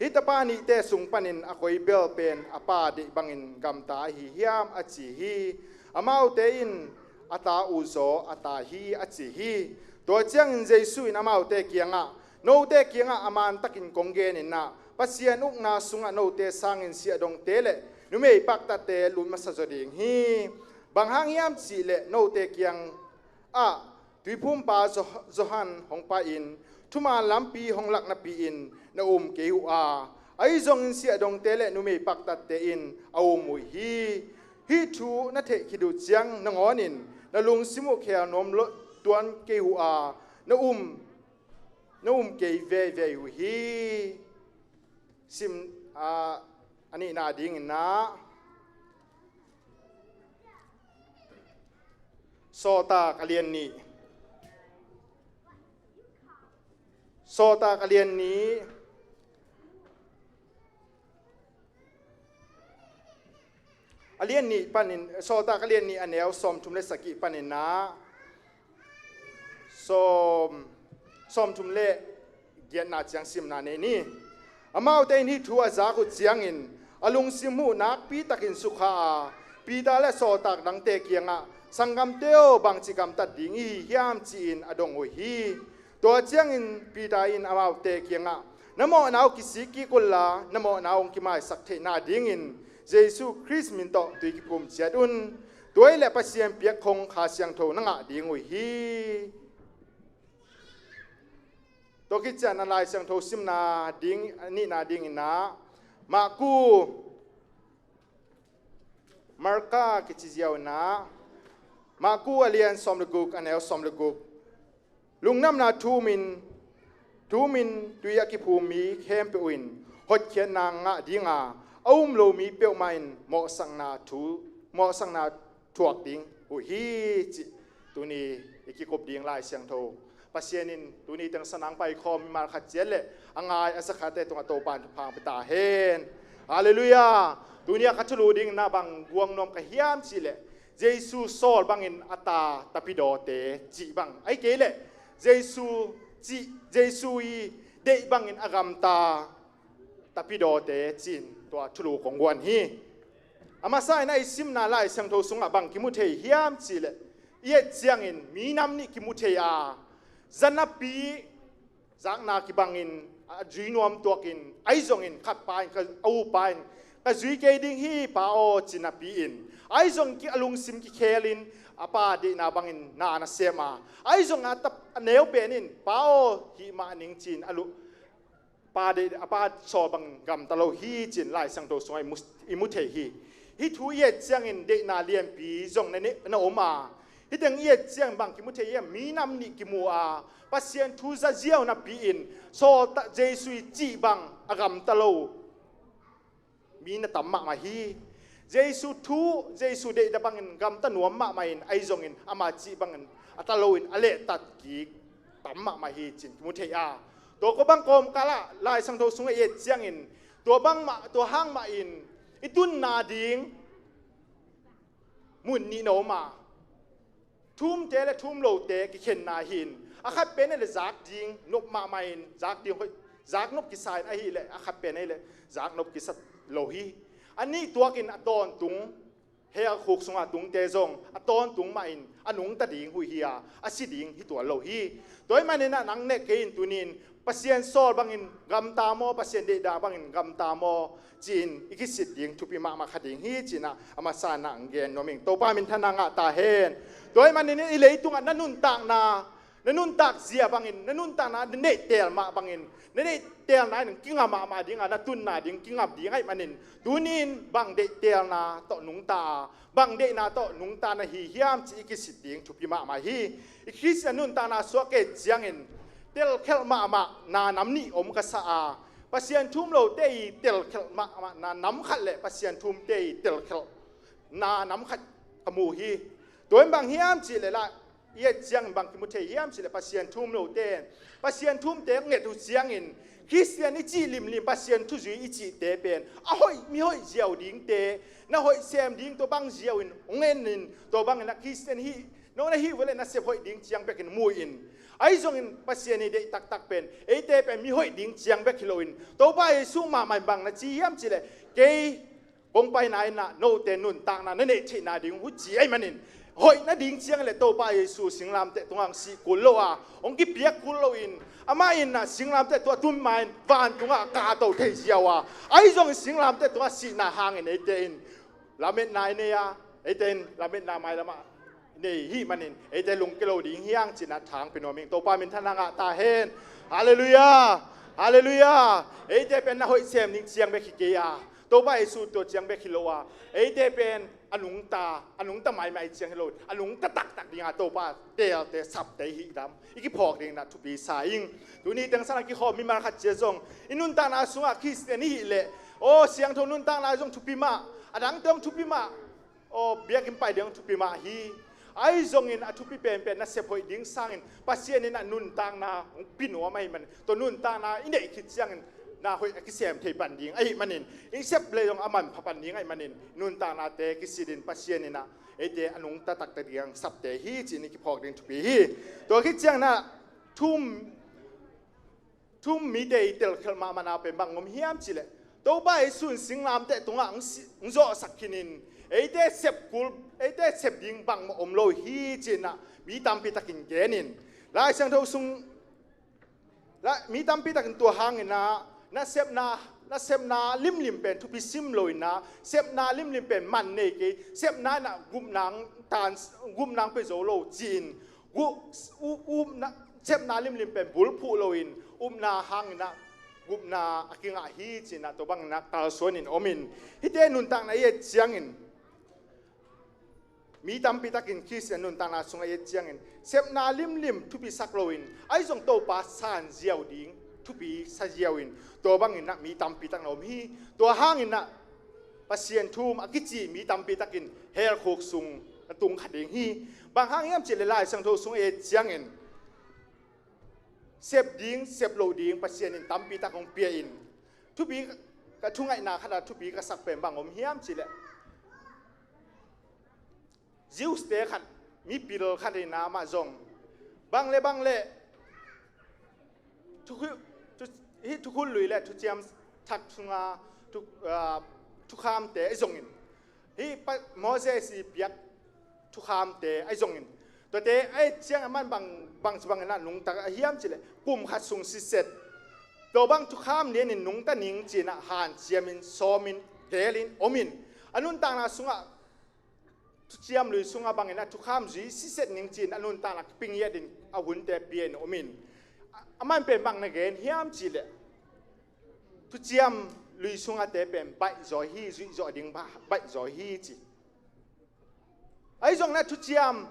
Hih tapa nihte sung panin a koi bel pen a pa deih bangin gamta ahi hiam?" a ci hi. Amaute in, "A ta uh zaw a ta hi," a ci hi. Tua ciangin Jesu in amaute kiangah, "Note kiangah a mantakin kong genin ah, Pasian ukna sungah note sangin siahdongte le numei paktatte lut masa zaw ding hi. Bang hang hiam cihleh note kiangah Tuiphumpa Joh-, Johan hong pai-in thuman lampi hong lak napi-in na um kei uh a, ahi zongin siahdongte le numei paktatte in a um uh hi. Hih thu na theih khit uh ciang nangawn in na lungsim uh khel nuam lo tuan kei uh a, na um, na um kei veivei uh hi." Sim, a, a nihna dingin ah Sawltak a lian nih. Sawltak a lian nih. A lian nih panin, Sawltak a lian nih a neu sawmthum le sagih panin ah sawm, sawmthum le giatna ciang simna nei ni. Amaute in hih thu a zak uh ciangin a lungsim uh nakpi takin sukha a, Peter le sawltak dangte kiangah, "Sanggamte aw, bangci gamtat ding i hi hiam?" ci-in a dong uh hi. Tua ciangin Peter in amaute kiangah, "Na mawhna uh kisik kik unla, na mawhna uh hong kimaisak theihna dingin Jesu Khrist min tawh tui kiphum ciat un. Tua hileh Pasian piak khong Kha Siangtho na ngah ding uh hi." Tua khit ciang a Lai Siangtho simna ding, nihna dingin ah Marku, Marka kici ziau in ah, Marku a lian sawm le guk, a neu sawm le guk. Lungdamna thu-um in, thu-um in tui a kiphum mi khempeuh in hotkhiatna ngah ding a, a um lo mi peuhmah in mawhsakna thu, mawhsakna thuak ding uh hi, cih tuni i kikup ding Lai Siangtho. Pasian in tuni teng San Ang paikhawm mimal khat ciat le a ngai a za khatte tungah Topa in thupha hong pia ta hen. Halleluiah. Tuni a ka thulu ding na bang guang nuam ka hiam cihleh, Jesu sawl bangin a ta tapidawte cih bang, ahih kei leh Jesu cih, Jesu i deih bangin a gamta tapidawte ci-in tua thulu kong guan hi. A masa in a i simna Lai Siangtho sungah bang kimu thei hiam cihleh, i et ciangin minam nih kimu thei a, za napi zakna kibangin a zui nuam tuakin, ahi zongin khatpa in, ka, a upa in, "Ka zui kei ding hi, pa aw," ci napi-in, ahi zong ki, a lungsim kikhelin a pa deihna bangin na na sem a, ahi zong a, a neu pen in, "Pa aw, hih mah ning," ci-in a lu, pa deih, a pa sawl bangin gamta lo hi, ci-in Lai Siangtho sungah i mu, i mu thei hi. Hih thu i et ciangin deihna lianpi zong na, na om a, hih teng i et ciangin bang kimu thei hiam? Minam nih kimu a, Pasian thu za ziau napi-in, sawltak Jesu i cih bang a gamta lo mi na tam mahmah hi. Jesu thu, Jesu deihna bangin gamta nuam mahmah in, ahi zongin ama cih bangin a ta loin a lehtat kik tam mahmah hi, ci-in kimu thei a. Tua ko bang kawmkal ah Lai Siangtho sungah i et ciangin, tua bangmah, tua hang mahin i tunna ding mun nih na om a, thu-umte le thu-um lote kikhenna hi-in, a khat pen ahih leh zak ding nop mahmah in, zak ding hoih, zak nop kisa in, ahih leh a khat pen ahih leh zak nop kisa lo hi. A nih tuakin a tawntung, hell khuk sungah tungte zong a tawntung mahin a nungta ding uh hi a, a si ding hi tuan lo hi. Tua ahih manin ah nang le kei in tuni-in Pasian sawl bangin gamta maw, Pasian deihna bangin gamta maw, ci-in i kisit ding thupi mahmah kha ding hi, ci-in ah a masa-in ah hong gen nuam ing. Topa minthanna ngah ta hen. Tua ahih manin i leitungah na nuntakna na nuntak zia bangin, na nuntakna na neih teel mah bangin, na neih teelna in kinga mahmah ding a, na tunna ding kinga ding ahih manin, tuni in bang deih teelna tawh nungta a, bang deihna tawh nungta na hi hiam cih i kisit ding thupi mahmah hi. I Khristian nuntakna sungah ka et ciangin telkhelh mahmah na nam nih om ka sa a, Pasian thu um lote i telkhelh mahmah na nam khat le Pasian thu umte i telkhelh na nam khat ka mu hi. Tua in bang hiam cih leh lah, i et ciangin bang kimu thei hiam cih leh Pasian thu um lote, Pasian thu umte nget uh ciangin Khristian i cih limlim, Pasian thuzui i cihte pen a hoih, mi hoih ziau dingte, na hoih sem ding tua bang ziau in hong en in, tua bangin a Khristian hi, no na hih uh leh nasep hoih ding ciang bekin mu in. Ahi zongin Pasian i deih taktak pen eite pen mi hoih ding ciang bek hi loin, Topa Jesuh mahmah in bang na ci hiam cih leh, kei kong paina in ah note nuntakna na neih theihna ding uh ci ahih manin, hoih nading ciang le Topa Jesuh singlamteh tungah hong sih kul lo a, hong kipiak kul loin, amah in ah singlamteh tungah tun ma-in vantungah kahto thei ziau a, ahi zongin singlamteh tungah sihna hangin eite in lametna i nei a, eite in lametna mailamah nei hih manin eite lungkia lo ding hi hang ci-in ah thangpi nuam ing. Topa minthanna ngah ta hen. Halleluiah. Halleluiah. Eite pen na hoih sem ding ciang bek hi kei a, Topa Jesuh tua ciang bek hi lo a, eite pen a nungta, a nungta maimai ciang hi lo, a nungta taktak ding a Topa teelte sapte i hih dam i kiphawk ding in ah thupi sa ing. Tuni teng san a kikhawm mimal khat ciat zong i nuntakna sungah Khristian i hih leh, aw, siangtho nuntakna zong thupi mah, a dangte zong thupi mah, aw, biakinn pai ding thupi mah hi. Ahi zongin a thupi penpen nasep hoih ding sangin Pasian in ah nuntakna hong pia nuam ahih manin, tua nuntakna i neih khit ciangin na hoih a kisem thei pan ding ahih manin, i sep le zong a manpha pan ding ahih manin, nuntaknate kisit in Pasian in ah eite a nungta taktak ding sapte hi ci-in i kiphawk ding thupi hi. Tua khit ciangin ah thu um thu um mite i telkhelh mahmahna pen bang om hiam cih leh, Topa Jesuh in singlamteh tungah hong si-, hong zawhsak khinin eite sep kul, eite sep ding bangmah om lo hi ci-in ah mi tampi takin genin, Lai Siangtho sung, la, mi tampi takin tua hangin ah nasepna, nasepna limlim pen thupi sim loin ah, sepna limlim pen man nei kei, sepna in ah gupna hong tan, gupna hong pia zo lo ci-in, gu-, u-, upna, sepna limlim pen bulphuh loin, upna hangin ah gupna a kingah hi ci-in ah tua bangin ah kalsuanin omin, hihte nuntakna i et ciangin, mi tampi takin Khristian nuntakna sungah i et ciangin sepna limlim thupi sak loin, ahi zong Topa san ziau ding thupi sa ziau in, tua bangin ah mi tampi tak na om hi. Tua hangin ah Pasian thu um a kici mi tampi takin hell khuk sung na tung kha ding hi. Bang hang hiam cih leh Lai Siangtho sung i et ciangin sep ding, sep loh ding Pasian in tampi tak hong pia in, thupi ka, thungaihna khat ah thupi ka sak pen bang om hiam cih leh, Jews-te khat, mipil khat in ah amah zong bang le bang le thukhu-, thu-, hih thukhun lui le thuciam thak sunga thu-, ah, thukhamte ahi zongin, hih pa-, Moses i piak thukhamte ahi zongin, tuate a et ciang a man bang, bang, bang in ah nungta hiam cih leh kum khat sung siset, tua bang thukham lianin nungta ning ci-in ah hanciamin, sawmin, gelin, omin, a nuntakna sungah thuciam lui sungah bangin ah thukham zui siset ning ci-in a nuntakna kiping ngiatin a hunte pia in omin, a, a man pen bang na gen hiam cih leh, thuciam lui sungate pen baih zaw hi, zuih zawh ding ba-, baih zaw hi ci. Ahi zongin ah thuciam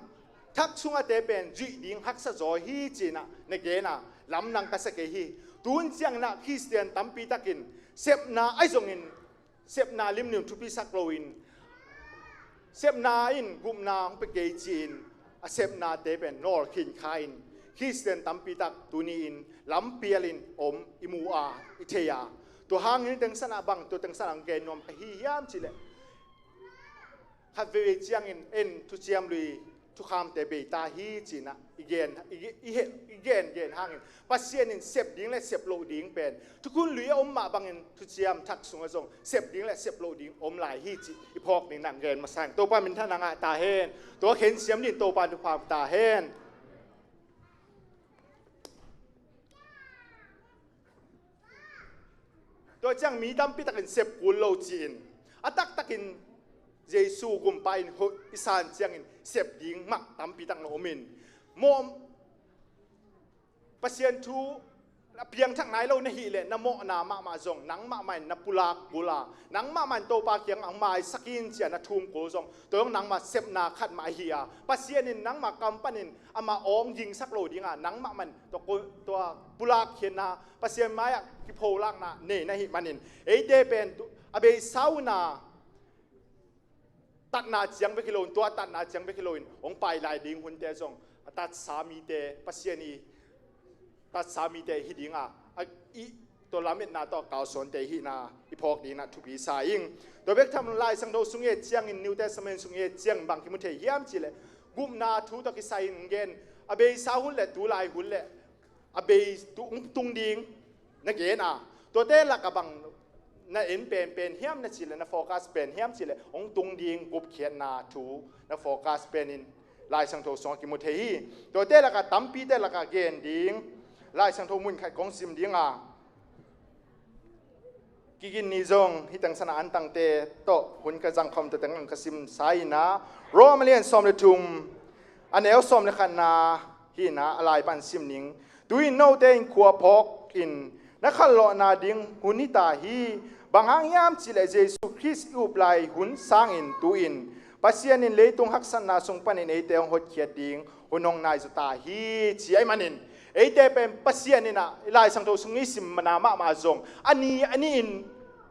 thak sungate pen zuih ding haksa zaw hi ci-in ah na gen a, lamdang ka sa kei hi. Tun ciangin ah Khristian tampi takin sepna ahi zongin sepna limlim thupi sak loin, sepna in gupna hong pia kei ci-in a sepnate pen nawlkhin kha in, Khristian tampi tak tuni-in lampialin om i mu a, i thei a. Tua hangin teng san ah bang, tua teng san ah hong gen nuam ka hi hiam cih leh, khat veivei ciangin en thuciam lui thukhamte bei ta hi ci-in ah i gen, i, i, i he-, i gen, gen hangin Pasian in sep ding le sep loh ding pen thukhun lui a om mah bangin thuciam thak sungah zong sep ding le sep loh ding om lai hi cih i phawk ding in ah gen masa ing. Topa minthanna ngah ta hen. Tua khensiam dingin Topa in thupha ta hen. Tua ciang mi tampi takin sep kul lo ci-in, a taktakin Jesu gumpa in hoih i san ciangin sep ding mah tampi tak na omin, mawh, Pasian thu a piangthak nai lo na hih leh na mawhna mahmah zong nang mahmah in na pulak kul a, nang mahmah in Topa kiangah maisak in ci-a na thum kul zong, tua zong nangmah sepna khat mah ahi a, Pasian in nangmah kam panin amah awng gingsak lo ding a, nang mahmah in tua, tua pulak khiatna, Pasian mai-ah kipholakna nei na hih manin, eite pen tu-, a beisa hun a tatna ciang bek hi loin, tua tatna ciang bek hi loin, hong pai lai ding hunte zong a tatsa mite, Pasian i tatsa mite hi ding a, a i tua lametna tawh kalsuante hihna i phawk dingin ah thupi sa ing. Tua bek tham lo, Lai Siangtho sung i et ciangin, New Testament sung i et ciangin bang kimu thei hiam cih leh, gupna thu tawh kisai in gen, a beisa hun le tu lai hun le a bei tu, hong tung ding na gen a, tuate lakah bang na en penpen hiam na cih leh, na focus pen hiam cih leh, hong tung ding gupkhiatna thu na focus penin Lai Siangtho sungah kimu thei hi. Tuate lakah, tampite lakah gen ding Lai Siangtho mun khat kong sim ding a, kigin ni zong hih teng san a antangte tawh hun ka zangkhawm, tua teng ka sim sa in ah, Rom a lian sawm le thum, a neu sawm le khatna hi in ah, a lai pan sim ning. Tu-in note in khua phawk in na khanlawhna ding hun hi ta hi. Bang hang hiam cih leh Jesu Khrist i up lai hun sangin tu-in Pasian in leitung haksatna sung panin eite hong hotkhiat ding hun hong nai zaw ta hi, ci ahih manin, eite pen Pasian in ah, Lai Siangtho sung i simna mahmah zong, a ni a ni-in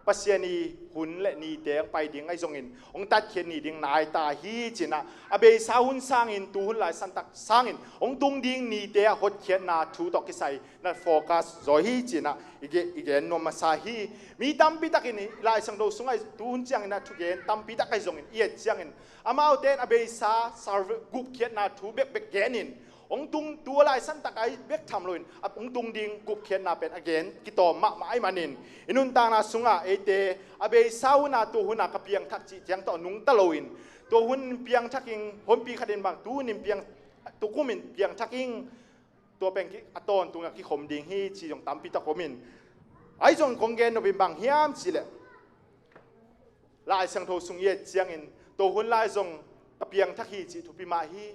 Pasian i hun le nite hong pai ding ahi zongin, hong tatkhiat ni ding nai ta hi ci-in ah, a beisa hun sangin, tu hun lai santak sangin hong tung ding nite a hotkhiatna thu tawh kisai na focus zaw hi ci-in ah i ge-, i gen nuam masa hi. Mi tampi takin i Lai Siangtho sungah tu hun ciangin ah thugen tampi tak ahi zongin i et ciangin, amaute in a beisa salva-, gupkhiatna thu bekbek genin, hong tung, tu lai santak ahi bek tham loin, a hong tung ding gupkhiatna pen a gen kitawm mahmah ahih manin, i nuntakna sungah eite a beisa hun a, tu hun a ka piangthak cih ciang tawh nungta loin, tu hun in piangthak ing, honpi khat in bang, tu hun in piang, tu kum in piangthak ing, tua pen ki, a tawntung a kikhom ding hi ci zong tampi tak om in. Ahi zong kong gen nop in bang hiam cih leh, Lai Siangtho sung i et ciangin, tu hun lai zong ka piangthak hi cih thupi mah hi.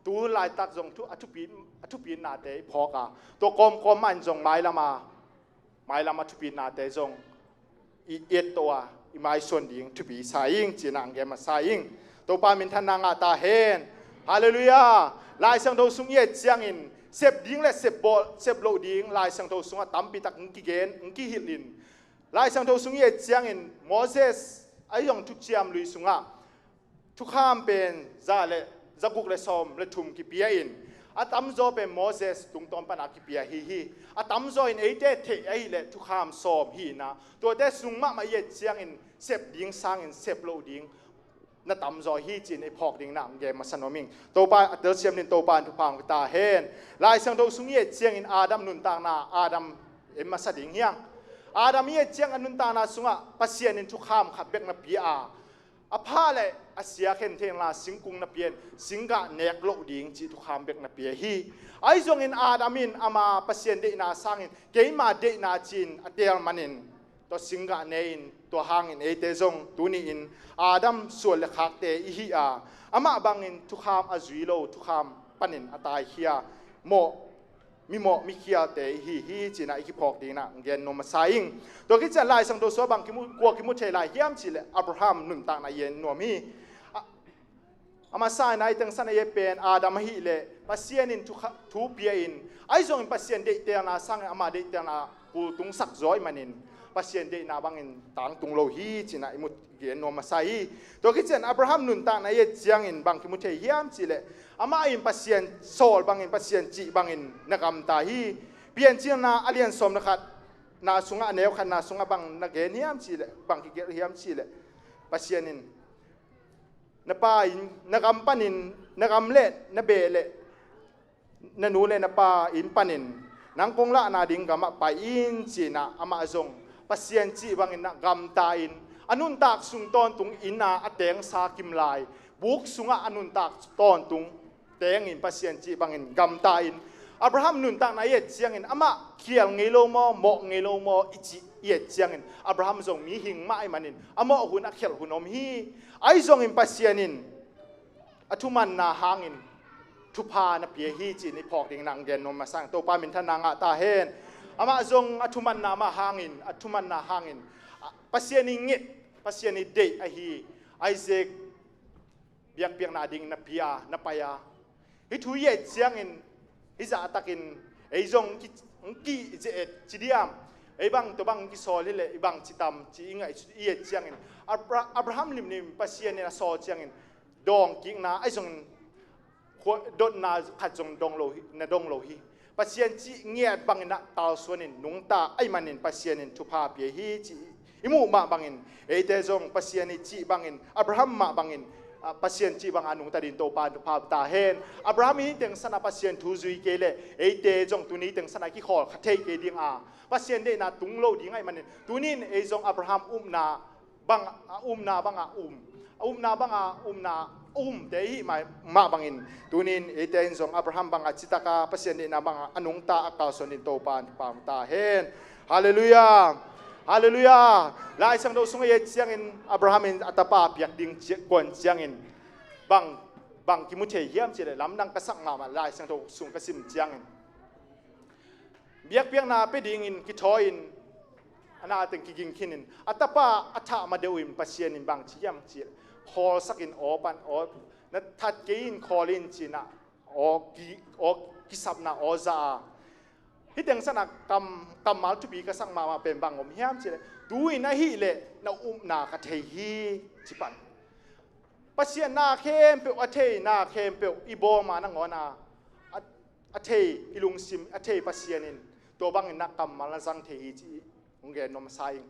Tu hun laitak zong thu, a thupi, a thupinate i phawk a, tua kawmkawm mah in zong mailam a, mailam a thupinate zong i et to a, i maisuan ding thupi sa ing ci-in ah hong gen masa ing. Topa minthanna ngah ta hen. Halleluiah. Lai Siangtho sung i et ciangin, sep ding le sep bawl, sep loh ding Lai Siangtho sungah tampi tak hong kigen, hong kihilh in. Lai Siangtho sung i et ciangin, Moses ahi zong Thuciam Lui sungah thukham pen za le, za guk le sawm le thum kipia in, a tamzaw pen Moses tungtawn pana kipia hi hi. A tamzaw in eite theih ahih leh thukham sawm hi in ah, tuate sung mahmah i et ciangin, sep ding sangin sep loh ding na tamzaw hi ci-in i phawk dingin ah hong gen masa nuam ing. Topa a telsiam dingin Topa in thupha hong pia ta hen. Lai Siangtho sung i et ciangin Adam nuntakna, Adam en masa ding hi hang. Adam i et ciang a nuntakna sungah Pasian in thukham khat bek na pia a, a pha le a sia khen theihna singkung na pia in, singgah nek loh ding cih thukham bek na pia hi. Ahi zongin Adam in ama Pasian deihna sangin keima deihna ci-in a teel manin, tua singgah ne in, tua hangin eite zong tuni-in Adam suan le khakte i hi a, amah bangin thukham a zui lo, thukham panin a taikhia, mawh, mimawh mikhialte i hi hi ci-in ah i kiphawk dingin ah hong gen nuam masa ing. Tua khit ciang Lai Siangtho sungah bang kimu, kua kimu thei lai hiam cih leh Abraham nuntakna i en nuam hi. A, a masa in ah i teng san a i et pen Adam ahih leh Pasian in thu kha-, thu pia in, ahi zongin Pasian deihtelna sangin ama deihtelna kultungsak zaw ahih manin, Pasian deihna bangin tangtung lo hi ci-in ah i mu, gen nuam masa hi. Tua khit ciang Abraham nuntakna i et ciangin bang kimu thei hiam cih leh, amah in Pasian sawl bangin, Pasian cih bangin na gamta hi. Piancilna a lian sawm le khatna sungah, a neu khatna sungah bang na gen hiam cih leh, bang kigelh hiam cih leh, Pasian in, na pa in, na gam panin, na gam le na beh le na nu le na pa inn panin, nang kong lahna ding gamah pai in ci-in ah, amah zong Pasian cih bangin ah gamta in, a nuntak sung tawntung inn ah a tengsa kim lai, buk sungah a nuntak tawntung tengin Pasian cih bangin gamta in, Abraham nuntakna i et ciangin, amah khial ngei lo maw, mawh ngei lo maw i cih i et ciangin, Abraham zong mihing mah ahih manin a mawh hun, a khialh hun om hi. Ahi zongin Pasian in a thumanna hangin, thupha na pia hi ci-in i phawk ding nang gen nuam masa ing. Topa minthanna ngah ta hen. Amah zong a thumanna mah hangin, a thumanna hangin, a, Pasian i nget, Pasian i deih ahi Isaac biakpiakna ding na pia, na pai a. Hih thu i et ciangin, hih zahtakin ei zong ki, ki ze et ci diam. Ei bang tua bang kisawl hileh i bang citam ci i ngaih i et ciangin, Abra-, Abraham limlim Pasian in a sawl ciangin dawngkikna ahi zongin dotna khat zong dong lo hi, na dong lo hi. Pasian cih ngiat bangin ah kalsuanin nungta ahih manin Pasian in thupha pia hi cih i muh mah bangin, eite zong Pasian i cih bangin, Abraham mah bangin, ah, Pasian cih banga nungta ding Topa thupha ta hen. Abraham i teng sana Pasian thu zui kei leh eite zong tuni teng sana kikhawl kha thei kei ding a, Pasian deihna tung lo ding ahih manin tunin ei zong Abraham upna bang, a upna banga um, a upna banga umna umte i hih mah, mah bangin tunin eite in zong Abraham banga citaka Pasian deihna banga a nungta a kalsuan ding Topa in pamta hen. Halleluiah. Halleluiah. Lai Siangtho sungah i et ciangin Abraham in a tapa piak ding cia-, kuan ciangin bang, bang kimu thei hiam cih leh lamdang ka sak mahmah Lai Siangtho sung ka sim ciangin biakpiakna pia dingin kithawi-in a nateng kiging khinin a tapa a thah ma deuhin Pasian in bang ci hiam cih leh, khawlsakin aw pan, aw na that kei in khawl in ci-in ah aw ki, aw kisapna aw za a. Hih teng sana kam, kammal thupi ka sak mahmah pen bang om hiam cih leh, tu-in ahih leh na upna ka thei hi ci pan. Pasian na khempeuh a thei, na khempeuh i bawm a nangawn a, a, a thei, i lungsim a thei Pasian in tua bangin na kammal na zang thei hi ci hong gen nuam masa ing.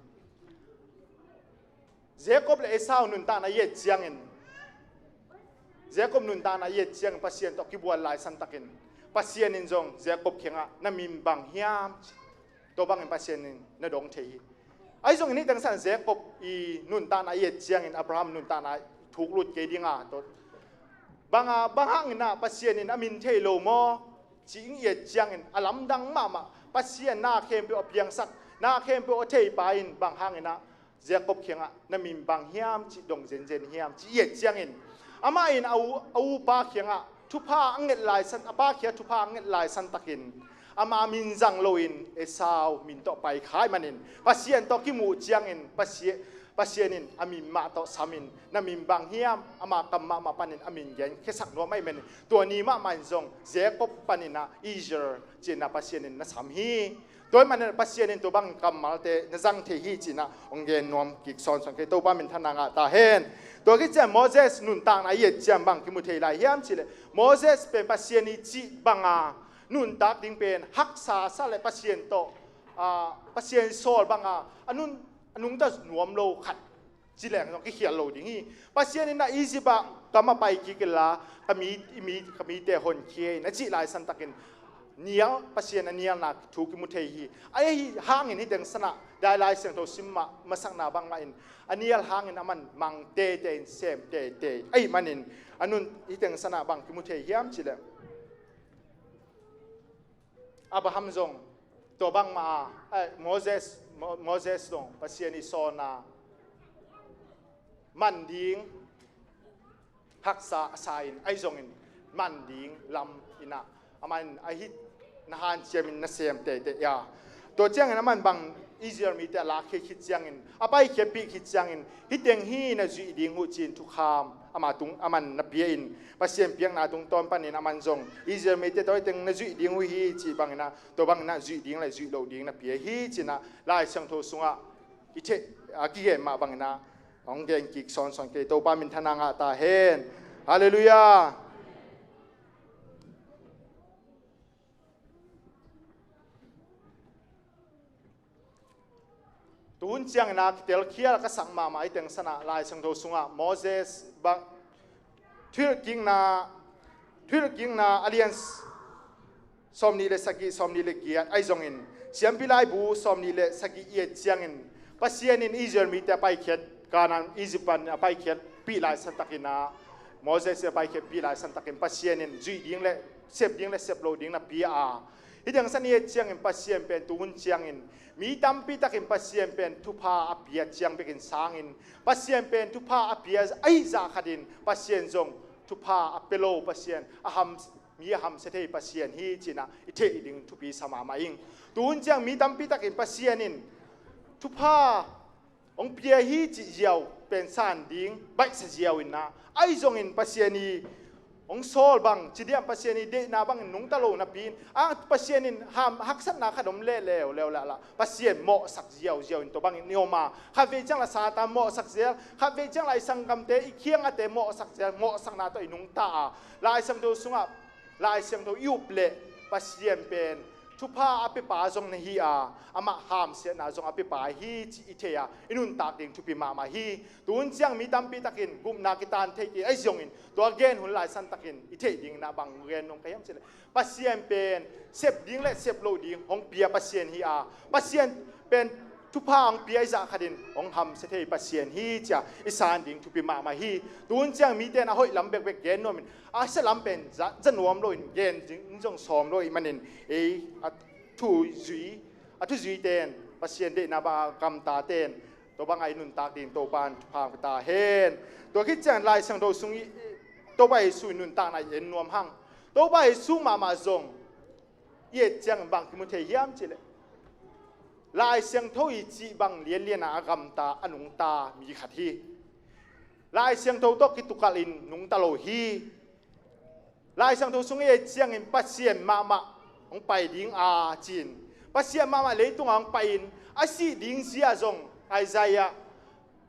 Jacob le Esau nuntakna i et ciangin, Jacob nuntakna i et ciangin Pasian tawh kibual lai santakin Pasian in zong Jacob kiangah na min bang hiam ci, tua bangin Pasian in na dong thei hi. Ahi zongin hih teng sana Jacob i nuntakna i et ciangin Abraham nuntakna thuk lut kei dinga, tua banga, bang hangin ah Pasian in a min thei lo maw ci i et ciangin a lamdang mahmah, Pasian na khempeuh a piangsak, na khempeuh a theipa in bang hangin ah Jacob kiangah na min bang hiam ci dong zenzen hiam ci i et ciangin, amah in a u, a upa kiangah thupha a nget lai san, a pa kiangah thupha a nget lai santakin ama min zang loin Esau min tawh pai kha ahih manin Pasian tawh kimuh ciangin Pasian, Pasian in a min mah tawh samin, na min bang hiam, ama kam mahmah panin a min gen khiasak nuam ahih manin tua ni mahmah in zong Jacob panin ah Israel ci-in ah Pasian in na sam hi. Tua ahih manin Pasian in tua bang kammalte na zang thei hi ci-in ah hong gen nuam kik sawnsawn kei, Topa minthanna ngah ta hen. Tua khit ciang Moses nuntakna i et ciang bang kimu thei lai hiam cih leh, Moses pen Pasian i cih banga nuntak ding pen haksa sa le Pasian tawh, ah, Pasian sawl banga a nun, a nungta nuam lo khat ci leng zong kikhial lo ding hi. Pasian in ah Egypt ah kam a pai kik inla, ka mi, i mi, ka mite honkhia in a cih lai santakin nial, Pasian a nialna thu kimu thei hi. Ahi hangin hih teng sana dai Lai Siangtho sim mah, masakna bangmah in a nial hangin aman mang teitei in sem teitei ahih manin a nun hih teng sana bang kimu thei hiam cih leh, Abraham zong tua bangmah a, eh, Moses, Mo-, Moses zong Pasian i sawlna man ding haksa a sa in, ahi zongin man ding lam in ah aman ahi na hanciamin na sem teitei a. Tua ciangin aman bang Israel mite a lakkhia khit ciangin, a paikhiatpih khit ciangin, hih teng hi na zuih ding uh ci-in thukham ama tung, aman na pia in, Pasian piakna tungtawn panin aman zong Israel mite tawh hih teng na zuih ding uh hi cih bangin ah, tua bangin ah zuih ding le zuih loh ding na pia hi ci-in ah Lai Siangtho sungah i thei, a kigen mah bangin ah hong gen kik sawnsawn kei, Topa minthanna ngah ta hen. Halleluiah. Tuhun ciangin ah kitelkhial ka sak mahmah i teng sana Lai Siangtho sungah Moses bang thuhilhkikna, thuhilhkikna a lian s-, sawmnih le sagih, sawmnih le giat ahi zongin, Siampi Laibu sawmnih le sagih i et ciangin, Pasian in Israel mite a paikhiat, Kanaan, Egypt pan a paikhiatpih lai santakin ah, Moses a paikhiatpih lai santakin Pasian in zuih ding le sep ding le sep loh ding na pia a. Hih teng sana i et ciangin Pasian pen tuhun ciangin mi tampi takin Pasian pen thupha a pia ciang bekin sangin, Pasian pen thupha a pia ahi zah khatin Pasian zong thupha a pia lo, Pasian a ham mi a hamsia thei Pasian hi cinah i theih ding thupi sa mahmah ing. Tuhun ciang mi tampi takin Pasian in thupha hong pia hi cih ziau pen san ding baihsa ziau inah, ahi zongin Pasian i hong sawl bang, ci diam, Pasian i deihna bangin nungta lo napi in, a Pasian in ham haksatna khat om leh leuleu lala Pasian mawhsak ziauziau in tua bangin i om a, khatvei ciang la Satan mawhsak zel, khatvei ciang la i sanggamte, i khiangahte mawhsak zel, mawhsakna tawh i nungta a, Lai Siangtho sungah Lai Siangtho i up leh Pasian pen thupha a piapa zong na hi a, amah hamsiatna zong a piapa hi cih i thei a, i nuntak ding thupi mahmah hi. Tuhun ciang mi tampi takin gupna kitan thei kei, ahi zongin tua gen hun lai santakin i theih ding na bang gen nuam ka hiam cileh, Pasian pen sep ding le sep loh ding hong pia Pasian hi a, Pasian pen thupha hong pia i zah khatin hong hamsia thei Pasian hi cia i san ding thupi mahmah hi. Tuhun ciang mite in a hoih lam bekbek gen nuamin a sia lam pen za, za nuam loin gen ding zong sawm lo ih manin ei a thuzui, a thuzuite in Pasian deihna bang a gamtate in tua bangah i nuntak ding Topa in thupha hong pia ta hen. Tua khit ciang Lai Siangtho sung i Topa Jesu i nuntakna i en nuam hang. Topa Jesu mahmah zong i et ciangin bang kimu thei hiam cileh, Lai Siangtho i cih bang lianlian a gamta a nungta mi khat hi. Lai Siangtho tawh kitukalh in nungta lo hi. Lai Siangtho sung i et ciangin Pasian mahmah hong pai ding a cin, Pasian mahmah leitungah hong pai in a sih ding zia zong Isaiah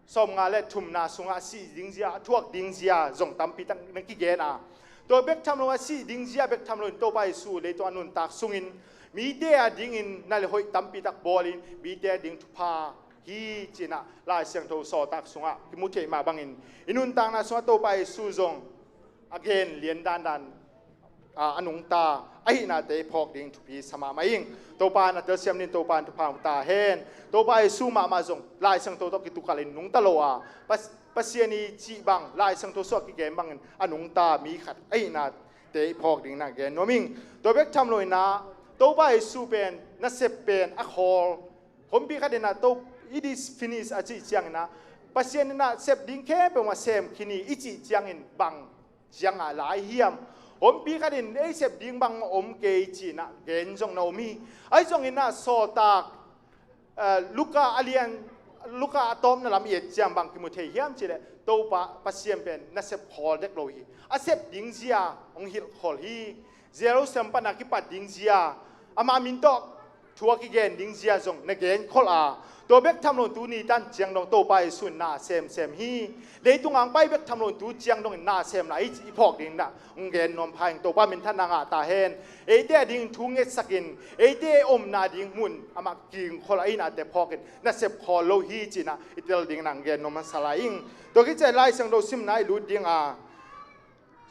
sawmnga le thumna sungah a sih ding zia, a thuak ding zia zong tampi tak na kigen a, tua bek tham lo a sih ding zia bek tham lo in Topa Jesu leitung a nuntak sungin mite a dingin na le hoih tampi tak bawl in mite a ding thupha hi cinah Lai Siangtho sawltak sungah kimu theih mah bangin i nuntakna sungah Topa Jesu zong a gen lian dandan a, a nungta ahihnate i phawk ding thupi sa mahmah ing. Topa in a telsiam ding, Topa in thupha hong ta hen. Topa Jesu mahmah zong Lai Siangtho tawh kitukalh in nungta lo a, Pas-, Pasian i cih bang Lai Siangtho sungah kigen bangin a nungta mi khat ahihnate i phawk ding na gen nuam ing. Tua bek tham lo inah Topa Jesu pen nasep pen a khawl, huampi khat inah to, it is finished a cih cianginah Pasian inah sep ding khempeuh mah sem khin hi i cih ciangin bang ciangah lai hiam? Huampi khat in ei sep ding bang om kei cinah gen zong na om hi. Ahi zongin ah sawltak, eh, Luka a lian, Luka a tawpna lam i et ciang bang kimu thei hiam cileh Topa Pasian pen nasep khawl dek lo hi. A sep ding zia hong hilh khawl hi. Jerusalem panah kipat ding zia, ama min tawh thu a kigen ding zia zong na gen kholh a, tua bek tham lo in tuni tan ciang dong Topa Jesu in na semsem hi. Leitung ang pai bek tham lo in tu ciang dong in na sem lai i phawk ding na hong gen nuam pha ing. Topa minthanna ngah ta hen. Eite a ding thu ngetsak in, eite omna ding mun amah king kholh a, i nate phawk in na sep khawl lo hi cinah i tel ding na hong gen nuam masa lai ing. Tua khit ciah Lai Siangtho simna i lut ding a,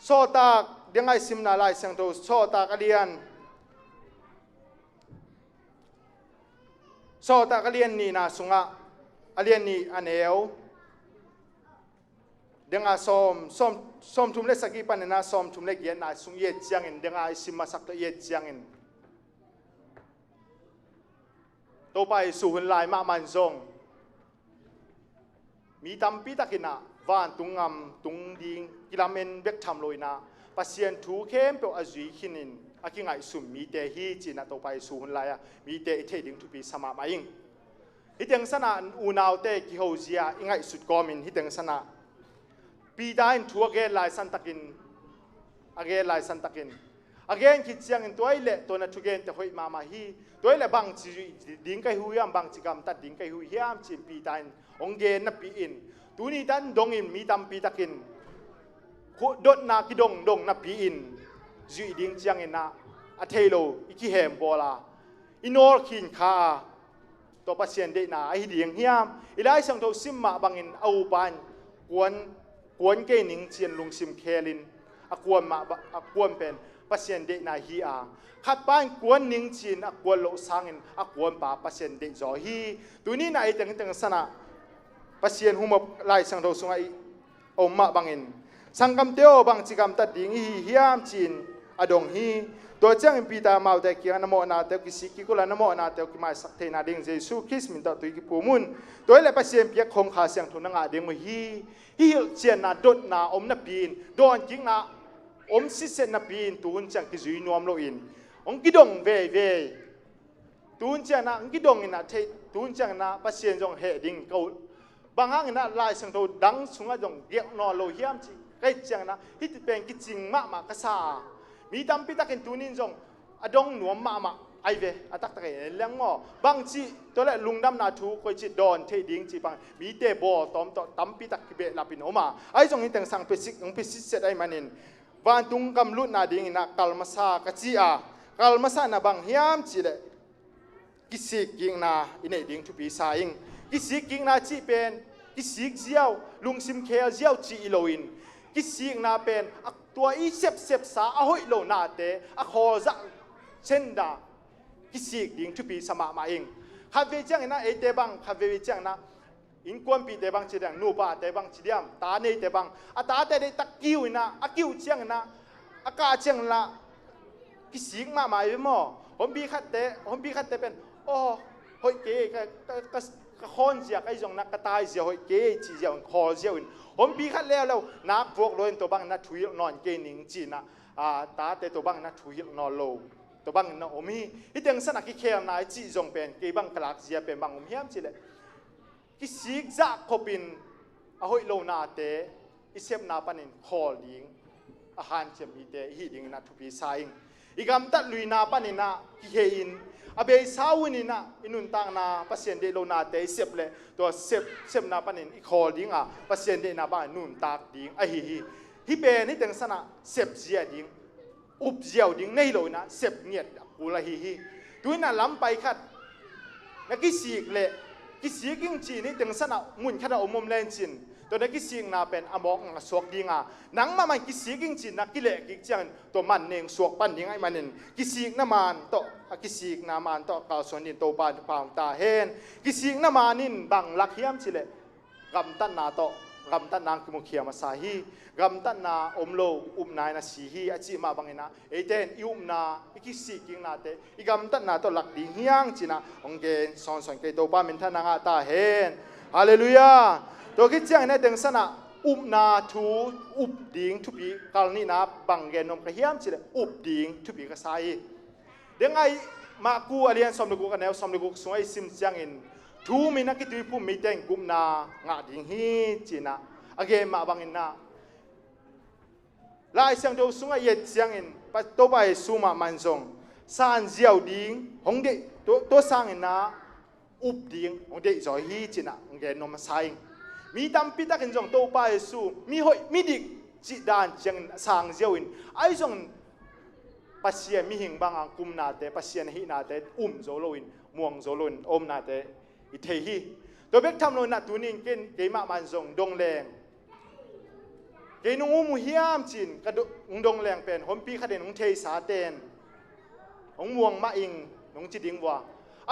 Sawltak ding a i simna Lai Siangtho, Sawltak a lian Sawltak a lian nihna sungah, a lian nih a neu, denga sawm, sawm, sawm thum le sagih panin a sawm thum le giatna sung i et ciangin, denga i sim masak tawh i et ciangin, Topa Jesu hun lai mahmah in zong mi tampi takin ah vantung gam tung ding kilamen bek tham lo inah Pasian thu khempeuh a zui khinin a kingaihsun mite hi cinah Topa Jesu hun lai-ah mite i theih ding thupi sa mahmah ing. Hih teng sanah unaute kihozia i ngaihsut kawmin hih teng sanah Peter in thu a gen lai santakin, a gen lai santakin a gen khit ciangin tua i leh tua na thugente hoih mahmah hi. Tua i leh bangci zuih ding ka hi uh hiam, bangci gamtat ding ka hi uh hiam ci-in Peter in hong gen napi-in, tuni tan dongin mi tampi takin dotna kidongdong napi-in zuih ding ciangin ah a thei lo i kihem bawl a, i nawl khin kha a, tua Pasian deihna ahi ding hiam? I Lai Siangtho sim mah bangin a upa in kuan, kuan kei ning ci-in lungsim khelin a kuan mah ba-, a kuan pen Pasian deihna hi a, khatpa in kuan ning ci-in a kuan loh sangin a kuanpa Pasian deih zaw hi. Tuni-in ah ei tengteng sanah Pasian humop Lai Siangtho sungah i om mah bangin, "Sanggamte aw, bangci gamtat ding i hi hiam?" ci-in a dong hi. Tua ciangin Peter amaute kiangah, "Na mawhnate uh kisik kik unla, na mawhnate uh kimaisak theihna ding Jesu Khrist min tawh tui kiphum un. Tua i leh Pasian piak khong Kha Siangtho na ngah ding uh hi." Hih hilhcianna dotna om napi-in, dawnkikna om sitset napi in tuhun ciang kizui nuam loin hong kidong veivei. Tuhun ciang ah hong kidong in ah theih, tuhun ciang ah Pasian zong heh ding ka uh. Bang hangin ah Lai Siangtho dang sungah zong giak nawn lo hiam cih ka hih ciangin ah hih pen kicing mahmah ka sa a, mi tampi takin tunin zong a dong nuam mahmah ahi ve. A taktak in en leng maw, bangci tua leh lungdamna thu koici dawn theih ding cih bang mite bawl tawm tawh tampi tak kibehlap in om a, ahi zong hih teng sang pesik hong pesik set ahih manin vantung gam lutna dingin ah kal masa ka ci a, kal masa na bang hiam cih leh kisik kikna i neih ding thupi sa ing. Kisik kikna cih pen kisik ziau, lungsim khel ziau cih hi loin, kisikna pen a tua i sepsepsa a hoih lo nate a khawlzah cenda kisik ding thupi sa mahmah ing. Khatvei ciangin ah eite bang, khatvei ciangin ah innkuanpihte bang ci diam, nupate bang ci diam, ta neite bang, a tate deihtak kiu in ah, a kiu ciangin ah, a kah ciangin ah kisik mahmah hi ve maw. Honpi khatte, honpi khatte pen, aw, hoih kei, ka, ka, ka, ka khawn zia, ka i zong na ka tai zia hoih kei cih ziau in, khawl ziau in, honpi khat leuleu nak vuak lo in tua bangin na thuhilh nawn kei ning ci in ah, a, tate tua bangin na thuhilh nawn lo, tua bangin na om hi. Hih teng san ah kikhelna i cih zong pen kei bang ka lak zia pen bang om hiam cih leh kisik zah khopin a hoih lo nate i sepna panin khawl ding a hanciam mite i hih dingin ah thupi sa ing. I gamtat luina panin ah kihei in, a beisa hun in ah i nuntakna Pasian deih lo nate i sep leh tua sep, sepna panin i khawl ding a, Pasian deihna bang nuntak ding ahi hi. Hih pen hih teng san ah sep zia ding, up ziau ding nei lo in ah sep ngiat a kul ahi hi. Tu in ah lam pai khat na kisik leh, kisik ing ci-in hih teng san ah mun khat ah om om len cin, tua na kisikna pen a mawk ngah suak ding a, nangmah man kisik ing ci-in na kileh kik ciangin tua man neng suak pan ding ahih manin kisikna man tawh, a kisikna man tawh kalsuan dingin Topa in thupha hong ta hen. Kisikna man in bang lak hiam cih leh gamtatna tawh, gamtatna hong kimukhia masa hi. Gamtatna om lo upna in a si hi a cih mah bangin ah eite in i upna, i kisik kiknate i gamtatna tawh lak ding hi hang ci-in ah hong gen sawnsawn kei, Topa minthanna ngah ta hen. Halleluiah. Tua khit ciangin ah teng san ah upna thu, up ding thupi, kal nihna bang gen nuam ka hiam cih leh up ding thupi ka sa hi. Deng ai Maku a lian sawm le guk a neu sawm le guk sungah i sim ciangin, thu um in a kituiphum mite in gupna ngah ding hi ci-in ah a gen mah bangin ah Lai Siangtho sungah i et ciangin Pa, Topa Jesu mahmah in zong san ziau ding hong deih, tua, tua sangin ah up ding hong deihzaw hi ci-in ah hong gen nuam masa ing. Mi tampi takin zong Topa Jesu mihoih midik cih dan ciangin a sang ziau in, ahi zongin Pasian mihing bang a kumnate, Pasian a hihnate um zo loin, muang zo loin a omnate i thei hi. Tua bek tham loin ah tuni in ken, kei mahmah in zong dong leng, kei nong um uh hiam ci-in ka do-, hong dong leng pen honpi khat in hong theisate in hong muang mah ing nong ci ding uh a,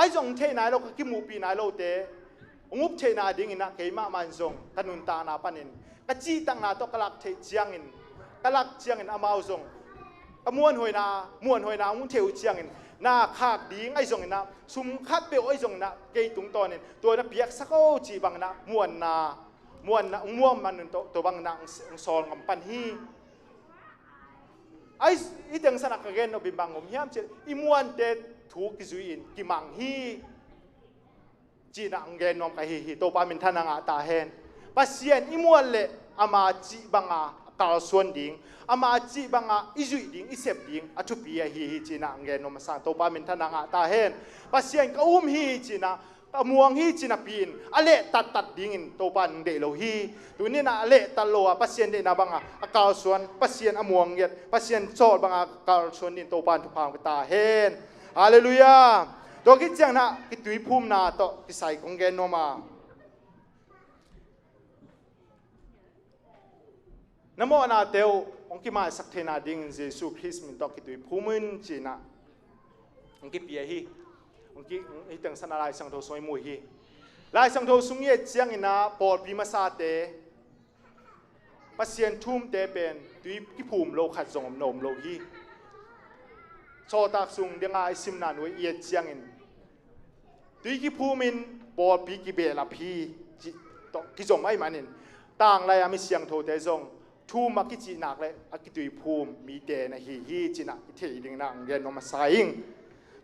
ahi zong hong thei nai lo, ka kimuhpih nai lote hong up theihna dingin ah kei mahmah in zong ka nuntakna panin ka cihtakna tawh ka lak theih ciangin, ka lak ciangin amau zong ka muanhuaina, muanhuaina hong theih uh ciangin na khak ding ahi zongin ah, sum khat peuh ahi zongin ah kei tungtawnin tua na piaksak o cih bangin ah muanna, muanna hong muang man un tua, tua bangin ah hong, hong sawl ngam pan hi. Ai, i teng san ah ka gen nop in bang om hiam cih leh i muante thu kizui in kimang hi ci-in ah hong gen nuam ka hi hi. Topa minthanna ngah ta hen. Pasian i muan leh ama cih banga kalsuan ding, ama cih banga i zuih ding, i sep ding a thupi ahi hi ci-in ah hong gen nuam a sang, Topa minthanna ngah ta hen. Pasian ka um hi ci-in ah, ka muang hi ci-in ah pi-in a lehtattat dingin Topa in hong deih lo hi. Tuni in ah a lehtat lo a Pasian deihna banga a kalsuan, Pasian a muang ngiat, Pasian cawl banga kalsuan dingin Topa in thupha hong pia ta hen. Halleluiah. Tua khit ciangin ah kituiphumna tawh kisai kong gen nuam a, na mawhnate uh hong kimaisak theihna dingin Jesu Khrist min tawh kituiphum un ci-in ah hong kipia hi. Hong ki, hih teng san ah Lai Siangtho sung i mu hi. Lai Siangtho sung i et ciangin ah pawlpi masate, Pasian thu umte pen tui kiphum lo khat zong om na om lo hi. Sawltak sung deng a i simna nuai i et ciangin tui kiphum in pawlpi kibehlap hi cih tawh kizom ahih manin, tanglai a mi siangthote zong thum a kicihnak le a kituiphum mite na hi hi cinah i thei dingin ah gen nuam a sa ing.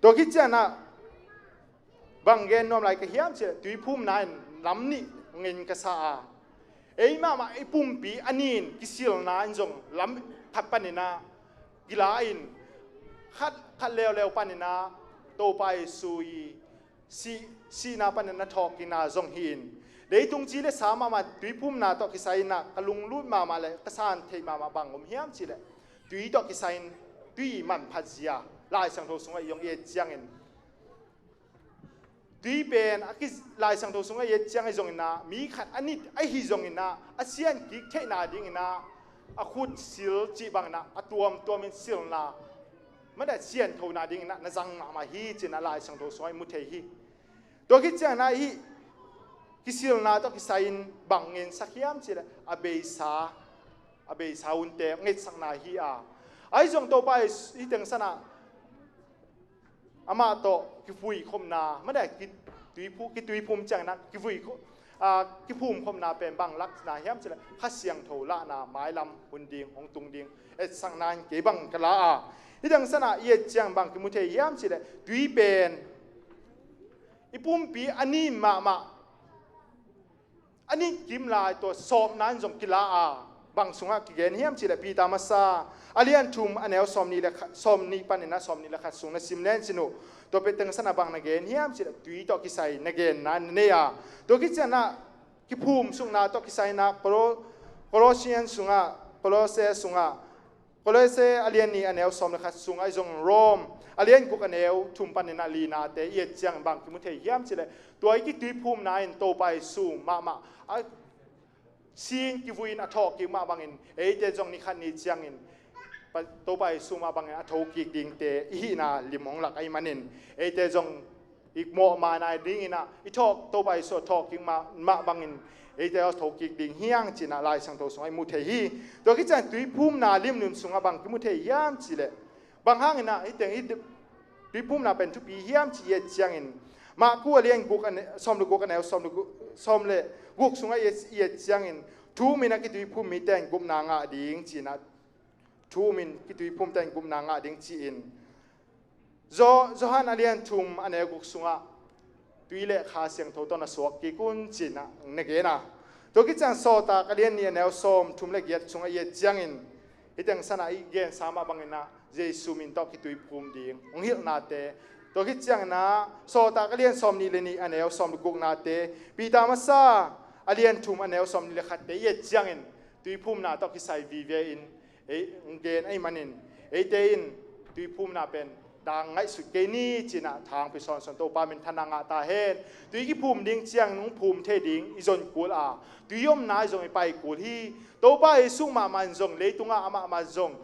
Tua khit cianah bang gen nuam lai ka hiam cih leh tuiphumna in lam nih ngin ka sa a, ei mahmah i pumpi a nin kisilna in zong lam khat paninah kila in khat, khat leuleu paninah Topa Jesu i sih, sihna panin a thawhkikna zong hi in, leitung ci le sa mahmah tuiphumna tawh kisai inah ka lunglut mahmah le ka san theih mahmah bang om hiam cih leh tui tawh kisai in tui manphat zia Lai Siangtho sungah i hong et ciangin tui pen a ki, Lai Siangtho sungah i et ciang ahi zongin ah mi khat a nit ahi zongin ah a sian kik theihna dingin ah a khut sil cih bangin ah a tuamtuam in silna mada sianthona dingin ah na zang mahmah hi cinah Lai Siangtho sungah i mu thei hi. Tua khit ciangin ah hih kisilna tawh kisai in bang ngensak hiam cih leh a beisa, a beisa hunte ngetsakna hi a, ahi zong Topa i, i tengsanah amah tawh kivuikhopna mada kituiphu, kituiphum ciangin ah kivui, a, kiphumkhopna pen bang lakna hiam cih leh Kha Siangtho lahna mailam hun ding hong tung ding etsakna in kei bang ka la a, i tengsanah i et ciang bang kimu thei hiam cih leh tui pen i pumpi a nin mahmah a nit kim lai tua sawpna in zong kila a, bang sungah kigen hiam cih leh Peter masa a lian thum a neu sawmnih le khat, sawmnih panin ah sawmnih le khat sung na sim len cin uh. Tua pen tengsanah bang na gen hiam cih leh tui tawh kisai na genna na nei a, tua khit cianah kiphumsukna tawh kisai inah Colo-, Colossian sungah, Colosse sungah, Colosse a lian nih a neu sawm le khat sungah ahi zong Rome a lian guk a neu thum panin ah linate i et ciangin bang kimu thei hiam cih leh tua i kituiphumna in Topa Jesu mahmah a sin kivui in a thawhkik mah bangin eite zong ni khat ni ciangin Pa-, Topa Jesu mah bangin a thokik dingte i hihna lim hong lak ahih manin eite zong i mawhmaina dingin ah i thawh, Topa Jesu a thawhkik mah, mah bangin eite a thokik ding hi hang cinah Lai Siangtho sungah i mu thei hi. Tua khit ciang tuiphumna limlim sungah bang kimu thei hiam cih leh bang hangin ah hih teng hih tuiphumna pen thupi hiam cih i et ciangin Marku a lian guk a ne-, sawm le guk a neu sawm le guk, sawm le guk sungah i et, i et ciangin thum in a kituiphum mite in gupna ngah ding cinah thum in kituiphumte in gupna ngah ding ci-in Zo-, Johan a lian thum a neu guk sungah tui le Kha Siangtho tawh na suak kik un cinah na gen a. Tua khit ciang Sawltak a lian nih a neu sawm thum le giat sungah i et ciangin hih tengsanah i gensa mah bangin ah Jesu min tawh kituiphum ding hong hilhnate, tua khit ciangin ah Sawltak a lian sawmnih le nih a neu sawm le guknate, Peter masa a lian thum a neu sawmnih le khatte i et ciangin tuiphumna tawh kisai vive in ei hong gen ahih manin eite in tuiphumna pen dang ngaihsut kei ni cinah thangpi sawnsawn Topa minthanna ngah ta hen. Tui kiphum ding ciangin hong phum thei ding i zon kul a, tui omna i zong i pai kul hi. Topa Jesu mahmah in zong leitungah amah mah zong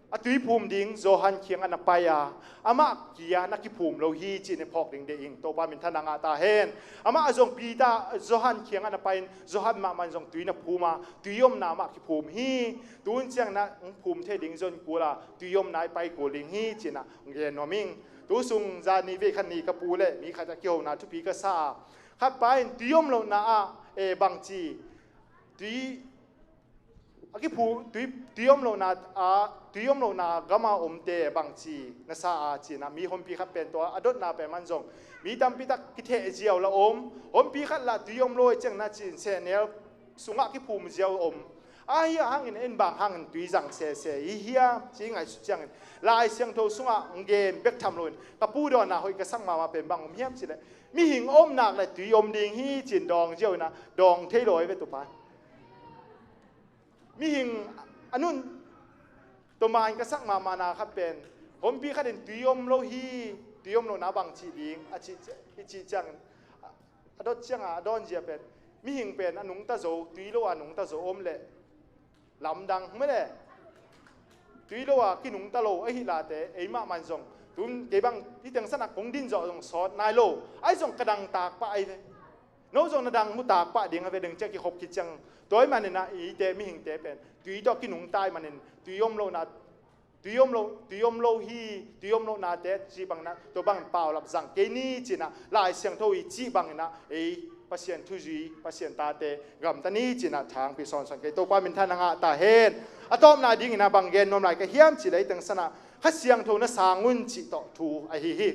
a tuiphum ding Johan kiangah na pai a, amah kia na kiphum lo hi cih na phawk ding deih ing. Topa minthanna ngah ta hen. Amah a zong Peter, Johan kiangah na pai in Johan mahmah in zong tui na phum a, tui omna amah kiphum hi. Tun ciangin ah hong phum thei ding zon kul a, tui omna i pai kul ding hi cinah hong gen nuam ing. Tu sung zan ni vei khat ni ka pu le mi khat a kihona thupi ka sa a, khat pa in tui om lohna ah, e, bangci tui a kiphu, tui, tui om lohna ah, tui om lohna gam a omte bangci na sa a cinah mi honpi khat pen tua a dotna pen man zong mi tampi tak kitheh ziau la om. Honpi khat lah tui om lo i ciangin ah cin sehnel sungah kiphum ziau om. Ahi a hangin en bang hangin tui zang sese hi hiam ci ngaihsut ciangin Lai Siangtho sungah hong gen bek tham loin ka pu dawnna hoih ka sak mahmah pen bang om hiam cih leh mihing omnak le tui om ding hi cin dawng ziau inah dawng thei lo hi ve tupa. Mihing a nun tawman ka sak mahmahna khat pen honpi khat in tui om lo hi, tui om lohna bang cih ding a cih, i cih ciangin a dot ciangah a dawn zia pen mihing pen a nungta zo, tui lo a nungta zo om leh lamdang mele. Tui lo a kinungta lo ahi late ei mahmah in zong tun kei bang hih tengsanah kong din zawh zong sawt nai lo ahi zong ka dangtak pah ahi ve. No zong na dang mutak pah ding a ve ding ciah kikhop khit ciang tua ahih manin ah eite mihingte pen tui tawh kinungta ahih manin tui om lohna, tui om lo, tui om lo hi, tui om lohnate cih bangin ah tua bangin paulap zang kei ni cinah Lai Siangtho i cih bangin ah ei Pasian thuzui, Pasian tate gamta ni ci-in ah thangpi sawnsawn kei. Topa minthanna ngah ta hen. A tawpna dingin ah bang gen nuam lai ka hiam cih leh, ei teng sanah Kha Siangtho na sang un cih tawh thu ahi hi.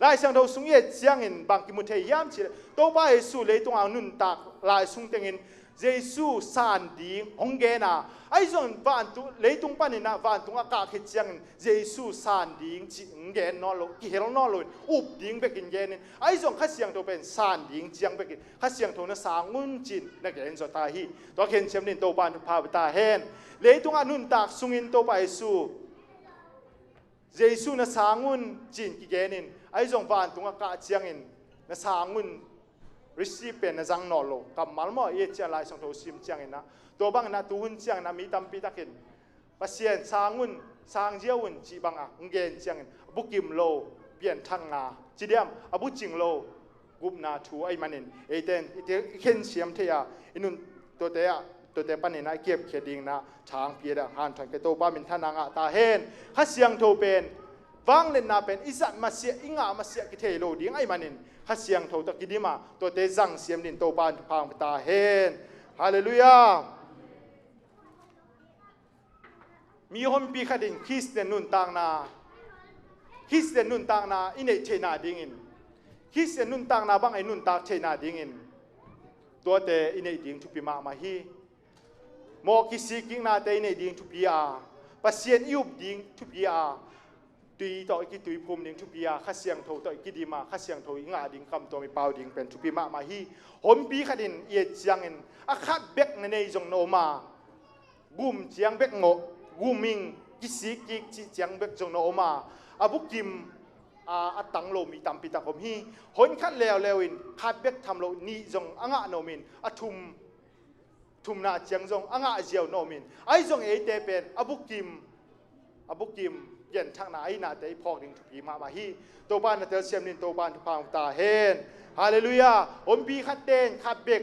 Lai Siangtho sung i et ciangin bang kimu thei hiam cih leh, Topa Jesu leitungah nuntak lai sung tengin Jesu san ding hong gen a, ahi zongin vantung, leitung panin ah vantung a kah khit ciangin Jesu san ding cih hong gen nawn lo, kihel nawn loin up ding bekin genin, ahi zong Kha Siangtho pen san ding ciang bekin Kha Siangtho na sang un ci-in na gen zaw ta hi. Tua khen siam dingin Topa in thupha pia ta hen. Leitungah nuntak sungin Topa Jesu, Jesu na sang un ci-in kigenin, ahi zong vantung a kah ciangin na sang un, receive pen na zang nawn lo. Kammal maw, i et ciang Lai Siangtho sim ciangin ah, tua bangin ah tuhun ciangin ah mi tampi takin Pasian sang un, sang ziau un cih bangah hong gen ciangin a bukim lo pianthakna, ci diam, a bucing lo gupna thu ahih manin, eite in i te, i khen siam thei a, i nun tuate ah, tuate panin ah i kiapkhia dingin ah thangpi a hanthawn kei. Topa minthanna ngah ta hen. Kha Siangtho pen, vangliatna pen i zat masiah, i ngah masiah kithei lo ding ahih manin Kha Siangtho tawh kidim a, tuate zang siam dingin Topa in thupha hong pia ta hen. Halleluiah. Mi honpi khat in Khristian nuntakna, Khristian nuntakna i neih theihna dingin, Khristian nuntakna bang i nuntak theihna dingin tuate i neih ding thupi mahmah hi. Mawh kisikkiknate i neih ding thupi a, Pasian i up ding thupi a, tui tawh i kituiphum ding thupi a, Kha Siangtho tawh i kidim a, Kha Siangtho i ngah ding, kamtuam i pau ding pen thupi mahmah hi. Honpi khat in i et ciangin a khat bek na nei zong na om a, gum ciang bek ngawh, gum ing, kisikkik cih ciang bek zong na om a, a bukim a, a tang lo mi tampi tak om hi. Hon khat leuleu in khat bek tham lo nih zong a ngah na om in, a thum, thumna ciang zong a ngah ziau na om in, ahi zong eite pen a bukim, a bukim pianthakna ahihnate i phawk ding thupi mahmah hi. Topa na telsiam dingin Topa in thupha hong pia ta hen. Halleluiah. Honpi khat ten khat bek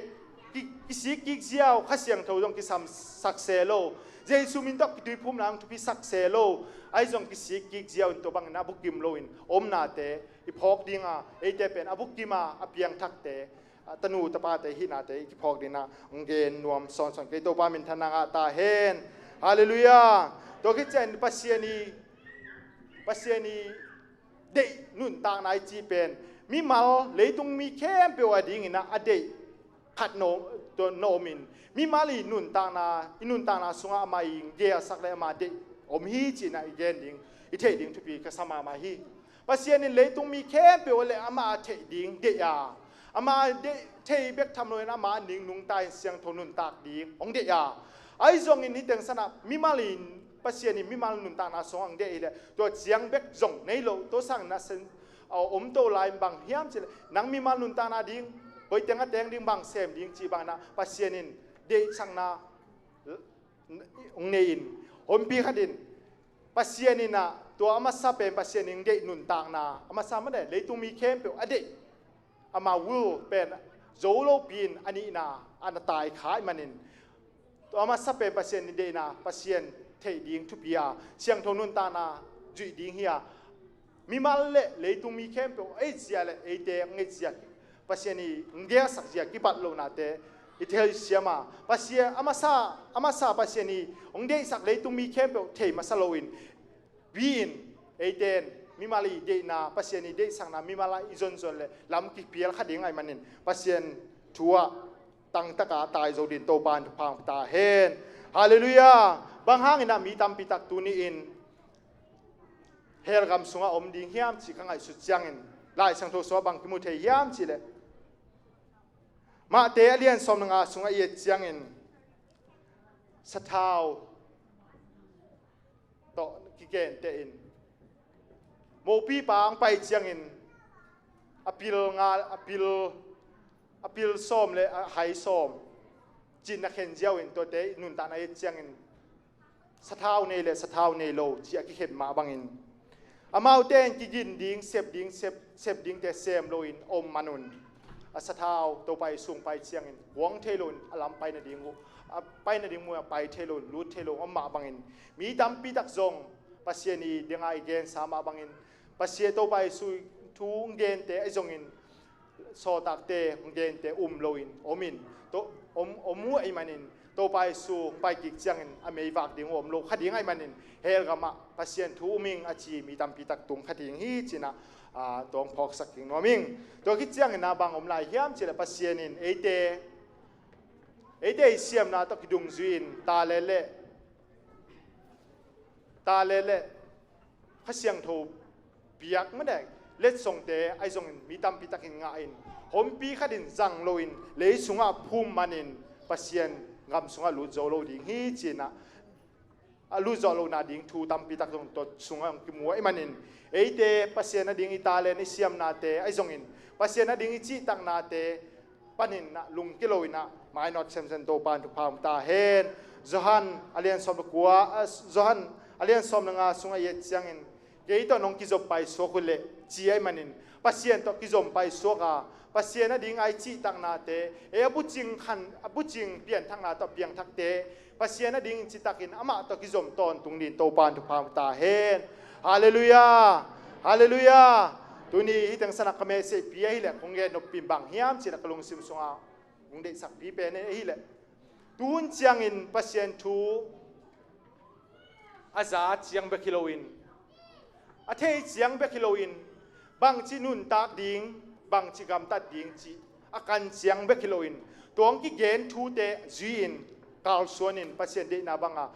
ki, kisikkik ziau, Kha Siangtho zong kisam sak se lo, Jesu min tawh kituiphumna hong thupi sak se lo, ahi zong kisikkik ziau in tua bangin a bukim loin omnate i phawk ding a, eite pen a bukim a, a piangthakte, a tanu tapate hihnate i kiphawk dingin ah hong gen nuam sawnsawn kei. Topa minthanna ngah ta hen. Halleluiah. Tua khit ciangin Pasian i, Pasian i deih nuntakna i cih pen mimal, leitung mi khempeuh a dingin ah a deih khat na, na om in, mimal i nuntakna, i nuntakna sungah amah i gelsak le amah deih om hi ci-in ah i gen ding, i theih ding thupi ka sa mahmah hi. Pasian in leitung mi khempeuh le amah a theih ding deih a, amah a deih, thei bek tham loin amah a ning nungta in siangtho nuntak ding hong deih a, ahi zongin hih teng sanah mimal in, Pasian in mimal nuntakna sungah hong deih hileh tua ciang bek zong nei lo, tua sangin a sen, a, om to lai in bang hiam cih leh nang mimal nuntakna ding, koi teng a teng ding, bang sem ding cih bangin ah Pasian in deihsakna hong nei in, honpi khat in Pasian in ah tua a masa pen Pasian in deih nuntakna, a masa mah le leitung mi khempeuh a deih, ama will pen zo lopi in a nihna a na tai kha ahih manin, tua a masa pen Pasian in deihna, Pasian theih ding thupi a, siangtho nuntakna zuih ding hi a, mimal le leitung mi khempeuh a it zia le eite hong it zia, Pasian i hong gelsak zia kipat lohnate i theisiam a, Pasian a masa, a masa Pasian i hong deihsak leitung mi khempeuh thei masa loin, pi-in eite in mimal i deihna, Pasian i deihsakna mimal ah i zonzon le lam kipial kha ding ahih manin Pasian thu ah tangtaka tai zo dingin Topa in thupha hong pia ta hen. Halleluiah. Bang hangin ah mi tampi tak tuni-in hell gam sungah om ding hiam cih ka ngaihsut ciangin, Lai Siangtho sungah bang kimu thei hiam cih leh, Matthai a lian sawm le nga sungah i et ciangin sathau tawh kigenteh in, mopipa hong pai ciangin a pil nga, a pil, a pil sawm le a hai sawm cih na khen ziau in, tuate i nuntakna i et ciangin sathau nei le sathau nei lo cih a kikhen mah bangin, amaute in kigin ding, sep ding, sep, sep dingte sem loin om man un, a sathau Topa Jesu hong pai ciangin kuang thei loin a lam pai nading uh, a pai nading mun ah pai thei loin, lut thei lo om mah bangin, mi tampi tak zong Pasian i dinga i gensa mah bangin, Pasian Topa Jesu thu hong gente ahi zongin sawltakte hong gente um loin om in, to, om, om uh ahih manin, Topa Jesu hong pai kik ciangin a meivak ding uh om lo kha ding ahih manin, hell gamah Pasian thu um ing a ci mi tampi tak tung kha ding hi ci-in ah, aa, tua hong phawksak kik nuam ing. Tua khit ciangin ah bang om lai hiam cih leh Pasian in eite, eite i siamna tawh kidungzui in, talent le, talent le Kha Siangtho piak mah leh letsongte ahi zongin mi tampi takin ngah in, huampi khat in zang loin lei sungah phum manin Pasian gam sungah lut zo lo ding hi ci-in ah, a lut zawh lohna ding thu tampi tak zong tua sungah hong kimu ahih manin, eite Pasian ading i talent, i siamnate ahi zongin, Pasian ading i cihtaknate panin ah lungkia loin ah mainawt semsem Topa in thupha hong ta hen. Johan a lian sawm le kua, ah, Johan a lian sawm le nga sungah i et ciangin, kei tawh nong kizom paisuak uh leh ci ahih manin, Pasian tawh kizom paisuak a, Pasian ading a i cihtaknate, ei a bucing khan, a bucing pianthakna tawh piangthakte, Pasian adingin citakin amah tawh kizom tawntung dingin Topa in thupha hong ta hen. Halleluiah. Halleluiah. Tuni hih teng sanah ka message pi ahih leh kong gen nop pen bang hiam cih leh ka lungsim sungah hong deihsakpi pen ahih leh, tu hun ciangin Pasian thu a za ciang bek hi loin, a thei ciang bek hi loin, bangci nuntak ding, bangci gamtat ding cih a kan ciang bek hi loin, tua hong kigen thute zui-in, kalsuanin Pasian deihna banga,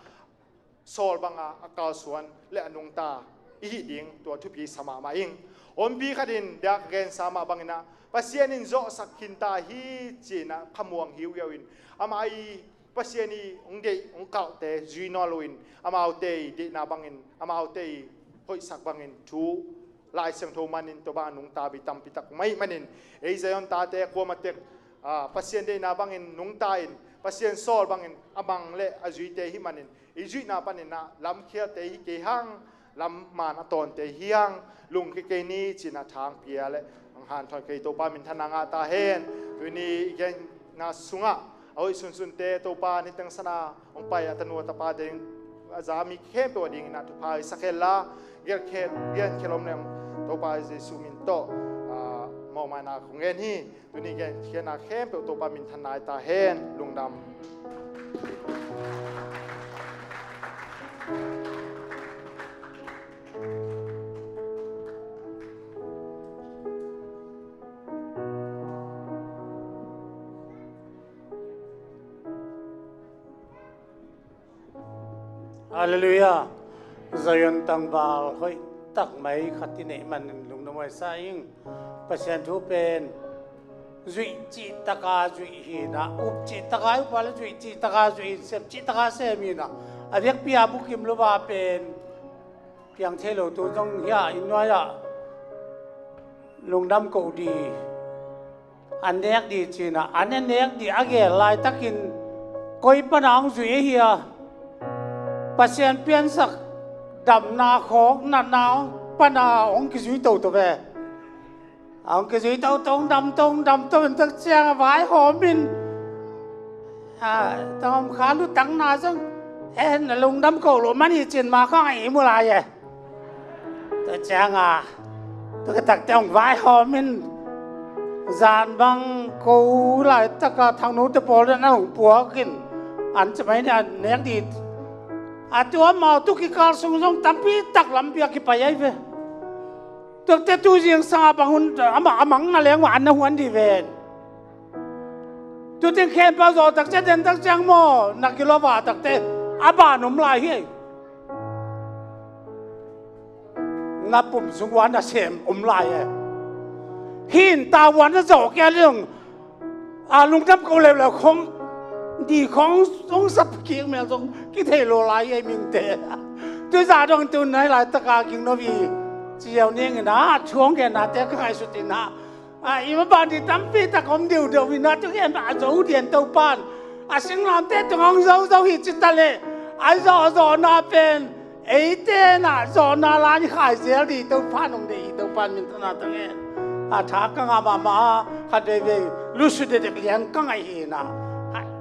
sawl banga a kalsuan le a nungta i hih ding tua thupi sa mahmah ing. Huampi khatin dak gensa mah bangin ah, Pasian in zawhsak khinta hi ci-in ah khamuang hiuhiau in, amah i Pasian i hong deih hong kalhte zui nawn loin, amaute i deihna bangin, amaute i hoihsak bangin thu Lai Siangtho manin tua bang a nungta mi tampi tak om ahih manin, ei Zion tate kuamah tek, ah, Pasian deihna bangin nungta in, Pasian sawl bangin a mang le a zuite hih manin, i zuihna panin ah lamkhialte hi kei hang, lam man a tawnte hi hang, lungkia kei ni ci-in ah thangpia le hong hanthawn kei Topa minthanna ngah ta hen. Tuni i genna sungah a hoih sunsunte Topa in hih teng sanah hong pai a tanu a tapate a za mi khempeuh adingin ah thupha i sak hen la, genkhial, genkhial om leng Topa Jesu min tawh, ah, mawhmaina kong gen hi. Tuni genkhialna khempeuh Topa minthanna hi ta hen. Lungdam. Halleluiah. Zion tangval hoih tak mai khat i neih manin lungdam huai sa ing. Pasian thu pen zuih cihtaka zuih hi-in ah, up cihtaka up a le zuih cihtaka zuih hi-in, sem cihtaka sem hi-in ah, a biakpi-a bukim lo a pen piang thei lo tu zong hi-a, inn nuai-ah lungdam ko dih, an nek dih ci-in ah, an nek dih a gel laitakin koi pana hong zui ahi a, Pasian piansak damna khawk natna hong pana hong kizui toto ve. A hong kizui toto, hong dam to, hong dam to, in tak ciang a vaihawm in, a, tawm kha lutakna zong, eh, na lungdam ko lo man hi ci-in ma khang a i mu lai e. Tua cianga, tua ka takte hong vaihawm in, zan bang ko laitaka thangnote pawl in an hong puak in, an cimai ni an nek dih. A tua amau tu kikal sung zong tampi tak lampi a kipai ahi ve. Tuate tu zingsanga bang hun, amah a mang na leng mah an na huan dih ven. Tu teng khempeuh zawh takcia den tak ciang maw, na kilova takte a ban om lai hi. Na pum sung ua na sem om lai e. Hin ta ua na zawh kia liang. A lungdam ko leuleu khong, di khong hong sap kik mel zong kithei lo lai ei mingte. Tuiza dong tu nai laitaka ging no vi. Ci ziau ning in a, thu hong gennate ka ngaihsut in a. A, i mah ban di tampi tak om diudeu in a, tu gen a zo dian Topan. A singlamte tung hong zo zo hi ci ta leh. A zawh zawhna pen. Eite na zawhna la ni khaizel dih Topan hong deih hi Topan minthanna ta ngen. A tha ka ngah mahmah a, khat veivei lusu dedek lian ka ngaih hi na.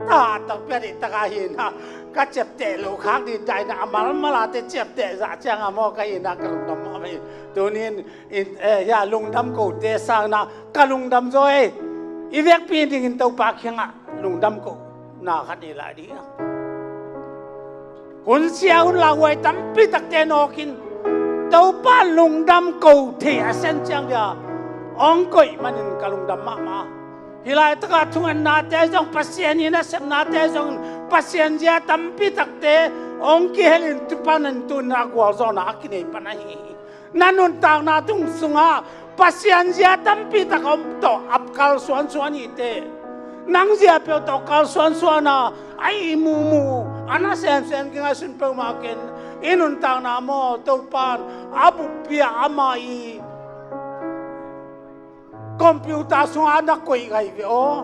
A ta takpi a deihtaka hi na. Ka ciapteh lo khak dih daina a malmalate ciapteh zah cianga maw ka hi na ka lungdam mahmah hi. Tunin in, eh, ya lungdam kote sangin ah ka lungdam zaw ei. I vekpi dingin Topa kiangah lungdam kohna khat nei lai ding. Hun sia hun lauhuai tampi takte nawkin Topa lungdam ko thei a sen ciang dia hong koih manin ka lungdam mahmah. Hih laitakah thungennate zong, Pasian in a sepnate zong, Pasian zia tampi takte hong kihelin tupanin tuna gualzawhna a kinei pan ahi hi. Na nuntakna tung sungah Pasian zia tampi tak om tawh a kalsuansuan hi teh. Nang zia peuh tawh kalsuansuan a, a ihmuhmuh, a nasemsem kingaihsun peuhmah ken i nuntakna maw Topan a buppi ah ama i computer sungah na koih ngai ve aw.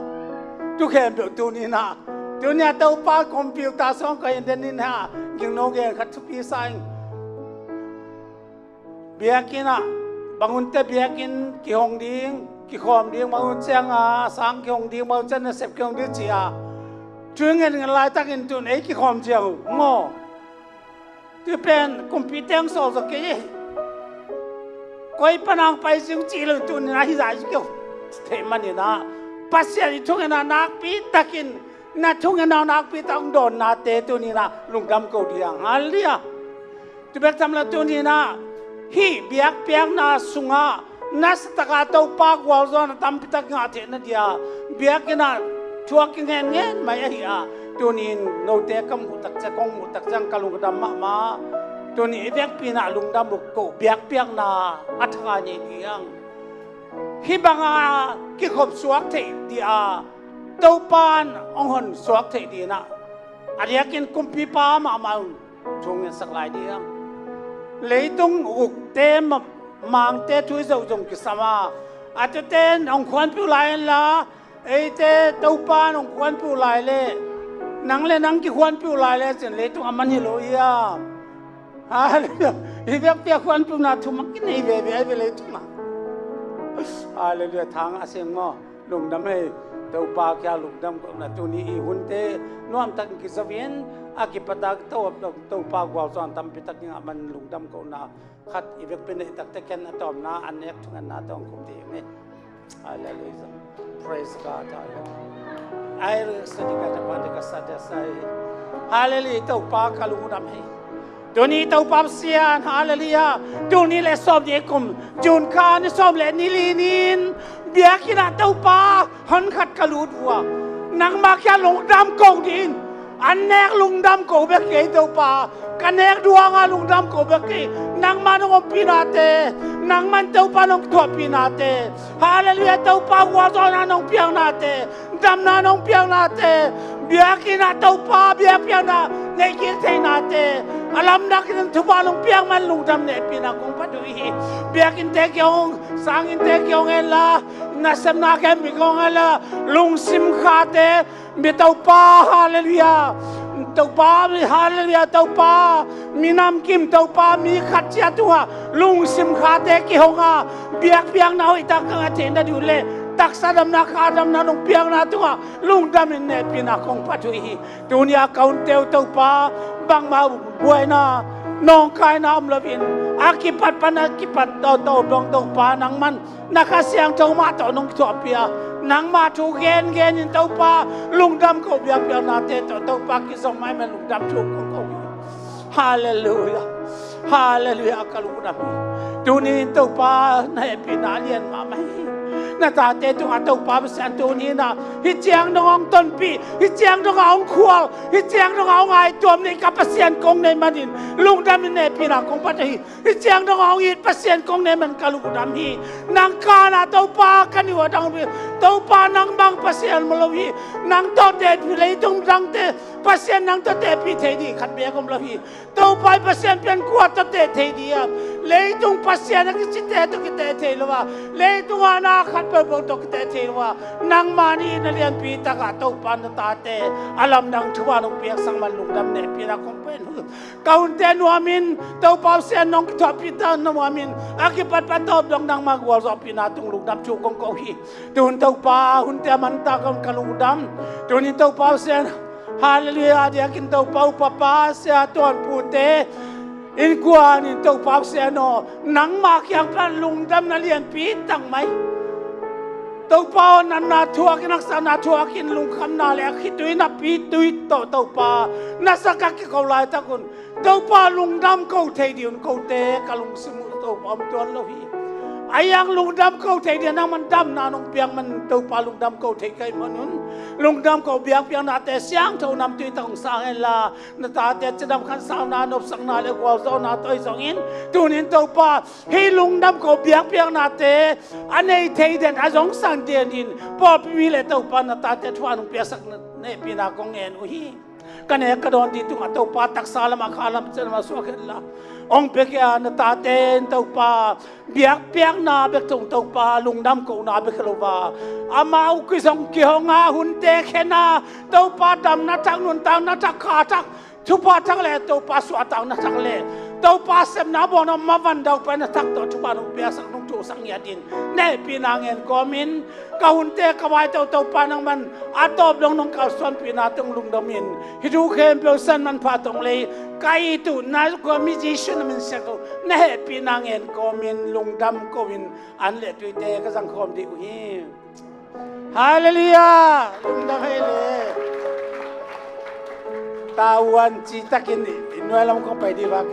Tu khempeuh tuninah, tunia Topa computer sungah koih in denin ha, gingno gen khat thupi sa ing. Biakinn ah bangunte biakinn kihong ding, kikhawm ding, bangun cianga sang kihong ding, bangun ciang nasep kihong ding ci-a thu ngen laitakin tun ei kikhawm ciang uh maw? Tui pen kumpi teng sawl zaw kei. Koi panang pai zing cih lo tunin a hi zai keu. Theih maninah Pasian i thungenna nakpi takin, na thungenna nakpi tak hong dawnnate tuninah lungdam ko diang. Halleluiah. Tu bek tham lo tuninah hih biakpiakna sungah nasataka Topa gualzawhna tampitak ngah theihna dia biakinnah thu a kingenngen mai ahi a, tunin note ka muh takciang, kong muh takciang ka lungdam mahmah. Tunin i vekpinah lungdam uh ko biakpiakna a thak a nei diang. Hih banga kikhop suak theih dia Topan hong hon suak theih dinah a diakin kumpipa mahmah un thu ngetsak lai diam. Leitung ukte ma-, mangte thu i zoh zong kisam a, a tute in hong khuanpiuh lai inla, eite Topa in hong khuanpiuh lai leh, nang le nang kikhuanpiuh lai leh cin leitung a man hi lo hiam? Halleluiah. Hi biakpiak khuanpiuhna thu mah kinei veve ahi ve leitungah. Halleluiah. Thang a seng maw? Lungdam hei. Topa kia lungdam kohna tuni i hunte nuamtakin kizo in a kipata Topa gualzawhna tampi takin a man lungdam kohna khat i vekpi neih takte ken a tawmna an nek thungenna tawng khum ding hi. Halleluiah. Praise God. Halleluiah. Ai, sadi ka ta pan de ka sa de sai. Halleluiah. Topa ka lungdam hei. Tuni Topa Pasian, halleluiah. Tuni le sawm ni kum, June kha ni sawm le ni li nin biakinnah Topa hon khat ka lut uh a, nangmah kia lungdam ko ding. An nek lungdam ko bek kei Topa, ka nek duanga lungdam ko bek kei. Nangmah nong ompinate, nangmah Topa nong thuahpinate, halleluiah, Topa gualzawhna nong piaknate, damna nong piaknate, biakinnah Topa biakpiakna neih kik theihnate, a lamdang in thupha nong piak man lungdam nehpihna kong phat uh hi. Biakinnte kiang, sanginnte kiang enla, nasepna khempeuh kiang enla, lungsim khate, mi Topa, halleluiah. Topa, halleluiah, Topa. Minam kim Topa, mi khat ciat tungah lungsim khate kihong a, biakpiakna hoihtak ka ngah theihna ding uh le taksa damna, kha damna nong piakna tungah lungdam in nehpihna kong phat uh hi. Tunia ka hunte uh Topa, bangmah buaina nawngkaina om loin a kipat pan a kipat tawh tawh dong Topa nangman na Kha Siangtho mah tawh nong kithuahpih a, nangmah thu gengen in Topa lungdam ko biakpiaknate tawh Topa kizom mai man lungdam thu kong ko hi. Halleluiah. Halleluiah, ka lungdam hi. Tuni in Topa na hehpihna a lian mahmah hi. Na tate tungah Topa Pasian tuni inah hih ciang dongah hong tonpih, hih ciang dongah hong khual, hih ciang dongah hong ngaihtuam nei ka Pasian kong nei manin lungdam in nehpihna kong phat hi. Hih ciang dongah hong it Pasian kong nei man ka lungdam hi. Nang kanah Topa ka niuh a dang hi. Topa nang bang Pasian om lo hi. Nang tawh tehpih leitung dangte Pasian nang tawh tehpih thei ding khat beek om lo hi. Topa i Pasian pian kua tawh teh thei ding a, leitung pasian a kicite tawh kiteh thei lo a, leitung a na khat peuhpeuh tawh kiteh thei lo a, nangmah nih na lianpi takah Topa na tate a lamdang thu a nong piaksak man lungdam nehpihna kong pen uh. Ka hunte nuamin Topa Pasian nong kithuahpih ta nuamin a kipatpat tawp dong nangmah gualzawhpihna tung lungdam thu kong ko hi. Tuhun Topa hunte a man ta ka lungdam. Tunin Topa Pasian, halleluiah, a diakin Topa upapa sia tuanpute Innkuan in Topa Pasian aw, nangmah kiang pan lungdamna lianpi tang mai. Topa aw, natna thuakin, haksatna thuakin, lungkhamna le a khitui napi tui tawh Topa na sak a kiko laitak un Topa lungdam ko thei dih un, kote ka lungsim uh Topa om tuan lo hi. A iang lungdam ko thei dih a, nangman damna nong piak man Topa lungdam ko thei ka hih manun lungdam ko biakpiaknate siangtho namtui tak hong sang henla, na tate cidam khansauna, nopsakna le gualzawhna tawh hi zongin, tunin Topa hih lungdam ko biakpiaknate a nei thei den, a zong sang den in pawlpi mi le Topa na tate thupha nong piaksak na hehpihna kong ngen uh hi. Ka nek ka dawn dih tungah Topa taksa lamah, kha lam, ciat lamah suak henla, hong pia kei a, na tate in Topa biakpiakna bek tawh Topa lungdam kohna bek hi lo a, amau kizong kihong a, hunte khen a, Topa damna thak, nuntakna thak, kha thak, thupha thak le Topa suahtakna thak le Topa sepna bawn a mavan daupaina thak tawh thupha nong piaksak, nong thuhsak ngiat in na hehpihna ngen kawmin, ka hunte ka vaito Topa nangman a tawp dong nong kalsuanpihna tawh lungdam in, hih thu khempeuh san manpha tawh hong lei ka it uh na kua mi Jesuh na min siak uh na hehpihna ngen kawmin lungdam ko-in an le tuite ka zangkhawm dih uh hi. Halleluiah! Lungdam hei le. Tavuan citakin i nuai lam kong pai dih vak.